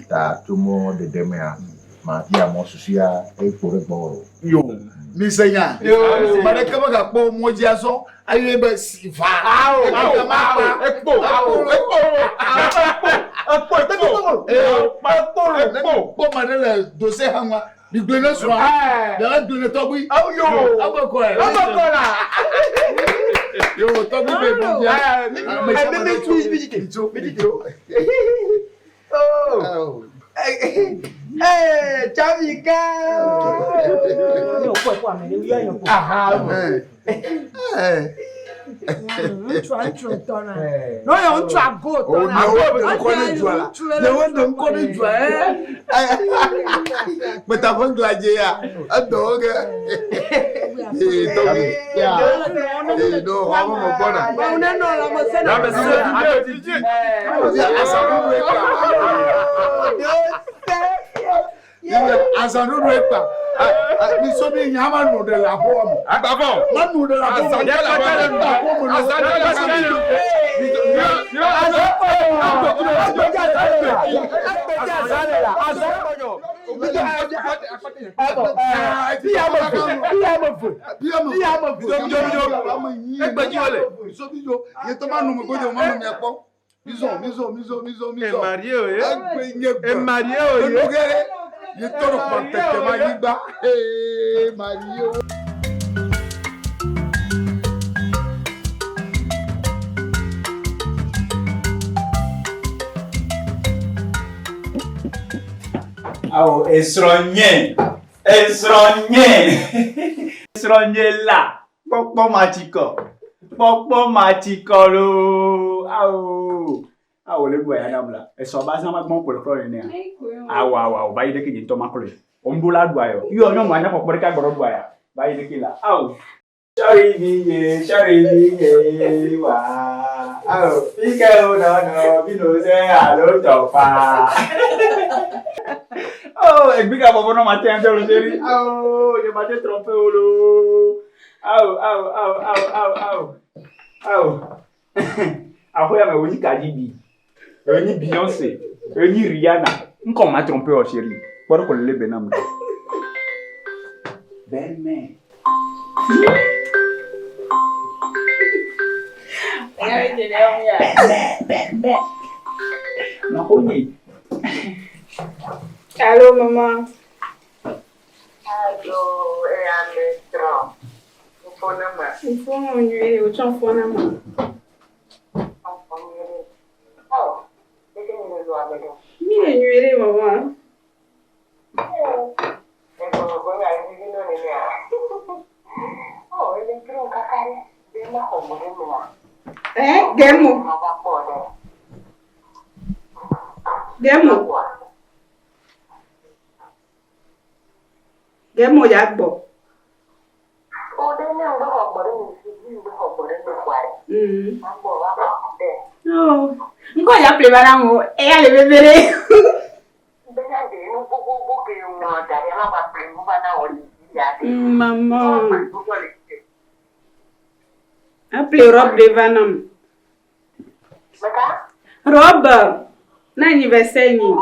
Ta tso mɔ ɖeɖe mea, mavia mɔ susua ekpo ɖe gbɔwò o. Yo, mi se nya. Ame ɖeke megakpɔ mɔ dzi azɔ aye be si va. Awo, Ekpo, ekpo, ekpo, ekpo, ekpo, ekpo, ekpo. Kpɔ ma ɖe le dose hã ŋua, mi gblẽ ne srɔ̃a, ɖe gblẽ ne tɔgbui. Yo, Ame kɔe. Ame kɔ la. Yo, tɔgbui be bɔ bia. Mi, mi, mi, mi, Mitso, mitso. Oh. Ee, Chamika. Aha. Ŋutsu ŋutsu tɔ na. No yɔ ŋutsu ago tɔ na. O ne wo ŋkɔ ne dua la. Ne wo de ŋkɔ ne dua ɛ. Kpeta ƒe gladze ya. Edɔ wo ge. Ee tɔgbi. Ya. Ee no xɔ me gbɔna. Mawu ne nɔ lãmesẽ na. Lãmesẽ. Asaɖuɖu ekpa. Asaɖuɖu ekpa. Miso mi nya ma nu ɖe le aƒe me. Agbavɔ. Ma nu ɖe le aƒe me. Awo esrɔ̃nye, esrɔ̃nye, esrɔ̃nye la, kpɔkpɔ matsikɔ, kpɔkpɔ matsikɔ loo, awo, awo le ɖua ya nam la, esɔ ba zã ma gbɔn kplɔ kplɔ nenea, awo awo awo va yi ɖeke nye ŋutɔ ma kplɔe, wo la ɖua yɔ, yɔ nyɔnu anya kpɔkpɔ ɖeka gbɔdɔ ɖua ya, va yi ɖeke la, awo. Sorry vinye, sorry vinye, wa, awo, fike wo nɔnɔ, bino se alo tɔkpa. Oh, egbi ka bɔbɔ nɔ ma te ŋutɔ lo chéri. Awo, nye ma te trompe wo lo. Awo, awo, awo, awo, awo, awo. Awo. Axɔ ya me wo nyi Cardi B. Wo nyi Beyoncé. Wo nyi Rihanna. Ŋkɔ ma trompe wo chéri. Kpɔ ɖe ko le be nam. Belle-mère. Belle-mère, belle-mère. Ma honey. Allô, maman. Allô, maître. Mfɔn nyuie, o tsɔ fɔn na ma. Mi le nyuie ɖe maman. Eh, gemo. Gemo. Gemo ya gbɔ. Oh, ŋkɔ ya ple va na mo, eya le veve ɖe. Maman. Aple robe ɖe va nam. Robe na anniversaire nyi.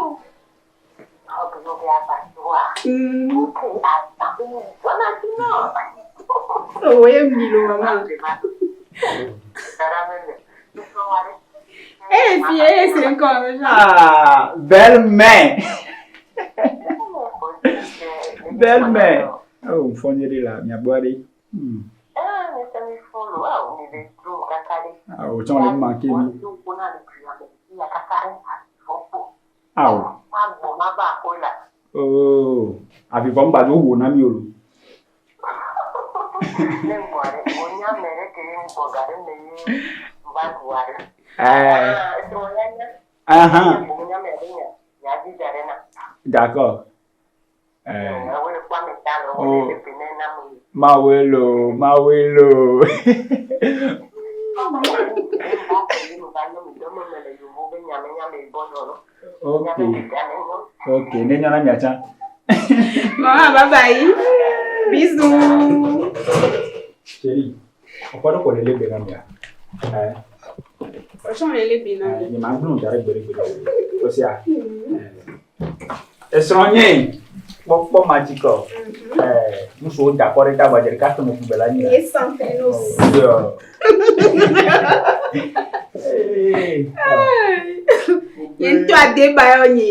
Oh, ye mi lo maman. Eh, fille, c'est encore Ah, belle-mère. Belle-mère. Oh, mfɔnye ɖe la, miagbɔ ɖe. Hmm. Ah, o tsɔ le manqué mi. Awo. Oh, avivɔ ŋgba do wo na mi o lo. Eh. Ahan. D'accord. Eh. Oh. Mawelo, mawelo. Ok. Ok, ne nyana miatsa. Maman, bye bye. Bisous. Chérie, ọkọ ɖe ko le lebe na mia. Eh. Franchement, elle est bien. Nye ma gblɔ da ɖe gbeɖe gbeɖe. O sia. Esrɔ̃nye kpɔkpɔ matsikɔ. Eh, ŋutsuwo da kɔ ɖe ta gbadze ɖeka tɔmɔ ƒu gbe la nyi. Ye santenos. Yo. Ye ŋutɔ ade ba yɔ nyi.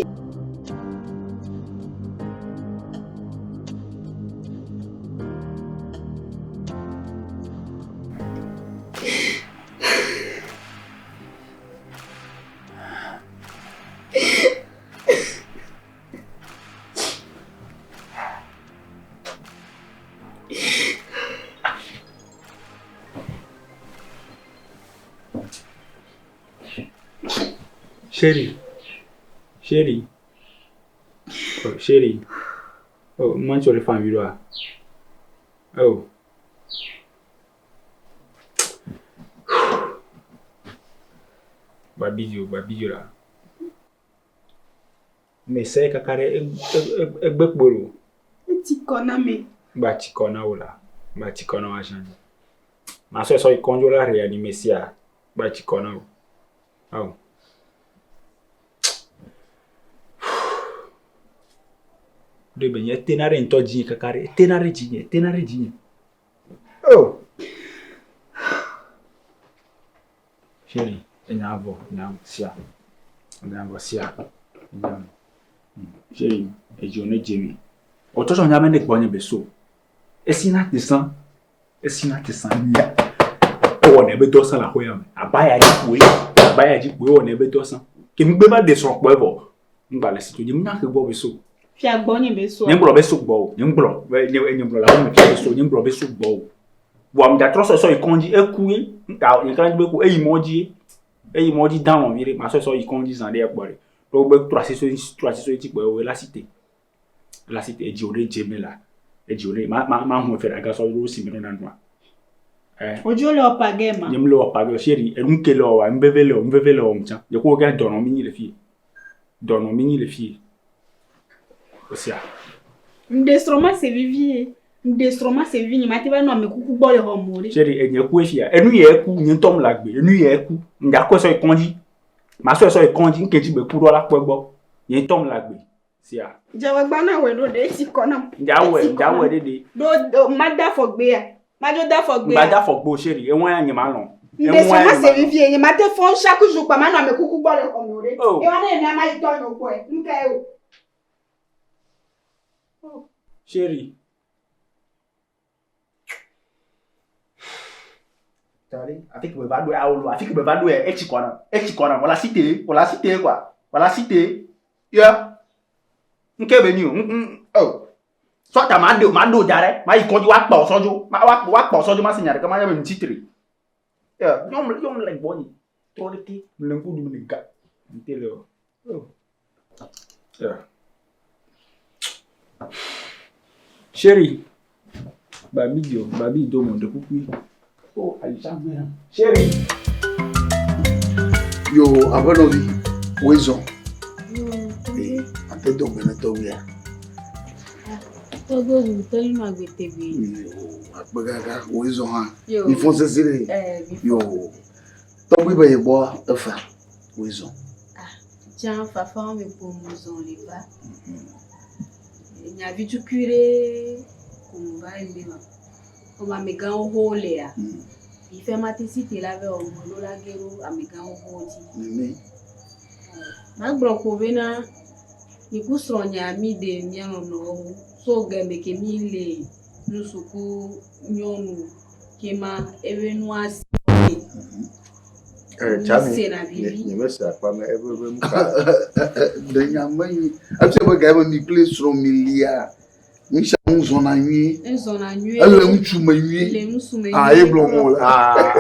Chérie. Chérie. Oh, chérie. Oh, moi tu le fais en vidéo. Oh. Gba bio, gba bio la. Mese kaka ɖe egbe kpo lo. Etsi kɔ na me. Gba tsi kɔ na wo la. Gba tsi kɔ na wo azã. Masɔ sɔ yi kɔndzo la réanimer sia. Gba tsi kɔ na wo. Awo. Ɖe be nye tena ɖe ŋutɔ dzinye kaka ɖe. Tena ɖe dzinye, tena ɖe dzinye. Oh. Chérie, enya vɔ, enya sia. Enya vɔ sia. Enya vɔ. Chérie, edzo ne dze mi. Wòtsɔtsɔ nya be ne gbɔnye be so. Esi na te sã. Esi na te sã nya. Ewɔ ne be dɔ sã le aƒe ya me. Abaya dzi kpoe. Abaya dzi kpoe ewɔ ne be dɔ sã. Ke mi gbe va ɖe srɔ̃ kpɔe vɔ. Ŋgba le si to nye nya ke gbɔ be so. Fia gbɔnye be so. Nye ŋgblɔ be so gbɔ o. Nye ŋgblɔ be nye nye ŋgblɔ le aƒe me fia be so. Nye ŋgblɔ be so gbɔ o. Vɔa mi dza trɔ sɔsɔ yi kɔndzi eku ye. Ŋka nye kan be ku eyi mɔ dzi ye. Eyi mɔ dzi dan lɔn vi ɖe. Ma sɔsɔ yi kɔndzi zã ɖe ya kpɔ ɖe. Ɖo be trɔ asi so trɔ asi so etsi kpɔ ye la si te. La si te edzi wo ɖe dze me la. Edzi wo ɖe ma ma ma hu efe ɖe aga sɔ ɖo si me ɖo na nua. Eh. Odzo le ɔpa ge ma. Nye mle ɔpa ge chérie enu ke le ɔwa nuveve le nuveve le wɔm tsã. Nye ko ke dɔnɔ mi nyi le fie. Dɔnɔ mi nyi le fie. Osia. Ŋɖe srɔ̃ ma se vivie. Ŋɖe srɔ̃ ma se vivie nye ma te va nɔ ame kuku gbɔ le xɔ me o ɖe. Chérie enye ku efia. Enu ye ku nye ŋutɔ mle agbe. Enu ye ku. Ŋdza kɔe sɔ yi kɔndzi. Ma sɔe sɔ yi kɔndzi ŋke dzi be ku ɖo la kpɔe gbɔ. Nye ŋutɔ mle agbe. Sia. Dzawagba na wɔ ɖo ɖe etsi kɔ nam. Ŋdza wɔ ŋdza wɔ ɖe ɖe. Ɖo ma da afɔ gbea. Ma dzo da afɔ gbea. Ŋgba da afɔ gbe o chérie. Eŋua ya nye ma lɔn. Ŋɖe srɔ̃ ma se vivie nye ma te fɔn chaque jour kpa ma nɔ ame kuku gbɔ le xɔ me o ɖe. Oh. Ewa ne mia ma yi tɔ nyo gbɔe. Nu ka ye o. Chérie. Tari, afi ke me va ɖoe awo lo, afi ke me va ɖoe etsi kɔ nam, etsi kɔ nam, wòle asi te, wòle asi te quoi, wòle asi te. Ya. Nke be nyi o, n oh. Sɔta ma ɖo ma ɖo da ɖe, ma yi kɔdzi woakpa wò sɔdzo, ma woakpa woakpa wò sɔdzo ma se nya ɖeka ma nya be ŋuti tri. Ya, yɔm yɔm le gbɔnye. Trɔ ɖe te, mle ŋku ɖum ne ga. Ŋte le o. Oh. Ya. Chérie, babi dio, babi do mo de kukui. Oh, ayi gbe na. Chérie. Yo, aƒenɔvi, woe zɔ. Ee, ate do gbe ne tɔgbuia. Tɔgbe ʋu tɔli nɔ agbe tegbe. Yo, akpe kaka, woe zɔ hã. Yo. Mi fɔn sesi ɖe. Eh, mi fɔn. Yo, tɔgbui be ye gbɔ efa, woe zɔ. Tsã fafa me ƒo mu zɔ le va. Nyavi tukui ɖe ko mu va yi me ma. Comme amegãwo xoxo lea. Fifi ma te si te la ve wɔ mo la ge ɖo amegãwo xoxo dzi. Nene. Magblɔ ko bena miku srɔ̃nya mi ɖe mía nɔnɔewo so game ke mi le nusuku nyɔnu ke ma ebe nua si. Eh, Chami, Sena vivi. nye mese akpa me ebe be nu ka. Ɖe nya me nyi. Efia be ga me mi kple srɔ̃ mi lia. Ŋutsu ŋu zɔna nyuie. Ezɔna nyuie. Ele ŋutsu me nyuie. Le ŋutsu me Ah, ye gblɔ mo le. Ah.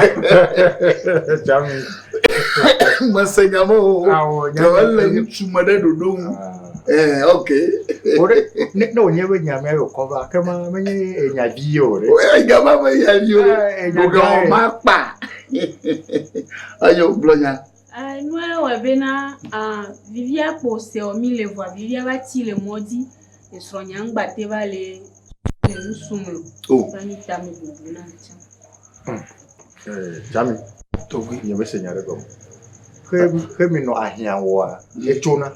Chami. Mese nya me o. Awɔ, nya Ele me- ŋutsu me ɖe ɖoɖo ŋu. Eh, ok. O ɖe, ne ne wònye be nya mea wòkɔ va, ke ma menye enya vi ye o ɖe. O enya ma me nya vi o. Eh, enya Ɖoɖo gã ye. ma kpa. Enyo gblɔ nya. Ah, nua wɔ bena ah, vivia kpo se wɔ mi le vɔa vivia va tsi le mɔ dzi. Esrɔ̃nya ŋgba te va le le nu sum o. Oh. Va nyi tame bubu na tsã. Eh, Chami, Tɔgbi. nye mese nya ɖe gɔme. Xe xe mi nɔ ahiã wɔa, etsona.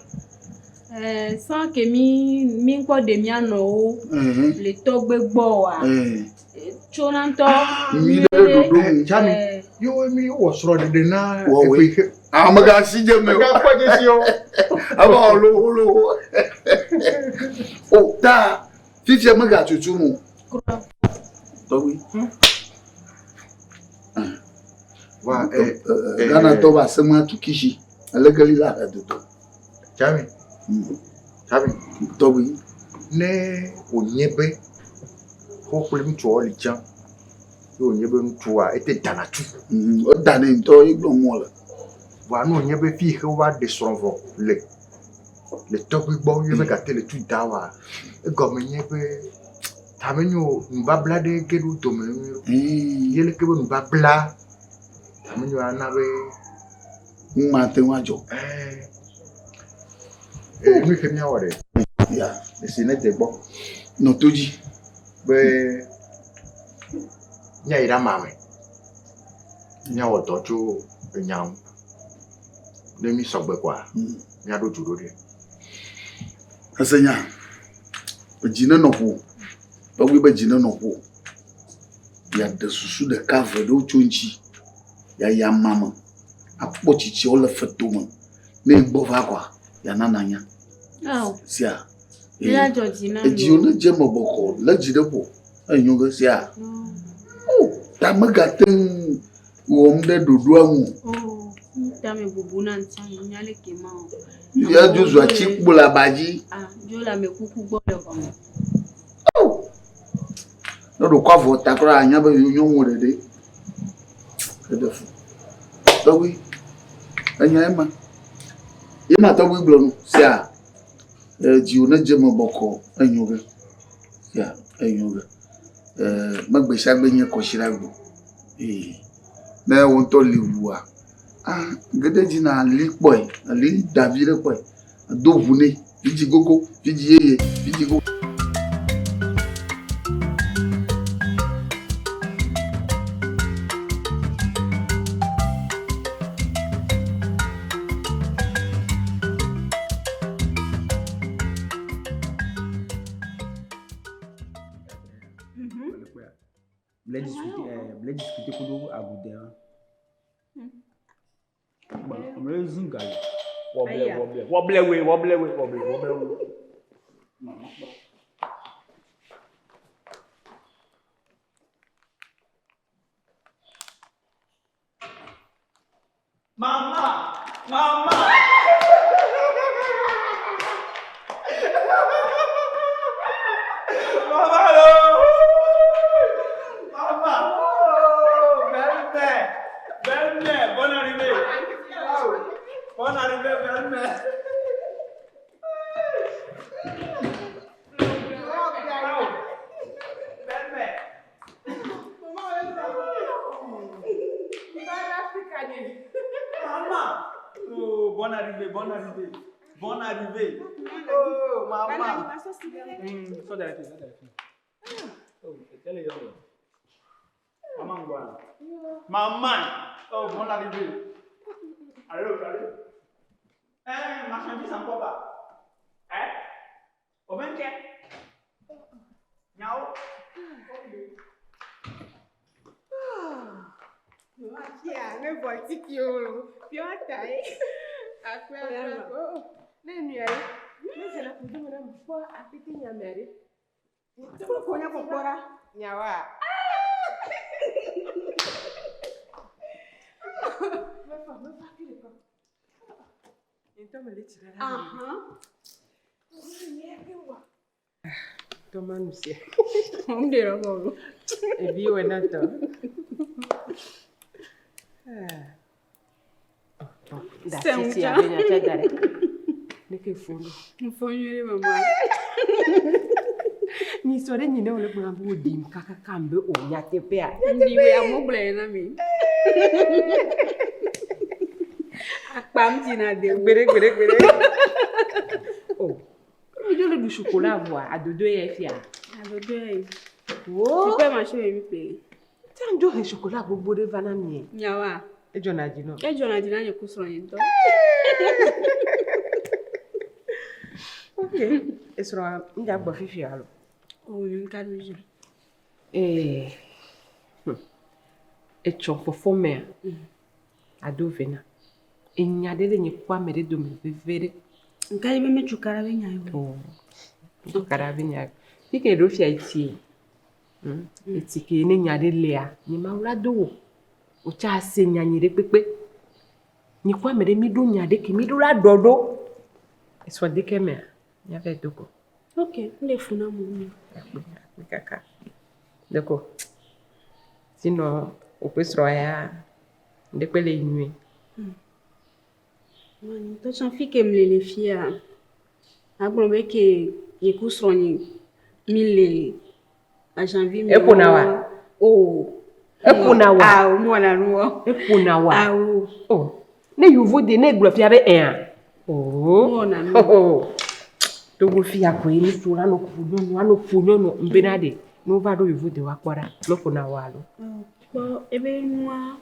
Eh, sans que mi mi ŋkpɔ ɖe mía nɔwo le tɔgbe gbɔ oa. Eh. Tsona ŋutɔ. Mi ɖe ɖoɖo ŋu. Chami, Eh, yewo mi wɔ srɔ̃ɖeɖe na Wɔwoe. eƒe xe. Ah, megasi dze me o. Megakpɔ dzesi o. Eva wɔ lowo lowo. O ta fifia megatutu mo. Tɔgbi. Va, eh, eh, Ghana tɔ ba asem atu kishi. Aleke li la he dodo. Chami, Chami, Tɔgbi. ne wònye be wo kple ŋutsuawo li tsã, ye wònye be ŋutsua ete dana tu. O da ne ŋutɔ ye gblɔ mo le. Vɔa ne wònye be fi yi ke wova ɖe srɔ̃ vɔ le le tɔgbui gbɔ ye be gate le tu da oa, egɔme nye be ta menyo nubabla ɖe ge ɖe wo dome nyuie ɖo. Ye leke be nubabla ta menyo ana be Nu mate ŋu adzɔ. Ɛɛ, nu ke míawɔ ɖe. Ya. Esi ne de gbɔ. Nɔ to dzi. Be míayi ɖe ama me. Míawɔ dɔ tso enya ŋu. Ne mí sɔgbe koa, míaɖo du ɖo ɖe. Ese nya. Edzi nenɔ ƒo. Tɔgbui be dzi nenɔ ƒo. Yeaɖe susu ɖeka eve ɖewo tso eŋuti. Yeayi ama me akpɔ tsitsiawo le feto me. Ne egbɔ va koa, yeana nanya. Ao. Sia. Ela dzɔ dzi na mi. Edziwo ne dze eme bɔkɔ, lé dzi ɖe ƒo. Enyo ge sia. O, ta megate ŋu wɔm ɖe ɖoɖoa ŋu o. O, tame bubu na ŋuti nya le ke ma o. Ya dzo zu atsi kpo le aba dzi. Ah, dzo le ame kuku gbɔ le xɔme. Ne ɖo kɔ avɔ ta kura anya be yewo nyɔnuwo ɖeɖe. Eɖe fu. Tɔgbui, enya ema. Ye ma tɔgbui gblɔ nu sia. Edziwò ne dze eme bɔkɔ enyo ge. Sia enyo ge. Megbe sia gbe nye kɔsiɖa gbe. Ee. Ne wò ŋutɔ li ʋua, ah, ge ɖe edzi na li kpɔe, ali da vi ɖe kpɔe. Do ʋu nɛ. Vidzi gogo, vidzi yeye, vidzi gogo. Mle discuter, mle discuter kudo agude hã. Mle zi gali. Wɔble, wɔble, wɔble we, wɔble we, wɔble, wɔble we. Mama! Mama! Mama lo! Mama! Oh, belle-mère! Belle-mère, bonne arrivée! Bonne arrivée, belle-mère! Belle-mère! Maman! Oh, bonne arrivée, bonne arrivée. Bonne arrivée. Oh, maman. Sors de la fille, sors de la fille. Oh, elle est là. Maman, voilà. Maman! Oh, bonne arrivée. Allô, allô. Hein, marchandise encore pas. Hein? Au même quai. Nyao. Fia, ne bɔtiki o, fia ta ye. Akpe akpe. Ne nua ye, ne zena kudu me na mu kpɔ apete nyame ɖe. Kpɔ ko nya kpɔkpɔ ɖa. Nyawa. Mefa mefa fi ɖeka. Ntɔ me le tsi ɖe. Aha. Tɔma nu sia. Mun de rɔ o. Evi wɔ na tɔ. Da sisi abe nya tsa da ɖe. Ne ke fo ɖo. N fɔ nyuie mama. Nyi sɔ ɖe nyi ne wòle gblɔ be wòɖim kakaka be o nyateƒea. Ndi we amewo gblɔe na mi. Akpam dzina de wo. Gbeɖe gbeɖe gbeɖe. O. Mi dzo le ɖu chocolat vɔa adodo ye fia. Adodo ye. Wo. Supermarché me mi ƒle. Tia ŋdzo he chocolat gbogbo ɖe va na mi. Nyawa. Edzɔna dzi nɔ. Edzɔna dzi na nye ku srɔ̃nye ŋutɔ. Ok. Esrɔ̃a ŋdza gbɔ fifia alo? O mi ka ɖo dzi. Ee. Etsɔ fɔfɔ mea. Ado ve na. Enya ɖe le nye kpɔ ame ɖe dome veve ɖe. Nka yi be me tsu kara be nya yo. O. Tsu kara be nya. Fi ke ɖo fia etsi. Etsi ke ne nya ɖe lea, nye ma wla do wò. Wòtsa ase nya nyi ɖe kpekpe. Nye kpɔ ame ɖe mi ɖo nya ɖe ke mi ɖo la ɖɔ ɖo. Esrɔ̃ de ke mea, míava do go. Ok, n le fu na mo. Akpe, akpe kaka. Deko. Sinon, woƒe srɔ̃a ya, ŋɖekpe le nyuie. Ŋutɔ tsã fi ke mle le fia, agblɔ be ke nye ku srɔ̃nye mi le ajanvi me. Eƒona wa? O. Eƒona wa? Awo, mi wɔna nu wɔ. Eƒona wa? Awo. O. Ne yovo de ne gblɔ fia be ɛa. Oo. Mi wɔna nu. Togo fia koe ŋutsu la nɔ ƒo nyɔnu, anɔ ƒo nyɔnu ŋbena ɖe. Ne wova ɖo yovo de woakpɔ ɖa, meƒona wa alo. Kpɔ ebe nua.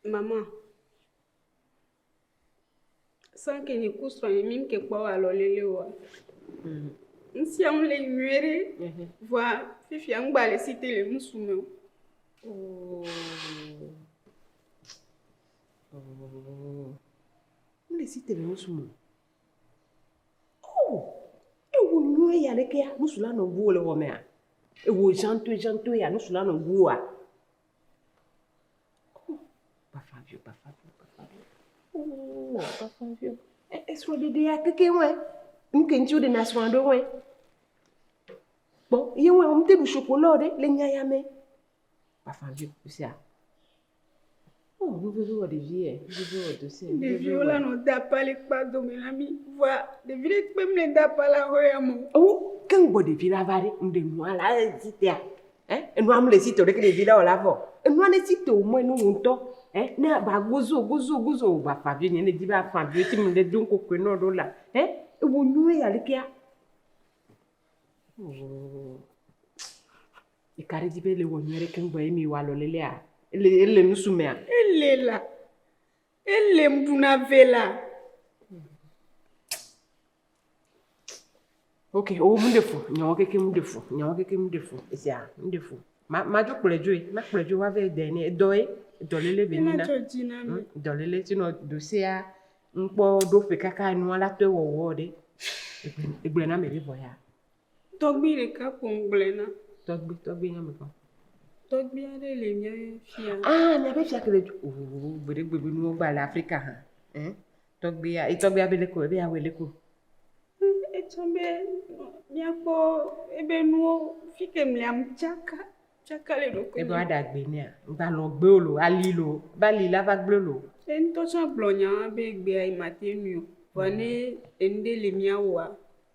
Mama, sans que nye ku srɔ̃nye mi ŋke kpɔ alɔlele oa, nu sia nu le nyuie ɖe, vɔa fifia ŋgba le si te le nusu me o. Mele si te le nusu me o. Oh, ewo nyuie ya ɖekea, nusu la nɔ ŋuwò le xɔ mea? Ewo zãtoe zãtoe ya, nusu la nɔ ŋuwòa? Oh, Bafavio, Bafavio, Bafavio. Oh, Bafavio. Esrɔ̃ɖeɖe ya keke ŋue. Nu ke ŋuti woɖena srɔ̃a ɖo ŋue. Kpɔ, ye ŋue womete ɖu chocolat o ɖe le nya ya me. Bafavio, sia. Oh, nu vevi wɔ ɖevi yɛ, nu vevi wɔ dosi yɛ. Ɖeviwo la nɔ da pa le kpa dome na mi. Vɔa ɖevi ɖe kpe mle da pa la xɔ ya me o. Oh, ke ŋgbɔ ɖevi la va ɖe, ŋɖe nua la ezi tea. Eh, enua mle si te o ɖeke ɖevi la wɔ la vɔ. Enua ne si te o mɔ enu ŋutɔ. Eh, ne ba gozo gozo gozo o ba fa vi nye ne di ba fa vi ti mle do ŋkokwe nɔ ɖo la. Eh, ewo nyuie ya lekea. Oh. Eka ɖe dzi be le wɔ nyuie ɖe keŋ gbɔ ye mi wɔ alɔlelea. Ele ele nusu mea. Ele la. Ele ŋɖuna ve la. Ok, o mu ɖe fu, nyawo keke mu ɖe fu, nyawo keke mu ɖe fu, esia mu ɖe fu. Ma ma dzo kplɔe dzoe, ma kplɔe dzoe woava yi de ne edɔ ye, dɔléle be nina. Ela dzɔ dzi na mi. Dɔléle si nɔ dosia ŋkpɔ ɖo ƒe kaka enua la tɔe wɔwɔ ɖe. Egblɔe na ame ɖe vɔ ya. Tɔgbui ɖeka ko ŋgblɔe na. Tɔgbui, tɔgbui nye ame ka? Tɔgbui aɖe le mía fia. Ah, miaƒe fia ke le dzo. Oo, gbe ɖe gbe be nuwo gba le Afrika hã. Eh? Tɔgbuia, tɔgbuia be leko, ebe awɔe leko. Etsɔ be míakpɔ ebe nuwo fi ke mlia tsaka tsaka le ɖokui. Ebe woaɖe agbe nea, ŋgba lɔ gbe o lo, ali lo, be ali la va gblẽ lo. Ye ŋutɔ tsã gblɔ nya be egbea yi mate ŋui o. Vɔa ne enu ɖe le míawɔa,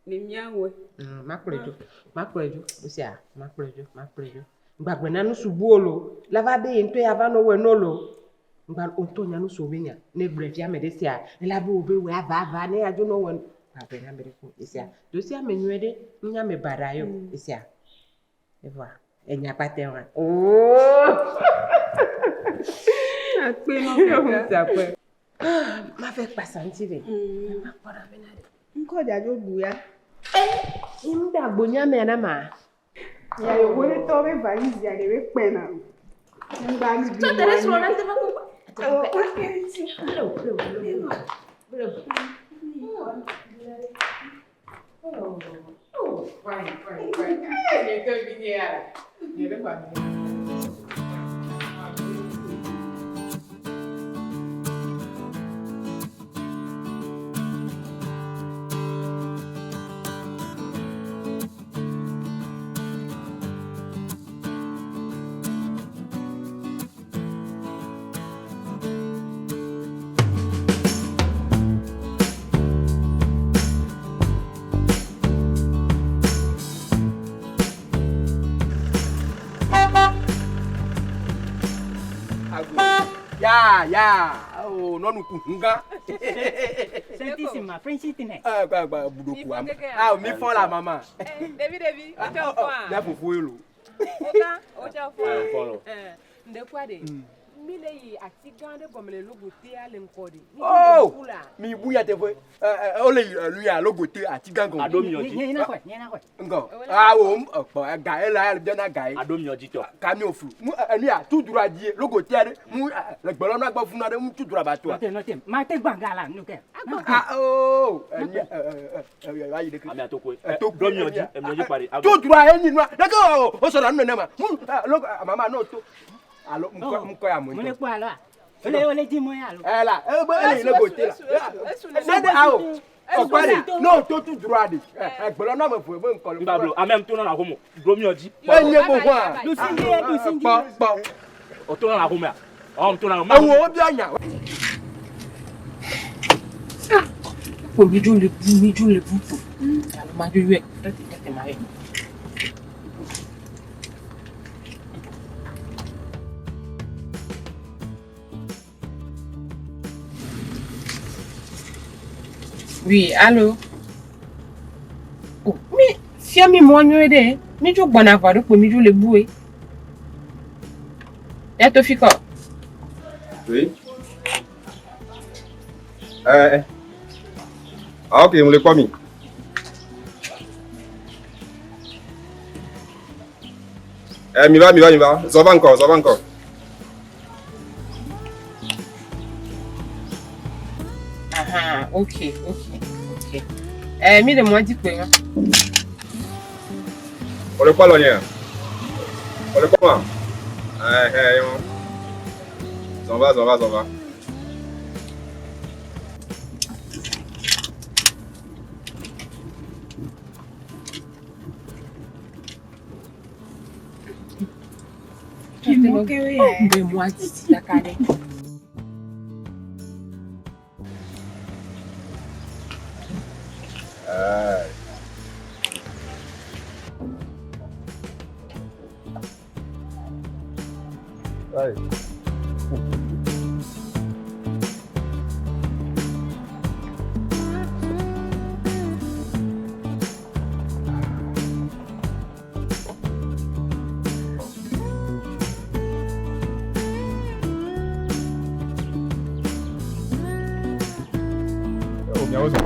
ne míawɔe. Makplɔe dzo, makplɔe dzo, wosia, makplɔe dzo, makplɔe dzo. Ŋgba gblɔe na nusu bu o lo, la va be ye ŋutɔ ya va nɔ wɔe nɔ lo. Ŋgba ŋutɔ nya nusu be nya, ne gblɔe fia ame ɖe sia, ela be wo be wɔe ava ava ne ya dzo nɔ wɔe. Ŋgba gblɔe na ame ɖe ko, esia. Dosia ame nyuie ɖe, ŋnya ame baɖa yo, esia. Evoa, enya kpatɛ wa. Oo! Akpe nɔ kaka. Akpe. Ma fɛ kpasa ŋuti ɖe. Ma kpɔ ɖa bena ɖe. Ŋkɔ dzadzo ɖu ya. Eh, ŋu ɖe agbonya mea na ma. Ya yovo ɖe tɔ be valise ya ɖe be kpɛ na. Ŋgba Tsɔ te ɖe srɔ̃ na te va gbogbo. Oh, fine, fine, fine. Nye tɔ vi nye ya la. Nye ɖe kpa. Ya, ya. Oh, nɔnu ku hun gã. Santissima, French tine. Eh, gba gba budoku am. Ah, mi fɔn la mama. Ɖevi ɖevi, wotsɔ fɔa. Ya fofo ye lo. Wogã, wotsɔ fɔa. Eh, fɔn lo. Ŋdekua ɖe, mi le yi ati gã ɖe gɔme le logotea le ŋkɔ ɖe. Mi Oh, le la. mi bu ya teƒe. Eh, eh, ole yi lu ya logote ati gã gɔme. Aɖo miɔ dzi. Nye na xɔe, nye na xɔe. Ŋgɔ. Ah, wo kpɔ ga ele ya le na ga ye. Aɖo miɔ dzi tɔ. Kami ofu. Mu enu ya tu dura di logotea ɖe. Mu le gbelɔ na gbɔ funu ɖe mu tu dura ba toa. Nɔte, nɔte. Ma te gbã ga la, nu ke. Ah, oh, enu ya eh eh eh ayi ɖeke. Ami atoko. Eto Ɖo miɔ dzi, emiɔ dzi kpa ɖe. Tu dura ye nyi nua. Ɖeke o o sɔrɔ nu nenema. Mu logo mama no to. Alo ŋkɔ ŋkɔ ya mo Mo le kpɔ alo a? Ole ole di mo ya alo. Eh la, eh be ele le gote la. Ne de awo. Ɔkpɛ ɖe, ne o to tu droa ɖe, egblɔ na ame eve be ŋkɔ le. Ngbablo, ame ŋutɔ nana home, ɖo miɔ dzi. Enye gbogboa. Kpɔ, kpɔ. O to nana home, ɔ ŋutɔ nana. Ewo wo bia nya. Ko mi dzo le bu, mi dzo le bu ko. Alo ma dzo yɔe, tete tete ma yɔe. Oui, allô? Oh, mi fia mi mɔ nyuie ɖe. Mi dzo gbɔna vɔ ɖo kpo mi dzo le bu ye. Ya to fi kɔ. Oui. Eh, eh. Ah, ok, on les quoi mis. Eh, mi va, mi va, mi va. Ça va encore, ça va encore. Aha, ok, ok, ok. Eh, mi le mɔ dzi kpoe ma. On le quoi l'oignon? On le comment? Eh, eh, Ça va, ça va, ça va. Mbe mɔa dzi si kaka ɖe. Eh. Ayi. Oh, miawo zɔ.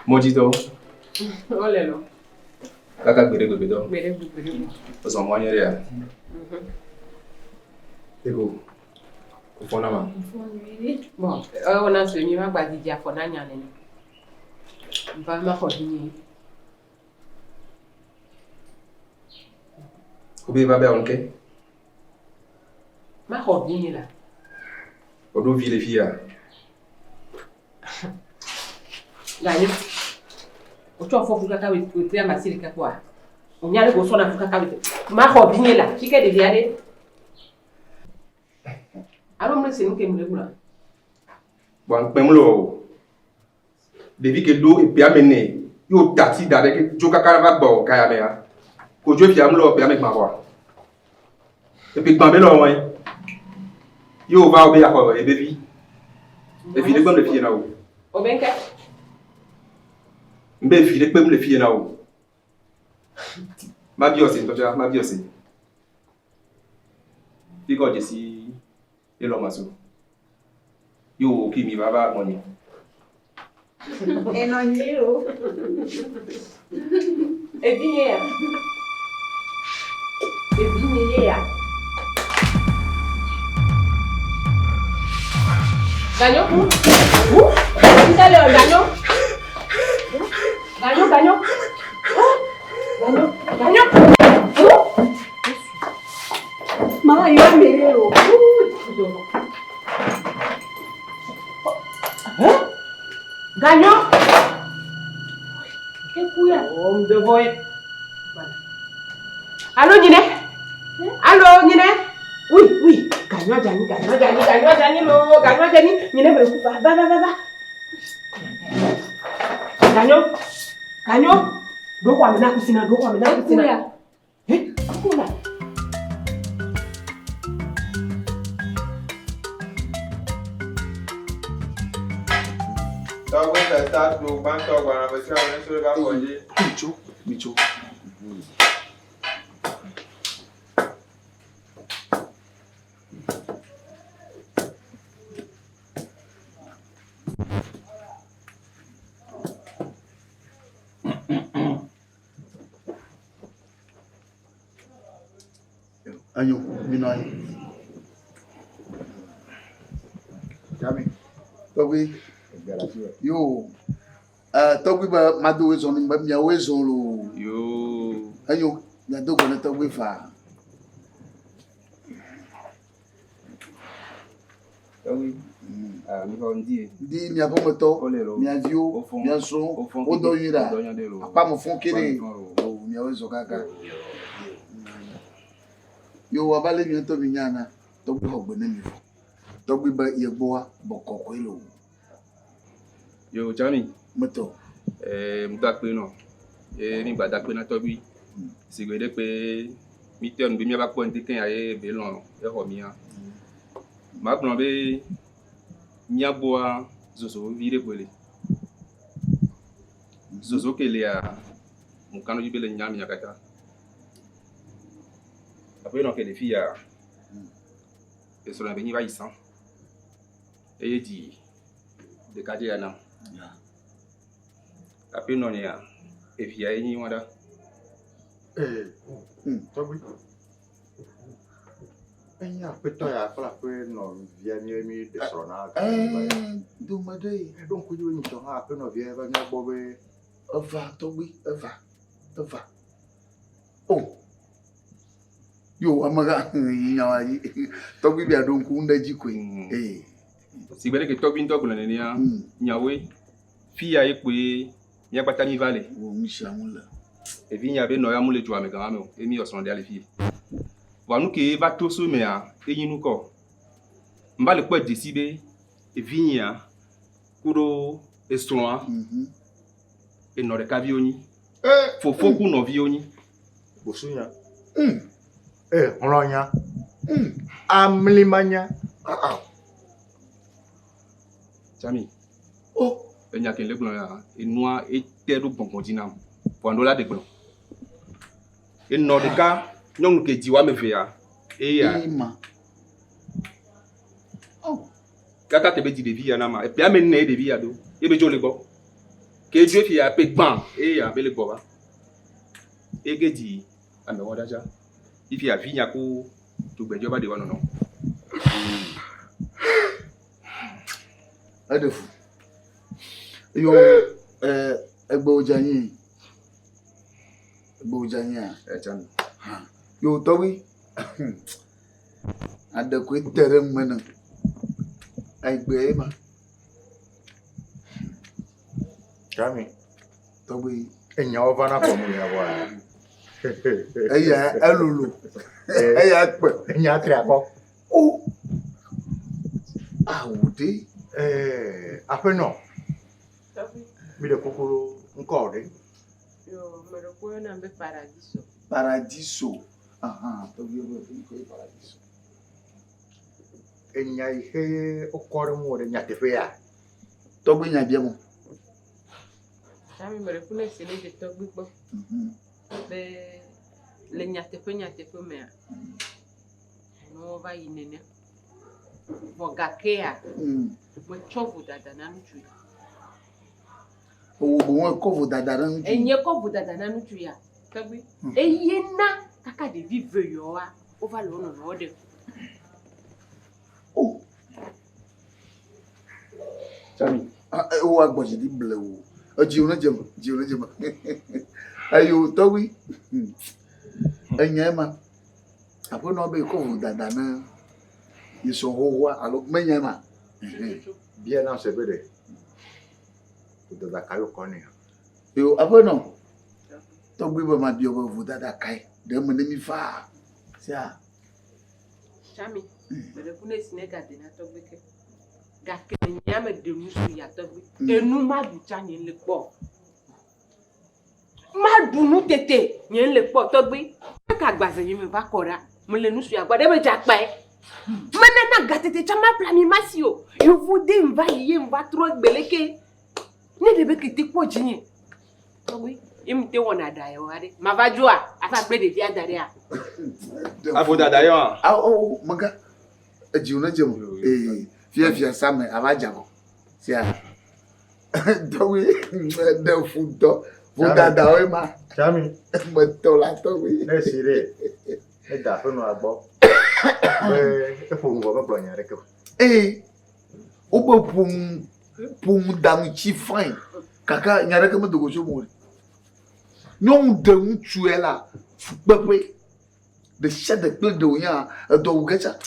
Mɔdzitɔwo Wole lɔ. kaka gbe ɖe gbegbetɔ. Gbe ɖe gbe gbe ɖe gbe. Wozɔ mɔ nyuie ɖea? Ego. Wofɔ na ma. Bon, ewɔna sue mi ma gba didi afɔ na nya nene. Nva ma xɔ vinye. Wobe va be awɔ nuke. Ma xɔ vinye la. Woɖo vi le fi ya. Ganyo. Wotsɔ afɔ fu kaka wòtri ama si ɖeka kpɔa. Wònya ɖe ko wosɔna fu kaka wòtri. Ma xɔ vinye la. Fi ke ɖevia ɖe. Alo mle se nu ke mle gblɔa. Bɔn kpɛm le o. Ɖevi ke ɖo epea me ne ye wòta ti da ɖe ke dzo kaka va gbɔ kaya mea. Kodzo fia mle epea me gbã vɔa. Epe gbã be le wɔe. Ye wòva wo be yaxɔ ebe vi. Evi ɖe kpem le fie na wo. O be ŋkɛ. Mbe vi ɖe kpem le fie na wo. Ma biɔ se ŋutɔ ma biɔ se. Fi kɔ dzesi elɔ ma so. Ye wò ki mi va va gbɔnye. Enɔ nyuie o. Evinye ya. Evinye ye ya. Ganyo. Ntɛlɛ o ganyo. Ganyo ganyo. Ganyo ganyo. Mama yɔ ame ɖe o. Ganyo. Kekuya. Oh, mdoboy. Allô, Nine? Allô, Nine? Oui, oui. Ganyo, Jani, Ganyo, Jani, Ganyo, Jani, lo, Ganyo, Jani. Nine, me le va, va, va, va, va. Ganyo, Ganyo. Doko amena kusina, doko amena kusina. Eh, kula. Tɔgbe Festato gbãtɔ gbɔna be tsɔ nusu ɖe va afɔ dzi. Mitso, mitso. Enyo, minɔ anyi. Dami. Tɔgbi. Yo. Eh, tɔgbi be mado woe zɔn be miawoe zɔn loo. Yo. Enyo, miado gbe ne tɔgbi faa. Tɔgbi. Ah, mi xɔ ŋdi ye. Ŋdi mia ƒemetɔ, mia viwo, mia srɔ̃wo, wodɔ nyui ɖa? Akpa me fɔ̃ ke ɖe. O, miawoe zɔ kaka. Yo, abe ale mia ŋutɔ minya ena, tɔgbi xɔ gbe ne mi vɔ. Tɔgbi be ye gbɔa, bɔkɔ koe le o. Yo, Tsami. Metɔ. Eh, ŋdo akpe nɔ. Ye mi gba da akpe na tɔgbi. Sigbe ɖe kpe mi te nu be miava kpɔ ŋdi keŋ ye be lɔ̃ exɔ mia. Magblɔ be mía gbɔa zozo vi ɖe koe le. Zozo ke lia, mokano dzi be le nya mia katã. Aƒenɔ ke le fi ya, esrɔ̃ be nyi va yi sã. Eye dzi ɖekadze ya nam. Aƒenɔ nyea, evia ye nyi wa ɖa. Ee, tɔgbi. Enye aƒetɔ ya kple aƒenɔvia mía mi ɖe srɔ̃ na. Ɛɛ, dome ɖe ye. Eɖo ŋku dzi be nyitsɔ hã aƒenɔvia va mía gbɔ be. Eva tɔgbi, eva, eva. O, yo amegã yi nya wa dzi. Tɔgbi bia ɖo ŋku ŋɖe dzi koe. Ee. Sigbe ɖe ke tɔgbi ŋutɔ gblɔ nenea, nyawoe, fi ya ye kpoe mía kpata mi va le. Wo nu sia nu le. Evi nya be nɔ ya mu le dua me gama me o, ye mi yɔ srɔ̃ ɖea le fi. Vɔa nu ke va to so mea, enyi nu kɔ. Mva le kpɔe dzesi be evi nyia kuɖo esrɔ̃a enɔ ɖeka viwo nyi. Fofo ku nɔviwo nyi. Bosunya. Ehlɔ̃nya. Amlimanya. Tsami. Oh. Enya ke le gblɔ ya, enua ete ɖo gbɔngbɔn dzi nam. Vɔa ŋɖo la ɖe gblɔ. Enɔ ɖeka, nyɔnu ke dzi woame evea, eya. Ema. Kaka ke be dzi ɖevi ya na ma, eƒe ame ene ye ɖevi ya ɖo, ye be dzo le gbɔ. Ke dzo efi ya ƒe gbã, eya be le gbɔ va. Ege dzi ame wɔ ɖa dza. Ifi avi nya ku tugbedzɔ va ɖe wa nɔnɔ. Eɖe fu. Yo, eh, egbe wòdze anyi. Egbe wòdze anyia? Edze anyi. Ha. Yo, tɔgbi. Aɖe koe te ɖe ŋume nam. Egbe ye ma. Tsami. Tɔgbi. Enyawo va na kɔmu ya vɔa. Eya elolo. Eya kpe. Enya tri akɔ. O. Awu ɖe. Ee, aƒenɔ. Mi ɖe kuku ɖo ŋkɔ ɖe. Yo, me ɖe kuku yɔna be paradiso. Paradiso. Aha, tɔgbi be ŋkɔ ye paradiso. Enya yi xe wokɔ ɖe ŋuwò ɖe nyateƒea? Tɔgbi nya biam o. Tsami me ɖe kuku ne se ne dze tɔgbi gbɔ. Be le nyateƒe nyateƒe mea, nuwo va yi nene. Vɔ gakea, metsɔ vodada na ŋutsu ya. Ewò boŋ ekɔ vodada ɖe ŋutsu. Enye kɔ vodada na ŋutsu ya. Tɔgbi. Eye na kaka ɖevi ve yɔa, wova le wo nɔnɔewo ɖem. O. Tsami. Ewo agbɔ dzi ɖi blewu. Edziwò ne dze me, dziwò ne dze me. Eyo tɔgbi. Enya ema. Aƒenɔ be kɔ vodada na ye srɔ̃ xoxoa alo menya ema. Bia na se be ɖe vodada kae wòkɔ nɛ? Yo aƒenɔ. Tɔgbi be mabiɔ be vodada kae ɖe eme ne mi faa. Sia. Tsami, meɖe ku ne si ne gade na tɔgbi ke. Gake nyea meɖe nu su ya tɔgbi. Enu maɖu tsa nye le kpɔ. Maɖu nu tete nye le kpɔ tɔgbi. Kaka agbaze nye me va kɔ ɖa. Mele nu su ya gbɔ ɖe me dze akpae. Menana ga tete tsa ma ƒle ami ma si o. Yevu de ŋva yi ye ŋva trɔ gbe leke. Ne ɖe be kete kpɔ dzinye. Tɔgbi, ye mi te wɔna ɖa yɔ aɖe. Mava dzoa, afa gblẽ ɖevia da ɖea. Avodada yɔ a? Awo, mega. Edziwo ne dze mo. Ee, fia fia same ava dze agɔ. Sia. Tɔgbi, ɖe fu ŋutɔ. Vodadawoe ma. Tsami. Metɔ la tɔgbi. Ne esi ɖe, ne da aƒenɔa gbɔ. Be eƒo nu vɔ megblɔ nya aɖeke o. Ee, wobe ƒo nu ƒo nu da nu tsi fine gake nya aɖeke medo go tso eme o. Nyɔnu ɖe ŋutsu ya la fukpeƒe ɖe sia ɖe kple ɖe wònya edɔ wu ge tsa.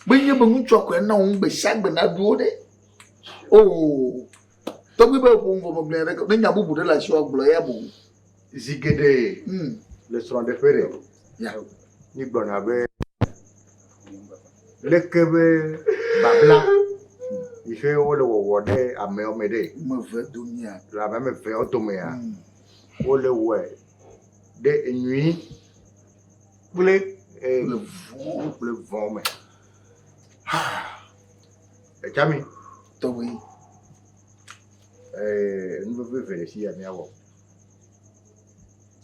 Menye be ŋutsua koe na wò nu gbe sia gbe naɖu wo ɖe. Oo, tɔgbi be ƒo nu vɔ megblɔ nya aɖeke o. Ne nya bubu ɖe le asiwò gblɔ ya boŋ. Zi geɖe le srɔ̃ɖeƒe ɖe, mígblɔna be leke be babla yi ke wole wɔwɔ ɖe amewo me ɖe. Ame eve domea. Le ame eveawo domea, wole wɔe ɖe enyui kple kple vɔ̃ me. Etsami. Tɔgbi. Nu vevi eve le fi ya míawɔ.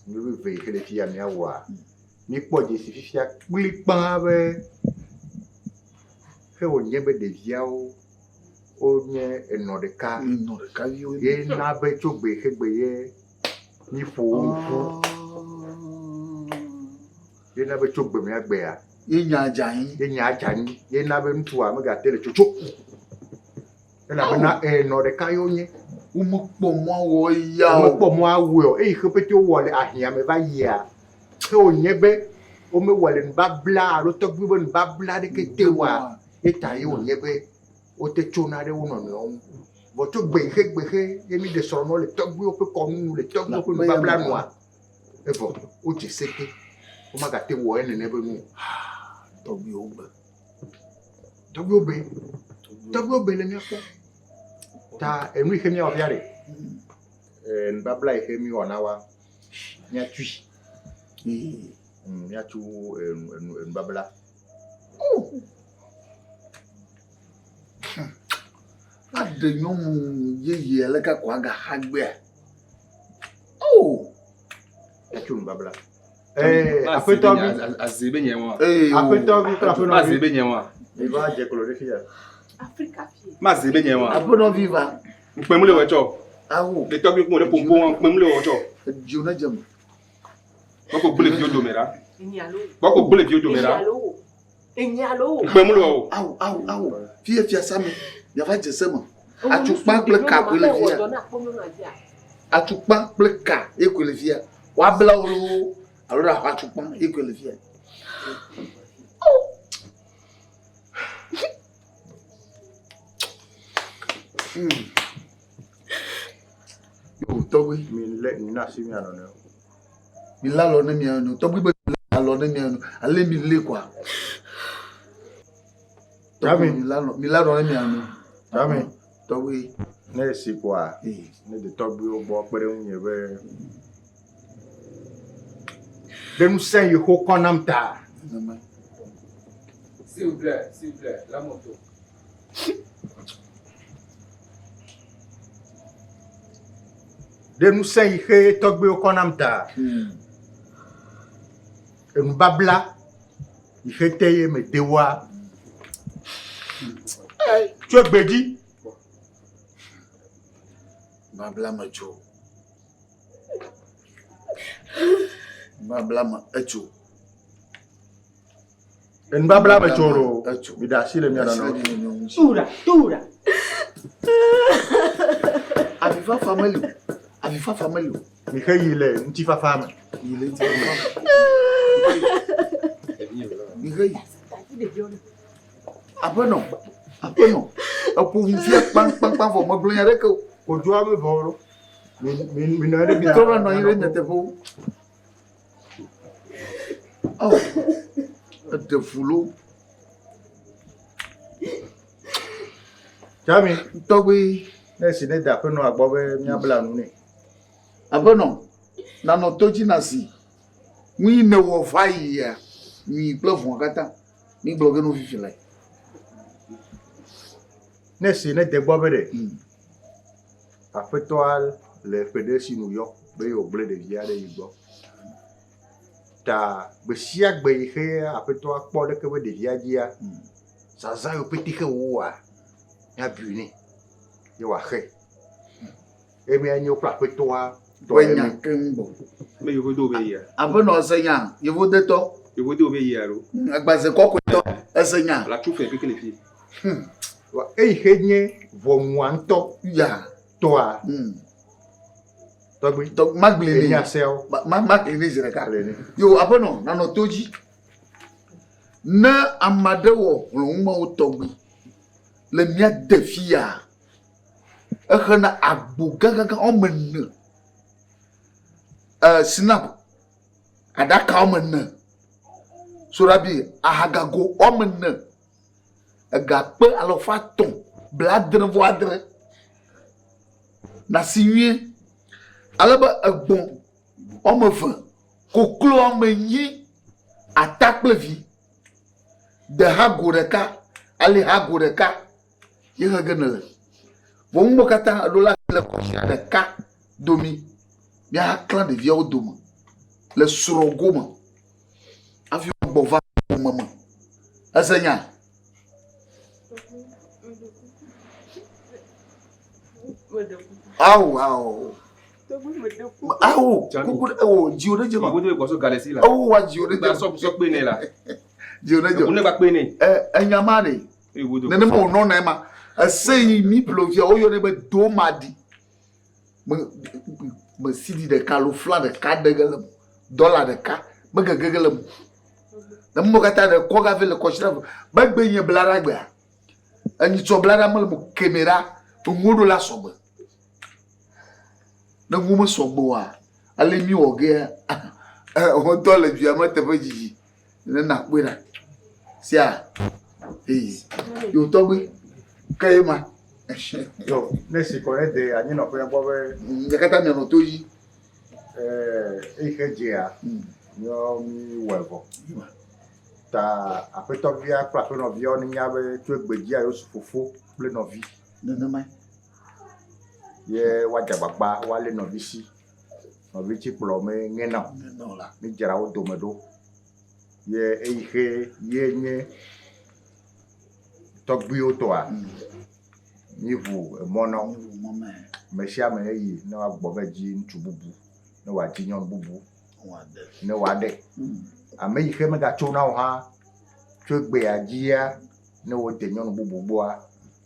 Nu vevi eve yi ke le fi ya míawɔa, míekpɔ dzesi fifia kplikpaa be ke wònye be ɖeviawo wonye enɔ ɖeka. Enɔ ɖeka viwo. Ye na be tso gbe ke gbe ye míƒo wo nu ƒu. Ye na be tso gbe mía gbea. Ye nya dze anyi. Ye nya dze anyi. Ye na be ŋutsua megate le tsotso. Elabena enɔ ɖeka ye wonye. Womekpɔ mɔ awɔ eya o. Womekpɔ mɔ awɔe o. Eyi ke pete wowɔ le ahiã me va yia, ke wònye be womewɔ le nubabla alo tɔgbi be nubabla aɖeke te oa, eta ye wònye be wote tsona ɖe wo nɔnɔewo ŋu. Vɔ tso gbe xe gbe xe ye míɖe srɔ̃ nɔ le tɔgbiwo ƒe kɔnu nu le tɔgbiwo ƒe nubabla nua, evɔ wodze se te. Womagate wɔ enene be nu o. Tɔgbiwo gbe. Tɔgbiwo be. Tɔgbiwo be le míakpɔ. Ta enu yi ke míawɔ fia ɖe, nubabla yi ke míwɔ na woa, míatui. Míatu nubabla. Aɖe nyɔnu yeye aleke ko agaxa gbea? Oh! Míatu nubabla. Aƒetɔ vi. Aze be nye wa. Aƒetɔ vi kple aƒenɔ vi. Aze be nye wa. Mi va dze klo ɖe fia. Ma ze be nye wa. Aƒenɔ vi va. Ŋkpɛ mu le wɔ tsɔ. Awo. Le tɔgbi kun le popo wa ŋkpɛ mu le wɔ tsɔ. Edzo ne dze me. Kpɔkɔ gble viwo dome ɖa. Enyi alo. Kpɔkɔ gble viwo dome ɖa. Enyi alo. Enyi alo. Ŋkpɛ mu le wɔ o. Awo awo awo. Fie fiasa me. Miava dze se me. Atukpa kple ka koe le fia. Atukpa kple ka ye koe le fia. Woabla wo loo alo ɖe axɔ atukpa ye koe le fia. Yo tɔgbi. Mi lé mi na asi mia nɔnɔewo. Mi lé alɔ ne mia nɔnɔewo. Tɔgbi be mi lé alɔ ne mia nɔnɔewo. Ale mi lé koa. Tɔgbi mi lé alɔ mi lé alɔ ne mia nɔnɔewo. Dami. Tɔgbi. Ne esi koa, ne de tɔgbiwo gbɔ kpe ɖe ŋunye be ɖe ŋusẽ yi xo kɔ nam ta. S'il vous plaît, s'il vous plaît, la moto. Ɖe ŋusẽ yi xe tɔgbiwo kɔ nam ta. Enubabla yi xe te ye me de woa. Tso egbe dzi. Babla me tso. Babla me etso. Enubabla me tso lo. Mi ɖe asi le mia nɔnɔewo ŋu. Tura, tura. Avifafa meli o. Avifafa meli o. Mi xe yi le ŋutifafa me. Yi le ŋutifafa me. Mi xe yi. Aƒenɔ, aƒenɔ, eƒo ʋu fia kpaŋkpaŋkpaŋ vɔ megblɔ nya ɖeke o. Kodzoa me vɔ ɖo. Mi mi mi nɔ anyi ɖe Mi trɔ va nɔ anyi ɖe nyateƒewo. Ao, eɖe fu lo. Tsami. Tɔgbi. Ne esi ne da aƒenɔa gbɔ be míabla nu nɛ. Aƒenɔ, nanɔ to dzi nasi. Nu yi nèwɔ va yia, nyui kple vɔ̃ katã, mígblɔ ge nu fifi lae. Ne esi ne de gbɔ be ɖe. Aƒetɔa le ƒe ɖe si nu yɔ be ye wògblẽ ɖevia ɖe yi gbɔ. Ta gbe sia gbe yi xe aƒetɔa kpɔ ɖeke be ɖevia dzia, zazã yiwo pete xe wòwɔa, míabui nɛ ye wòaxe. Eye míanye kple aƒetɔa tɔ Ƒe nya keŋ gbɔ. Be yevodo be yia. Aƒenɔ ese nya yevodetɔ. Yevodo be yia ɖo. Agbaze kɔkɔetɔ ese nya. La tso fɛ keke le fi. Eyi xe nye ʋɔnua ŋutɔ. Ya. Tɔa. Tɔgbi. Tɔ magli ni. Enya seawo. Ma magli ni zi ɖeka. Yo aƒenɔ nanɔ to dzi. Ne ame aɖe wɔ hlɔ̃numawo tɔgbi le mía de fia, exena agbo gãgãgã woame ene. E snap aɖaka woame ene. Soɖabi ahagago woame ene. Egakpe alafa etɔ̃ blaadre vɔ adre. Nasi nyuie. Ale be egbɔ̃ woame eve, koklo woame enyi, ata kple vi. Deha go ɖeka, aliha go ɖeka ye xe ge nèle. Vɔ nuwo katã eɖo la le kɔsia ɖeka domi. Míaklã ɖeviawo dome le srɔ̃ gome hafi woagbɔ va ƒome me. Ese nya? Awo awo. Awo kuku ewo dziwo ɖe dze ma. Ewo wa dziwo ɖe dze. Dziwo ɖe dze. Ɛ enya ma ɖe. Nenema wònɔ na ema. Ese yi mi ƒle fia woyɔnɛ be domadi. Me me sidi ɖeka alo fla ɖeka ɖe ge le me. Dɔla ɖeka megege ge le me. Ne mo katã ɖe kɔ gavi le kɔsiɖa ve. Megbe nye bla ɖa gbea. Enyitsɔ bla ɖa mele mo keme ɖa. Enuwo ɖo la sɔgbe. Ne nuwo mesɔgbe oa, ale mi wɔ gea wotɔ le dua me teƒe dzidzi. Ne nakpɔe ɖa. Sia. Ee. Yo tɔgbi. Ke ye ma. Yo, ne si kɔ ne de anyinɔƒea gbɔ be. Mia katã mianɔ to dzi. Eyi xe dzea, míawo míwɔe vɔ. Ta aƒetɔvia kple aƒenɔviawo nenya be tso egbe dzia yewozu fofo kple nɔvi. Nenemae. Ye woadze agbagba woalé nɔvi si. Nɔvi tsi kplɔ me ŋena o. Mídzra wo dome ɖo. Ye eyi xe ye nye tɔgbuiwo tɔa, míʋu emɔ na wo. Ame sia ame eyi ne woagbɔ va dzi ŋutsu bubu, ne wòadzi nyɔnu bubu, ne wòaɖe. Ame yi xe megatso na o hã, tso egbea dzia, ne wode nyɔnu bubu gbɔa,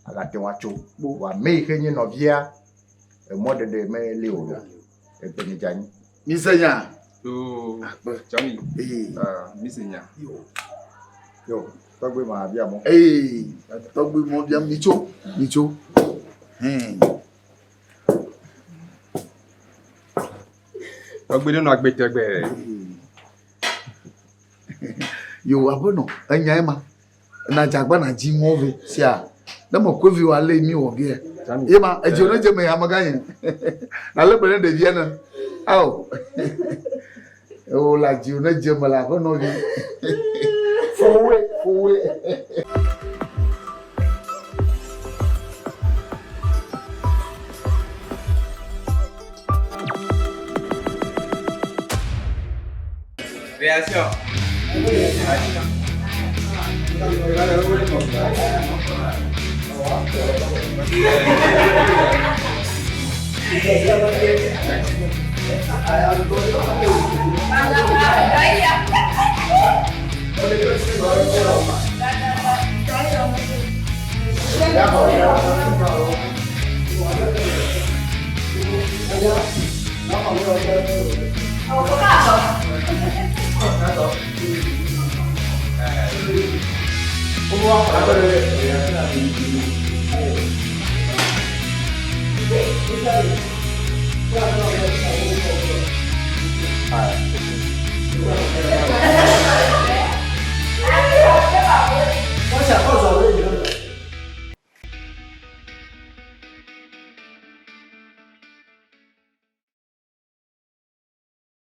agate ŋu atso. Vɔ ame yi xe nye nɔvia, emɔɖeɖe meli o lo. Egbe nye dze anyi. Mise nya. Yo, Tsami. Mise nya. Yo, tɔgbi ma bia mɔ. Ee, tɔgbi mɔ bia mitso, mitso. Hɛn. Tɔgbi ɖe nɔ agbe tɛgbɛ. Yo, aƒenɔ, enya ema. Na dzagba na dzi ŋɔ ve sia. Ne me koe vi wa le mi wɔ ge. Ye ma, edzo ne dze me amegã nye. Na le be ne ɖevia ne. Ao. Ewo la dzi ne dze me la aƒenɔ vi. Fowe, fowe. Réaction.